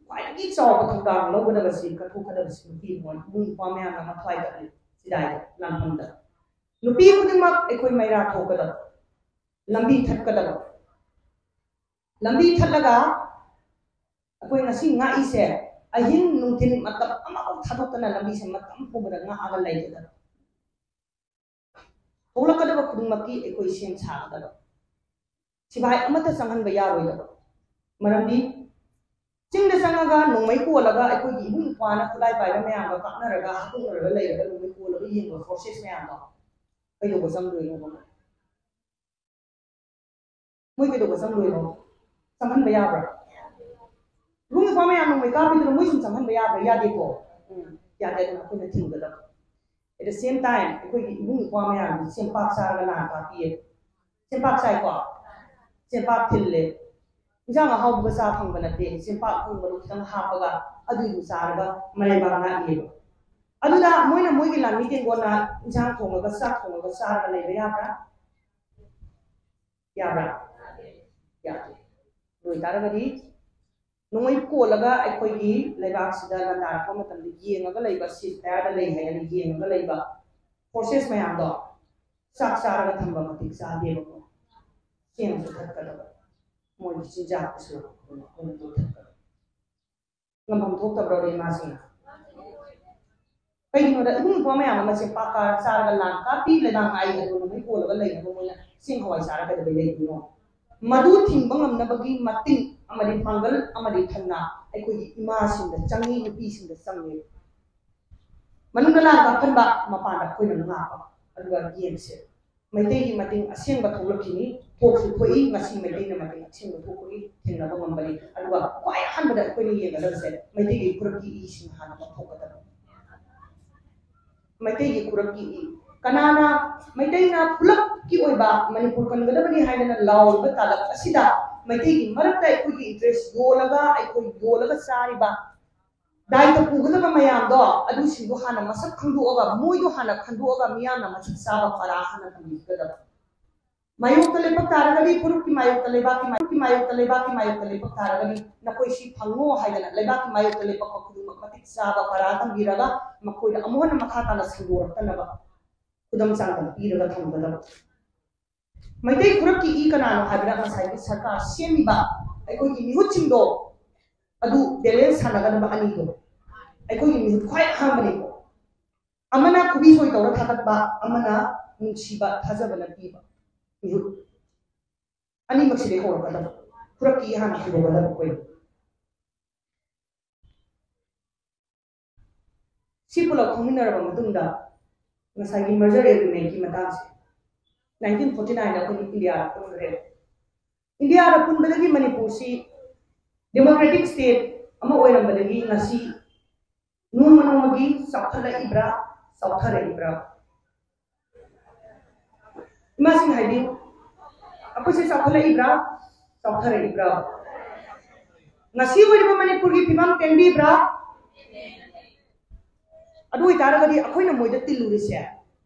ꯈ꯭ꯋꯥꯏꯗꯒꯤ ꯆꯥꯎꯕ ꯊꯧꯗꯥꯡ ꯂꯧꯒꯗꯕꯁꯤ, ꯀꯠꯊꯣꯛꯀꯗꯕꯁꯤ ꯅꯨꯄꯤ ꯃꯣꯏ, ꯏꯕꯨꯡ ꯏꯄ꯭ꯋꯥ ꯃꯌꯥꯝꯅ ꯃꯊ꯭ꯋꯥꯏ ꯀꯠꯂꯤ꯫ ꯁꯤꯗꯥꯏꯗ, ꯂꯥꯟꯐꯝꯗ ꯅꯨꯄꯤ ꯈꯨꯗꯤꯡꯃꯛ ꯑꯩꯈꯣꯏ ꯃꯩꯔꯥ ꯊꯣꯛꯀꯗꯕ, ꯂꯝꯕꯤ ꯊꯠꯀꯗꯕ꯫ ꯂꯝꯕꯤ ꯊꯠꯂꯒ ꯑꯩꯈꯣꯏ ꯉꯁꯤ ꯉꯥꯛꯏꯁꯦ, ꯑꯍꯤꯡ ꯅꯨꯡꯊꯤꯜ ꯃꯇꯝ ꯑꯃꯐꯥꯎ ꯊꯥꯗꯣꯛꯇꯅ ꯂꯝꯕꯤꯁꯦ ꯃꯇꯝ ꯄꯨꯝꯕꯗ ꯉꯥꯛꯑꯒ ꯂꯩꯒꯗꯕ꯫ ꯊꯣꯛꯂꯛꯀꯗꯕ ꯈꯨꯗꯤꯡꯃꯛꯀꯤ ꯑꯩꯈꯣꯏ ꯁꯦꯝ ꯁꯥꯒꯗꯕ꯫ ꯁꯤꯐꯥꯏ ꯑꯃꯠꯇ ꯆꯪꯍꯟꯕ ꯌꯥꯔꯣꯏꯗꯕ꯫ ꯃꯔꯝꯗꯤ ꯆꯤꯡꯗ ꯆꯪꯉꯒ ꯅꯣꯡꯃꯩ ꯀꯣꯜꯂꯒ ꯑꯩꯈꯣꯏꯒꯤ ꯏꯕꯨꯡ ꯏꯄ꯭ꯋꯥꯅ ꯈꯨꯠꯂꯥꯏ ꯄꯥꯏꯕ ꯃꯌꯥꯝꯒ ꯀꯥꯞꯅꯔꯒ ꯍꯥꯠꯇꯣꯛꯅꯔꯒ ꯂꯩꯔꯒ ꯅꯣꯡꯃꯩ ꯀꯣꯜꯂꯒ ꯌꯦꯡꯕ ꯐꯣꯔꯁꯦꯁ ꯃꯌꯥꯝꯗꯣ ꯀꯩꯗꯧꯕ ꯆꯪꯗꯣꯏꯅꯣꯕ? ꯃꯣꯏ ꯀꯩꯗꯧꯕ ꯆꯪꯗꯣꯏꯅꯣ? ꯆꯪꯍꯟꯕ ꯌꯥꯕ꯭ꯔꯥ? ꯏꯕꯨꯡ ꯏꯄ꯭ꯋꯥ ꯃꯌꯥꯝ ꯅꯣꯡꯃꯩ ꯀꯥꯞꯄꯤꯗꯨꯅ ꯃꯣꯏ ꯁꯨꯝ ꯆꯪꯍꯟꯕ ꯌꯥꯕ꯭ꯔꯥ? ꯌꯥꯗꯦꯀꯣ꯫ ꯎꯝ, ꯌꯥꯗꯦ꯫ ꯑꯗꯨꯅ ꯑꯩꯈꯣꯏꯅ ꯊꯤꯡꯒꯗꯕ꯫ At the same time, ꯑꯩꯈꯣꯏꯒꯤ ꯏꯕꯨꯡ ꯏꯄ꯭ꯋꯥ ꯃꯌꯥꯝꯗꯤ ꯆꯦꯡꯄꯥꯛ ꯆꯥꯔꯒ ꯂꯥꯟ ꯀꯥꯞꯄꯤꯌꯦ꯫ ꯆꯦꯡꯄꯥꯛ ꯆꯥꯏꯀꯣ? ꯆꯦꯡꯄꯥꯛ ꯊꯤꯜꯂꯦ꯫ ꯏꯟꯁꯥꯡ ꯑꯍꯥꯎꯕꯒ ꯆꯥ ꯐꯪꯕ ꯅꯠꯇꯦ꯫ ꯆꯦꯡꯄꯥꯛ ꯊꯣꯡꯕꯗꯣ ꯈꯤꯇꯪ ꯍꯥꯞꯄꯒ ꯑꯗꯨꯏꯗꯨ ꯆꯥꯔꯒ ꯃꯔꯩꯕꯥꯛ ꯂꯥꯛꯏꯌꯦꯕ꯫ ꯑꯗꯨꯗ ꯃꯣꯏꯅ ꯃꯣꯏꯒꯤ ꯂꯥꯟꯃꯤ ꯇꯦꯡꯒꯣꯟꯅ ꯏꯟꯁꯥꯡ ꯊꯣꯡꯉꯒ, ꯆꯥꯛ ꯊꯣꯡꯉꯒ ꯆꯥꯔꯒ ꯂꯩꯕ ꯌꯥꯕ꯭ꯔꯥ? ꯌꯥꯕ꯭ꯔꯥ? ꯌꯥꯗꯦ꯫ ꯑꯗꯨ ꯑꯣꯏꯇꯥꯔꯒꯗꯤ ꯅꯣꯡꯃꯩ ꯀꯣꯜꯂꯒ ꯑꯩꯈꯣꯏꯒꯤ ꯂꯩꯕꯥꯛꯁꯤꯗ ꯂꯥꯟꯗꯥꯔꯛꯄ ꯃꯇꯝꯗ ꯌꯦꯡꯉꯒ ꯂꯩꯕ, ꯁꯤꯁ ꯐꯥꯌꯔꯗ ꯂꯩ ꯍꯥꯏꯅ ꯌꯦꯡꯉꯒ ꯂꯩꯕ ꯐꯣꯔꯁꯦꯁ ꯃꯌꯥꯝꯗꯣ ꯆꯥꯛ ꯆꯥꯔꯒ ꯊꯝꯕ ꯃꯇꯤꯛ ꯆꯥꯗꯦꯕꯀꯣ꯫ ꯆꯦꯡꯁꯨ ꯊꯛꯀꯗꯕ, ꯃꯣꯏꯒꯤ ꯆꯤꯟꯖꯥꯛꯇꯨꯁꯨ ꯑꯩꯈꯣꯏꯅ ꯇꯣꯠꯊꯠꯀꯗꯕ꯫ ꯉꯝꯐꯝ ꯊꯣꯛꯇꯕ꯭ꯔꯣ ꯏꯃꯥꯁꯤꯡꯅ? ꯀꯩꯒꯤꯅꯣꯗ ꯏꯕꯨꯡ ꯏꯄ꯭ꯋꯥ ꯃꯌꯥꯝ ꯑꯃ ꯆꯦꯡꯄꯥꯛ ꯀꯥ-, ꯆꯥꯔꯒ ꯂꯥꯟ ꯀꯥꯞꯄꯤ, ꯂꯩꯕꯥꯛ ꯉꯥꯛꯏ ꯑꯗꯨꯒ ꯅꯣꯡꯃꯩ ꯀꯣꯜꯂꯒ ꯂꯩꯅꯕ ꯃꯣꯏꯅ ꯆꯦꯡ ꯍꯋꯥꯏ ꯆꯥꯔꯒ ꯀꯩꯗꯧꯕꯩ ꯂꯩꯗꯣꯏꯅꯣ? ꯃꯗꯨ ꯊꯤꯡꯕ ꯉꯝꯅꯕꯒꯤ ꯃꯇꯤꯡ ꯑꯃꯗꯤ ꯄꯥꯡꯒꯜ ꯑꯃꯗꯤ ꯊꯧꯅꯥ ꯑꯩꯈꯣꯏꯒꯤ ꯏꯃꯥꯁꯤꯡꯗ ꯆꯪꯉꯤ, ꯅꯨꯄꯤꯁꯤꯡꯗ ꯆꯪꯉꯤ꯫ ꯃꯅꯨꯡꯗ ꯂꯥꯟ ꯀꯥꯞꯍꯟꯕ, ꯃꯄꯥꯟꯗ ꯑꯩꯈꯣꯏꯅ ꯉꯥꯛꯄ꯫ ꯑꯗꯨꯒ ꯌꯦꯡꯁꯦ, ꯃꯩꯇꯩꯒꯤ ꯃꯇꯤꯡ ꯑꯁꯦꯡꯕ ꯊꯣꯛꯂꯛꯈꯤꯅꯤ꯫ ꯊꯣꯛꯁꯨ ꯊꯣꯛꯏ꯫ ꯉꯁꯤ ꯃꯩꯇꯩꯅ ꯃꯇꯦꯡ ꯑꯁꯦꯡꯕ ꯊꯣꯛꯄꯒꯤ ꯊꯦꯡꯅꯕ ꯉꯝꯕꯅꯤ꯫ ꯑꯗꯨꯒ ꯈ꯭ꯋꯥꯏ ꯑꯍꯥꯟꯕꯗ ꯑꯩꯈꯣꯏꯅ ꯌꯦꯡꯒꯗꯕꯁꯦ ꯃꯩꯇꯩꯒꯤ ꯐꯨꯔꯨꯞꯀꯤ ꯏꯁꯤꯡ ꯍꯥꯟꯅ ꯂꯧꯊꯣꯛꯀꯗꯕ꯫ ꯃꯩꯇꯩꯒꯤ ꯐꯨꯔꯨꯞꯀꯤ ꯏ ꯀꯅꯥꯅ ꯃꯩꯇꯩꯅ ꯄꯨꯂꯞꯀꯤ ꯑꯣꯏꯕ ꯃꯅꯤꯄꯨꯔ ꯀꯟꯒꯗꯕꯅꯤ ꯍꯥꯏꯗꯅ ꯂꯥꯎꯔꯤꯕ ꯇꯥꯂꯛ ꯑꯁꯤꯗ ꯃꯩꯇꯩꯒꯤ ꯃꯔꯛꯇ ꯑꯩꯈꯣꯏꯒꯤ ꯏꯟꯇꯔꯦꯁ ꯌꯣꯜꯂꯒ, ꯑꯩꯈꯣꯏ ꯌꯣꯜꯂꯒ ꯆꯥꯔꯤꯕ ꯗꯥꯏꯇ ꯄꯨꯒꯗꯕ ꯃꯌꯥꯝꯗꯣ, ꯑꯗꯨꯁꯤꯡꯗꯣ ꯍꯥꯟꯅ ꯃꯁꯛ ꯈꯪꯗꯣꯛꯑꯒ, ꯃꯣꯏꯗꯣ ꯍꯥꯟꯅ ꯈꯟꯗꯣꯛꯑꯒ ꯃꯤꯌꯥꯝꯅ ꯃꯁꯛ ꯆꯥꯕ ꯄꯔꯥ ꯍꯥꯟꯅ ꯇꯝꯕꯤꯒꯗꯕ꯫ ꯃꯥꯌꯣꯛꯇ ꯂꯩꯄꯛ ꯇꯥꯔꯒꯗꯤ ꯐꯨꯔꯨꯞꯀꯤ ꯃꯥꯌꯣꯛꯇ, ꯂꯩꯕꯥꯛꯀꯤ ꯃꯥꯌꯣꯛꯇ, ꯂꯩꯕꯥꯛꯀꯤ ꯃꯥꯌꯣꯛꯇ ꯂꯩꯄꯛ ꯇꯥꯔꯒꯗꯤ ꯅꯈꯣꯏ ꯁꯤ ꯐꯪꯉꯣ ꯍꯥꯏꯗꯅ ꯂꯩꯕꯥꯛꯀꯤ ꯃꯥꯌꯣꯛꯇ ꯂꯩꯄꯛꯄ ꯈꯨꯗꯤꯡꯃꯛ ꯃꯇꯤꯛ ꯆꯥꯕ ꯄꯔꯥ ꯇꯝꯕꯤꯔꯒ ꯃꯈꯣꯏꯗ ꯑꯃꯨꯛ ꯍꯟꯅ ꯃꯈꯥ ꯇꯥꯅ ꯁꯟꯗꯣꯔꯛꯇꯅꯕ ꯈꯨꯗꯝ ꯆꯥꯡꯗꯝ ꯄꯤꯔꯒ ꯊꯝꯒꯗꯕ꯫ ꯃꯩꯇꯩ ꯐꯨꯔꯨꯞꯀꯤ ꯏ ꯀꯅꯥꯅꯣ ꯍꯥꯏꯕꯗ ꯉꯁꯥꯏꯒꯤ ꯁꯔꯀꯥꯔ ꯁꯦꯝꯃꯤꯕ ꯑꯩꯈꯣꯏꯒꯤ ꯃꯤꯍꯨꯠꯁꯤꯡꯗꯣ ꯑꯗꯨ ꯕꯦꯂꯦꯟꯁ ꯁꯥꯟꯅꯒꯗꯕ ꯑꯅꯤꯗꯣ ꯑꯩꯈꯣꯏꯒꯤ ꯃꯤꯍꯨꯠ ꯈ꯭ꯋꯥꯏ ꯑꯍꯥꯟꯕꯅꯤꯀꯣ꯫ ꯑꯃꯅ ꯈꯨꯕꯤ ꯁꯣꯏ ꯇꯧꯔ ꯊꯥꯒꯠꯄ, ꯑꯃꯅ ꯅꯨꯡꯁꯤꯕ ꯊꯥꯖꯕꯅ ꯄꯤꯕ ꯃꯤꯍꯨꯠ꯫ ꯑꯅꯤꯃꯛꯁꯤꯗꯤ ꯍꯧꯔꯛꯀꯗꯕ, ꯐꯨꯔꯨꯞꯀꯤ ꯍꯥꯟꯅ ꯍꯧꯔꯛꯀꯗꯕ ꯑꯩꯈꯣꯏ꯫ ꯁꯤ ꯄꯨꯂꯞ ꯈꯪꯃꯤꯟꯅꯔꯕ ꯃꯇꯨꯡꯗ ꯉꯁꯥꯏꯒꯤ ꯃꯔꯖꯔ ꯑꯦꯒ꯭ꯔꯤꯃꯦꯟꯒꯤ ꯃꯇꯥꯡꯁꯦ ꯅꯥꯏꯟꯇꯤꯟ ꯐꯣꯔꯇꯤ ꯅꯥꯏꯟꯗ ꯑꯩꯈꯣꯏꯒꯤ ꯏꯟꯗꯤꯌꯥꯗ ꯄꯨꯟꯈ꯭ꯔꯦ꯫ ꯏꯟꯗꯤꯌꯥꯗ ꯄꯨꯟꯕꯗꯒꯤ ꯃꯅꯤꯄꯨꯔꯁꯤ ꯗꯦꯃꯣꯀ꯭ꯔꯦꯇꯤꯛ ꯁ꯭ꯇꯦꯠ ꯑꯃ ꯑꯣꯏꯔꯝꯕꯗꯒꯤ ꯉꯁꯤ ꯅꯣꯡꯃ ꯅꯣꯡꯃꯒꯤ ꯆꯥꯎꯈꯠꯂꯛꯏꯕ꯭ꯔꯥ, ꯆꯥꯎꯊꯔꯛꯏꯕ꯭ꯔꯥ? ꯏꯃꯥꯁꯤꯡ ꯍꯥꯏꯕꯤꯌꯨ, ꯑꯩꯈꯣꯏꯁꯦ ꯆꯥꯎꯈꯠꯂꯛꯏꯕ꯭ꯔꯥ, ꯆꯥꯎꯊꯔꯛꯏꯕ꯭ꯔꯥ? ꯉꯁꯤ ꯑꯣꯏꯔꯤꯕ ꯃꯅꯤꯄꯨꯔꯒꯤ ꯐꯤꯕꯝ ꯄꯦꯟꯕꯤꯕ꯭ꯔꯥ? ꯑꯗꯨ ꯑꯣꯏꯇꯥꯔꯒꯗꯤ ꯑꯩꯈꯣꯏꯅ ꯃꯣꯏꯗ ꯇꯤꯜꯂꯨꯔꯤꯁꯦ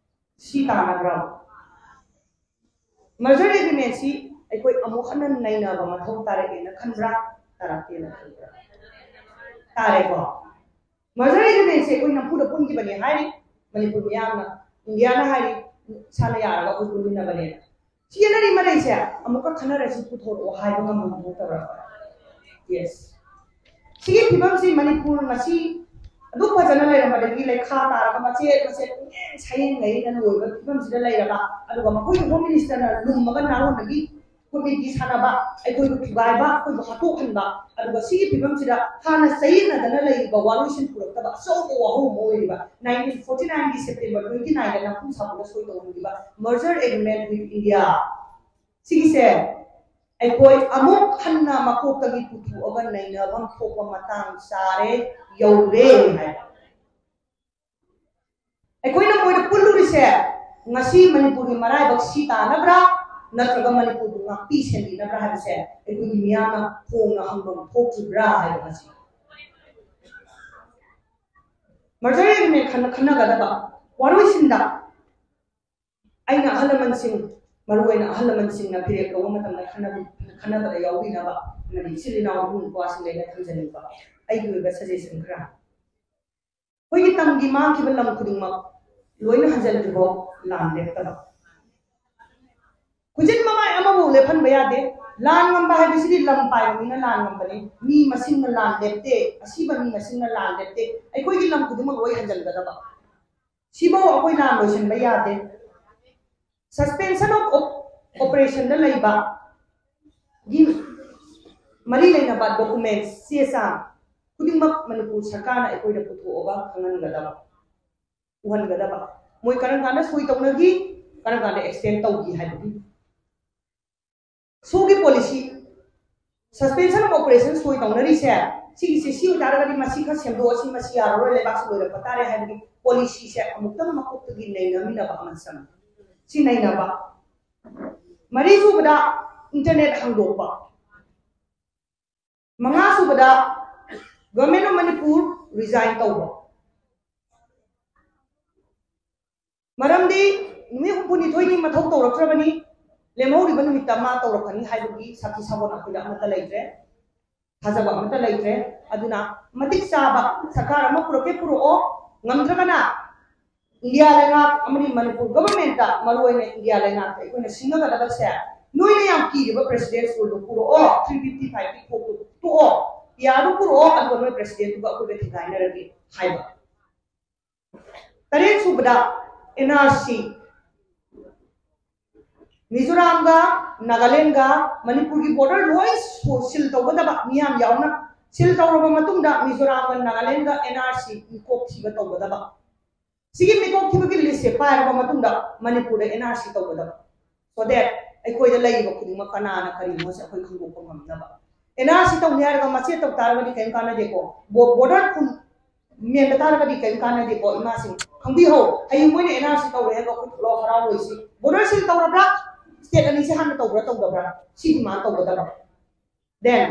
ꯁꯤ ꯇꯥꯟꯅꯕ꯭ꯔꯥ? ꯃꯔꯖꯔ ꯑꯦꯒ꯭ꯔꯤꯃꯦꯟꯁꯤ ꯑꯩꯈꯣꯏ ꯑꯃꯨꯛ ꯍꯟꯅ ꯅꯩꯅꯕ ꯃꯊꯧ ꯇꯥꯔꯛꯑꯦꯅ ꯈꯟꯕ꯭ꯔꯥ, ꯇꯥꯔꯛꯇꯦꯅ ꯈꯟꯕ꯭ꯔꯥ? ꯇꯥꯔꯦꯀꯣ꯫ ꯃꯔꯖꯔ ꯑꯦꯒ꯭ꯔꯤꯃꯦꯟꯁꯦ ꯑꯩꯈꯣꯏ ꯅꯝꯐꯨꯗ ꯄꯨꯟꯈꯤꯕꯅꯦ ꯍꯥꯏꯔꯤ ꯃꯅꯤꯄꯨꯔ ꯃꯤꯌꯥꯝꯅ, ꯏꯟꯗꯤꯌꯥꯅ ꯍꯥꯏꯔꯤ ꯏꯁꯥꯅ ꯌꯥꯔꯒ ꯑꯩꯈꯣꯏ ꯄꯨꯟꯃꯤꯟꯅꯕꯅꯦꯅ꯫ ꯁꯤ ꯑꯅꯔꯤ ꯃꯔꯩꯁꯦ ꯑꯃꯨꯛꯀ ꯈꯟꯅꯔꯁꯤ, ꯄꯨꯊꯣꯔꯛꯑꯣ ꯍꯥꯏꯕ ꯉꯝꯕ ꯃꯑꯣꯡ ꯇꯧꯔꯒ꯫ ꯌꯦꯁ꯫ ꯁꯤꯒꯤ ꯐꯤꯕꯝꯁꯤ ꯃꯅꯤꯄꯨꯔ ꯉꯁꯤ ꯑꯗꯨꯛ ꯐꯖꯅ ꯂꯩꯔꯝꯕꯗꯒꯤ ꯂꯩꯈꯥ ꯇꯥꯔꯒ ꯃꯆꯦꯠ ꯃꯆꯦꯠ ꯄꯨꯡꯌꯦꯟ ꯁꯥꯌꯦꯡ ꯂꯩꯅ ꯂꯣꯏꯕ ꯐꯤꯕꯝꯁꯤꯗ ꯂꯩꯔꯒ, ꯑꯗꯨꯒ ꯃꯈꯣꯏꯒꯤ ꯍꯣꯝ ꯃꯤꯅꯤꯁꯇꯔꯅ ꯂꯨꯝꯃꯒ ꯅꯥꯔꯣꯟꯗꯒꯤ ꯈꯨꯠꯃꯤꯠꯀꯤ ꯁꯥꯟꯅꯕ, ꯑꯩꯈꯣꯏꯕꯨ ꯊꯨꯒꯥꯏꯕ, ꯑꯩꯈꯣꯏꯕꯨ ꯍꯥꯠꯇꯣꯛꯍꯟꯕ, ꯑꯗꯨꯒ ꯁꯤꯒꯤ ꯐꯤꯕꯝꯁꯤꯗ ꯍꯥꯟꯅ ꯆꯌꯦꯠꯅꯗꯅ ꯂꯩꯔꯤꯕ ꯋꯥꯔꯣꯏꯁꯤꯟ ꯄꯨꯔꯛꯇꯕ ꯑꯆꯧꯕ ꯋꯥꯍꯧꯕ ꯑꯃ ꯑꯣꯏꯔꯤꯕ ꯅꯥꯏꯟꯇꯤꯟ ꯐꯣꯔꯇꯤ ꯅꯥꯏꯟꯒꯤ ꯁꯦꯞꯇꯦꯝꯕꯔ ꯇ꯭ꯋꯦꯟꯇꯤ ꯅꯥꯏꯟꯗ ꯅꯝꯐꯨ ꯁꯥꯐꯨꯗ ꯁꯣꯏ ꯇꯧꯍꯟꯈꯤꯕ ꯃꯔꯖꯔ ꯑꯦꯒ꯭ꯔꯤꯃꯦꯟ ꯋꯤꯠ ꯏꯟꯗꯤꯌꯥ, ꯁꯤꯒꯤꯁꯦ ꯑꯩꯈꯣꯏ ꯑꯃꯨꯛ ꯍꯟꯅ ꯃꯀꯣꯛꯇꯒꯤ ꯄꯨꯊꯣꯛꯑꯒ ꯅꯩꯅꯐꯝ ꯊꯣꯛꯄ ꯃꯇꯥꯡ ꯆꯥꯔꯦ, ꯌꯧꯔꯦ ꯍꯥꯏꯕ꯫ ꯑꯩꯈꯣꯏꯅ ꯃꯣꯏꯗ ꯄꯨꯜꯂꯨꯔꯤꯁꯦ ꯉꯁꯤ ꯃꯅꯤꯄꯨꯔꯒꯤ ꯃꯔꯥꯏꯕꯛ ꯁꯤ ꯇꯥꯅꯕ꯭ꯔꯥ, ꯅꯠꯇ꯭ꯔꯒ ꯃꯅꯤꯄꯨꯔꯕꯨ ꯉꯥꯛꯄꯤ ꯁꯦꯟꯕꯤꯅꯕ꯭ꯔꯥ ꯍꯥꯏꯕꯁꯦ ꯑꯩꯈꯣꯏꯒꯤ ꯃꯤꯌꯥꯝꯅ ꯐꯣꯡꯅ ꯍꯪꯐꯝ ꯊꯣꯛꯇ꯭ꯔꯤꯕ꯭ꯔꯥ ꯍꯥꯏꯕ ꯉꯁꯤ ꯃꯔꯖꯔꯤꯅꯦ ꯈꯟꯅꯒꯗꯕ ꯋꯥꯔꯣꯏꯁꯤꯟꯗ꯫ ꯑꯩꯅ ꯑꯍꯜ ꯂꯃꯟꯁꯤꯡ, ꯃꯔꯨꯑꯣꯏꯅ ꯑꯍꯜ ꯂꯃꯟꯁꯤꯡꯅ ꯐꯤꯔꯦꯞ ꯂꯧꯕ ꯃꯇꯝꯗ ꯈꯟꯅꯕ-, ꯈꯟꯅꯕꯗ ꯌꯥꯎꯕꯤꯅꯕ ꯑꯃꯗꯤ ꯏꯆꯤꯜ ꯏꯅꯥꯎ ꯏꯕꯨꯡ ꯏꯄ꯭ꯋꯥꯁꯤꯡꯗ ꯑꯩꯅ ꯊꯝꯖꯅꯤꯡꯕ ꯑꯩꯒꯤ ꯑꯣꯏꯕ ꯁꯖꯦꯁꯟ ꯈꯔ꯫ ꯑꯩꯈꯣꯏꯒꯤ ꯇꯝꯒꯤ ꯃꯥꯡꯈꯤꯕ ꯂꯝ ꯈꯨꯗꯤꯡꯃꯛ ꯂꯣꯏꯅ ꯍꯟꯖꯤꯟꯗ꯭ꯔꯤꯐꯥꯎ ꯂꯥꯟ ꯂꯦꯞꯇꯕ꯫ ꯈꯨꯖꯤꯟ ꯃꯃꯥꯏ ꯑꯃꯕꯨ ꯂꯦꯞꯍꯟꯕ ꯌꯥꯗꯦ꯫ ꯂꯥꯟ ꯉꯝꯕ ꯍꯥꯏꯕꯁꯤꯗꯤ ꯂꯝ ꯄꯥꯏꯕ ꯃꯤꯅ ꯂꯥꯟ ꯉꯝꯕꯅꯤ꯫ ꯃꯤ ꯃꯁꯤꯡꯅ ꯂꯥꯟ ꯂꯦꯞꯇꯦ, ꯑꯁꯤꯕ ꯃꯤ ꯃꯁꯤꯡꯅ ꯂꯥꯟ ꯂꯦꯞꯇꯦ꯫ ꯑꯩꯈꯣꯏꯒꯤ ꯂꯝ ꯈꯨꯗꯤꯡꯃꯛ ꯂꯣꯏ ꯍꯟꯖꯤꯟꯒꯗꯕ꯫ ꯁꯤꯐꯧ ꯑꯩꯈꯣꯏ ꯂꯥꯟ ꯂꯣꯏꯁꯤꯟꯕ ꯌꯥꯗꯦ꯫ Suspension of op-, operation ꯗ ꯂꯩꯕ ꯒꯤ ꯃꯔꯤ ꯂꯩꯅꯕ documents, ꯆꯦ ꯆꯥꯡ ꯈꯨꯗꯤꯡꯃꯛ ꯃꯅꯤꯄꯨꯔ ꯁꯔꯀꯥꯔꯅ ꯑꯩꯈꯣꯏꯗ ꯄꯨꯊꯣꯛꯑꯒ ꯈꯪꯍꯟꯒꯗꯕ, ꯎꯍꯟꯒꯗꯕ꯫ ꯃꯣꯏ ꯀꯔꯝ ꯀꯥꯟꯗ ꯁꯣꯏ ꯇꯧꯅꯈꯤ, ꯀꯔꯝ ꯀꯥꯟꯗ extend ꯇꯧꯈꯤ ꯍꯥꯏꯕꯒꯤ꯫ ꯁꯣꯒꯤ policy, suspension of operation ꯁꯣꯏ ꯇꯧꯅꯔꯤꯁꯦ ꯁꯤꯒꯤꯁꯦ, ꯁꯤ ꯑꯣꯏꯇꯥꯔꯒꯗꯤ ꯃꯁꯤ ꯈꯔ ꯁꯦꯝꯗꯣꯛꯑꯁꯤ, ꯃꯁꯤ ꯌꯥꯔꯔꯣꯏ, ꯂꯩꯕꯥꯛꯁꯤ ꯂꯣꯏꯔꯛꯄ ꯇꯥꯔꯦ ꯍꯥꯏꯕꯒꯤ policy ꯁꯦ ꯑꯃꯨꯛꯇꯪ ꯃꯀꯣꯛꯇꯒꯤ ꯅꯩꯅꯃꯤꯟꯅꯕ ꯑꯃ ꯆꯪꯉꯤ꯫ ꯁꯤ ꯅꯩꯅꯕ꯫ ꯃꯔꯤꯁꯨꯕꯗ internet ꯍꯥꯡꯗꯣꯛꯄ꯫ ꯃꯉꯥꯁꯨꯕꯗ Government of Manipur resign ꯇꯧꯕ꯫ ꯃꯔꯝꯗꯤ ꯅꯨꯃꯤꯠ ꯍꯨꯝꯐꯨꯅꯤꯊꯣꯏꯅꯤ ꯃꯊꯧ ꯇꯧꯔꯛꯇ꯭ꯔꯕꯅꯤ, ꯂꯦꯝꯍꯧꯔꯤꯕ ꯅꯨꯃꯤꯠꯇ ꯃꯥ ꯇꯧꯔꯛꯀꯅꯤ ꯍꯥꯏꯕꯒꯤ ꯁꯥꯈꯤ ꯁꯥꯕꯣꯟ ꯑꯩꯈꯣꯏꯗ ꯑꯃꯠꯇ ꯂꯩꯇ꯭ꯔꯦ, ꯊꯥꯖꯕ ꯑꯃꯠꯇ ꯂꯩꯇ꯭ꯔꯦ꯫ ꯑꯗꯨꯅ ꯃꯇꯤꯛ ꯆꯥꯕ ꯁꯔꯀꯥꯔ ꯑꯃ ꯄꯨꯔꯛꯀꯦ ꯄꯨꯔꯛꯑꯣ, ꯉꯝꯗ꯭ꯔꯒꯅ ꯏꯟꯗꯤꯌꯥ ꯂꯩꯉꯥꯛ ꯑꯃꯗꯤ ꯃꯅꯤꯄꯨꯔ government ꯇ, ꯃꯔꯨꯑꯣꯏꯅ ꯏꯟꯗꯤꯌꯥ ꯂꯩꯉꯥꯛꯇ ꯑꯩꯈꯣꯏꯅ ꯁꯤꯡꯅꯒꯗꯕꯁꯦ, ꯅꯣꯏꯅ ꯌꯥꯝ ꯀꯤꯔꯤꯕ president's rule ꯗꯨ ꯄꯨꯔꯛꯑꯣ, three fifty five ꯀꯤ ꯀꯣꯛꯇꯨ ꯇꯣꯛꯑꯣ, P R ꯗꯨ ꯄꯨꯔꯛꯑꯣ, ꯑꯗꯨꯒ ꯅꯣꯏ president ꯇꯨꯒ ꯑꯩꯈꯣꯏꯒ ꯊꯤꯒꯥꯏꯅꯔꯒꯦ ꯍꯥꯏꯕ꯫ ꯇꯔꯦꯠ ꯁꯨꯕꯗ N R C, ꯃꯤꯖꯣꯔꯥꯝꯒ ꯅꯥꯒꯥꯂꯦꯟꯒ ꯃꯅꯤꯄꯨꯔꯒꯤ border ꯂꯣꯏ ꯁꯣ-, seal ꯇꯧꯒꯗꯕ, ꯃꯤꯌꯥꯝ ꯌꯥꯎꯅ seal ꯇꯧꯔꯕ ꯃꯇꯨꯡꯗ ꯃꯤꯖꯣꯔꯥꯝꯒ ꯅꯥꯒꯥꯂꯦꯟꯒ N R C ꯃꯤꯀꯣꯛ ꯊꯤꯕ ꯇꯧꯒꯗꯕ꯫ ꯁꯤꯒꯤ ꯃꯤꯀꯣꯛ ꯊꯤꯕꯒꯤ list ꯁꯦ ꯄꯥꯏꯔꯕ ꯃꯇꯨꯡꯗ ꯃꯅꯤꯄꯨꯔꯗ N R C ꯇꯧꯒꯗꯕ꯫ So that ꯑꯩꯈꯣꯏꯗ ꯂꯩꯔꯤꯕ ꯈꯨꯗꯤꯡꯃꯛ ꯀꯅꯥꯅ ꯀꯔꯤꯅꯣꯁꯦ ꯑꯩꯈꯣꯏ ꯈꯪꯗꯣꯛꯄ ꯉꯝꯅꯕ꯫ ꯑꯦꯟ ꯑꯥꯔ ꯁꯤ ꯇꯧꯅꯤ ꯍꯥꯏꯔꯒ ꯃꯆꯦꯠ ꯇꯧ ꯇꯥꯔꯒꯗꯤ ꯀꯔꯤꯝ ꯀꯥꯟꯅꯗꯦꯀꯣ꯫ ꯕꯣ-, ꯕꯣꯔꯗꯔ ꯐꯨꯜ ꯃꯦꯟꯕ ꯇꯥꯔꯒꯗꯤ ꯀꯔꯤꯝ ꯀꯥꯟꯅꯗꯦꯀꯣ꯫ ꯏꯃꯥꯁꯤꯡ ꯈꯪꯕꯤꯍꯧ, ꯍꯌꯦꯡ ꯃꯣꯏꯅ ꯑꯦꯟ ꯑꯥꯔ ꯁꯤ ꯇꯧꯔꯦ ꯍꯥꯏꯕ ꯑꯩꯈꯣꯏ ꯊꯣꯛꯂꯛꯑꯣ ꯍꯔꯥꯎꯔꯣꯏꯁꯤ꯫ ꯕꯣꯔꯗꯔ ꯁꯤꯜ ꯇꯧꯔꯕ꯭ꯔꯥ? ꯁ꯭ꯇꯦꯠ ꯑꯅꯤꯁꯦ ꯍꯥꯟꯅ ꯇꯧꯕ꯭ꯔꯥ ꯇꯧꯗꯕ꯭ꯔꯥ? ꯁꯤ ꯗꯤꯃꯥꯟ ꯇꯧꯒꯗꯕ꯫ ꯗꯦꯟ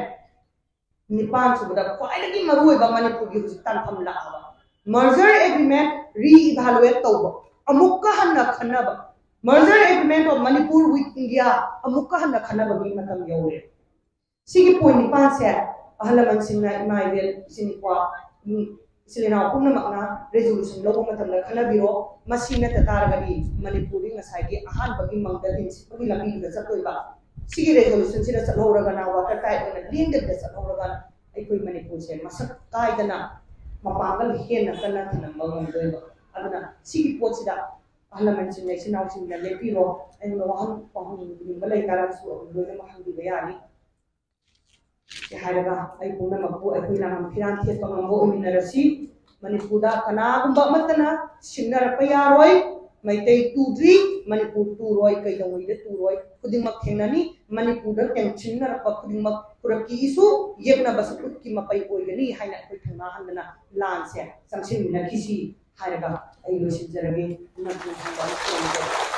ꯅꯤꯄꯥꯟ ꯁꯨꯕꯗ ꯈ꯭ꯋꯥꯏꯗꯒꯤ ꯃꯔꯨꯑꯣꯏꯕ ꯃꯅꯤꯄꯨꯔꯒꯤ ꯍꯧꯖꯤꯛ ꯇꯥꯟꯐꯝ ꯂꯥꯛꯑꯕ merger agreement re-evaluate ꯇꯧꯕ, ꯑꯃꯨꯛꯀ ꯍꯟꯅ ꯈꯟꯅꯕ꯫ Merger agreement of Manipur with India ꯑꯃꯨꯛꯀ ꯍꯟꯅ ꯈꯟꯅꯕꯒꯤ ꯃꯇꯝ ꯌꯧꯔꯦ꯫ ꯁꯤꯒꯤ ꯄꯣꯏꯟ ꯅꯤꯄꯥꯟꯁꯦ ꯑꯍꯜ ꯂꯃꯟꯁꯤꯡꯅ, ꯏꯃꯥ ꯏꯕꯦꯜ ꯏꯆꯤꯟ ꯏꯄ꯭ꯋꯥ, ꯎꯝ, ꯏꯆꯤꯜ ꯏꯅꯥꯎ ꯄꯨꯝꯅꯃꯛꯅ ꯔꯦꯖꯣꯂꯨꯁꯟ ꯂꯧꯕ ꯃꯇꯝꯗ ꯈꯟꯅꯕꯤꯔꯣ꯫ ꯃꯁꯤ ꯅꯠꯇ ꯇꯥꯔꯒꯗꯤ ꯃꯅꯤꯄꯨꯔꯗꯤ ꯉꯁꯥꯏꯒꯤ ꯑꯍꯥꯟꯕꯒꯤ ꯃꯪꯗ ꯂꯤꯟ ꯁꯤꯠꯄꯒꯤ ꯂꯝꯕꯤꯗꯨꯗ ꯆꯠꯇꯣꯏꯕ꯫ ꯁꯤꯒꯤ ꯔꯦꯖꯣꯂꯨꯁꯟꯁꯤꯗ ꯆꯠꯍꯧꯔꯒꯅ, ꯋꯥꯇꯔ ꯇꯥꯏꯠ ꯑꯣꯏꯅ ꯂꯦꯡꯗꯕꯤꯗ ꯆꯠꯍꯧꯔꯒꯅ ꯑꯩꯈꯣꯏ ꯃꯅꯤꯄꯨꯔꯁꯦ ꯃꯁꯛ ꯀꯥꯏꯗꯅ ꯃꯄꯥꯡꯒꯜ ꯍꯦꯟꯅ ꯀꯟꯅ ꯊꯝꯂꯝꯕ ꯉꯝꯗꯣꯏꯕ꯫ ꯑꯗꯨꯅ ꯁꯤꯒꯤ ꯄꯣꯠꯁꯤꯗ ꯑꯍꯜ ꯂꯃꯟꯁꯤꯡꯅ, ꯏꯆꯤꯟ ꯏꯅꯥꯎꯁꯤꯡꯅ ꯂꯦꯞꯄꯤꯔꯣ꯫ ꯑꯩꯉꯣꯟꯗ ꯋꯥꯍꯪ, ꯋꯥꯍꯪꯅꯤꯡꯕ ꯂꯩ ꯇꯥꯔꯒꯁꯨ ꯑꯗꯨꯝ ꯂꯣꯏꯅꯃꯛ ꯍꯪꯕꯤꯕ ꯌꯥꯅꯤ꯫ ꯍꯥꯏꯔꯒ ꯑꯩ ꯄꯨꯝꯅꯃꯛꯄꯨ ꯑꯩꯈꯣꯏ ꯂꯥꯡꯕꯟ ꯐꯤꯔꯥꯟ ꯊꯦꯠꯄ ꯉꯝꯕ ꯑꯣꯏꯃꯤꯟꯅꯔꯁꯤ꯫ ꯃꯅꯤꯄꯨꯔꯗ ꯀꯅꯥꯒꯨꯝꯕ ꯑꯃꯠꯇꯅ ꯁꯤꯡꯅꯔꯛꯄ ꯌꯥꯔꯣꯏ꯫ ꯃꯩꯇꯩ ꯇꯨꯗ꯭ꯔꯤ, ꯃꯅꯤꯄꯨꯔ ꯇꯨꯔꯣꯏ, ꯀꯩꯗꯧꯉꯩꯗ ꯇꯨꯔꯣꯏ? ꯈꯨꯗꯤꯡꯃꯛ ꯊꯦꯡꯅꯅꯤ꯫ ꯃꯅꯤꯄꯨꯔꯗ ꯇꯦꯡꯁꯤꯟꯅꯔꯛꯄ ꯈꯨꯗꯤꯡꯃꯛ ꯈꯨꯔꯞꯀꯤ ꯏꯁꯨ, ꯌꯦꯛꯅꯕ ꯁꯛꯇꯨꯛꯀꯤ ꯃꯄꯩ ꯑꯣꯏꯒꯅꯤ ꯍꯥꯏꯅ ꯑꯩꯈꯣꯏ ꯊꯧꯅꯥ ꯍꯟꯗꯅ ꯂꯥꯟꯁꯦ ꯆꯪꯁꯤꯟꯃꯤꯟꯅꯈꯤꯁꯤ ꯍꯥꯏꯔꯒ ꯑꯩ ꯂꯣꯏꯁꯤꯟꯖꯔꯒꯦ꯫ ꯅꯝꯐꯨ ꯍꯟꯕ ꯑꯃ ꯊꯣꯛꯂꯒꯦ꯫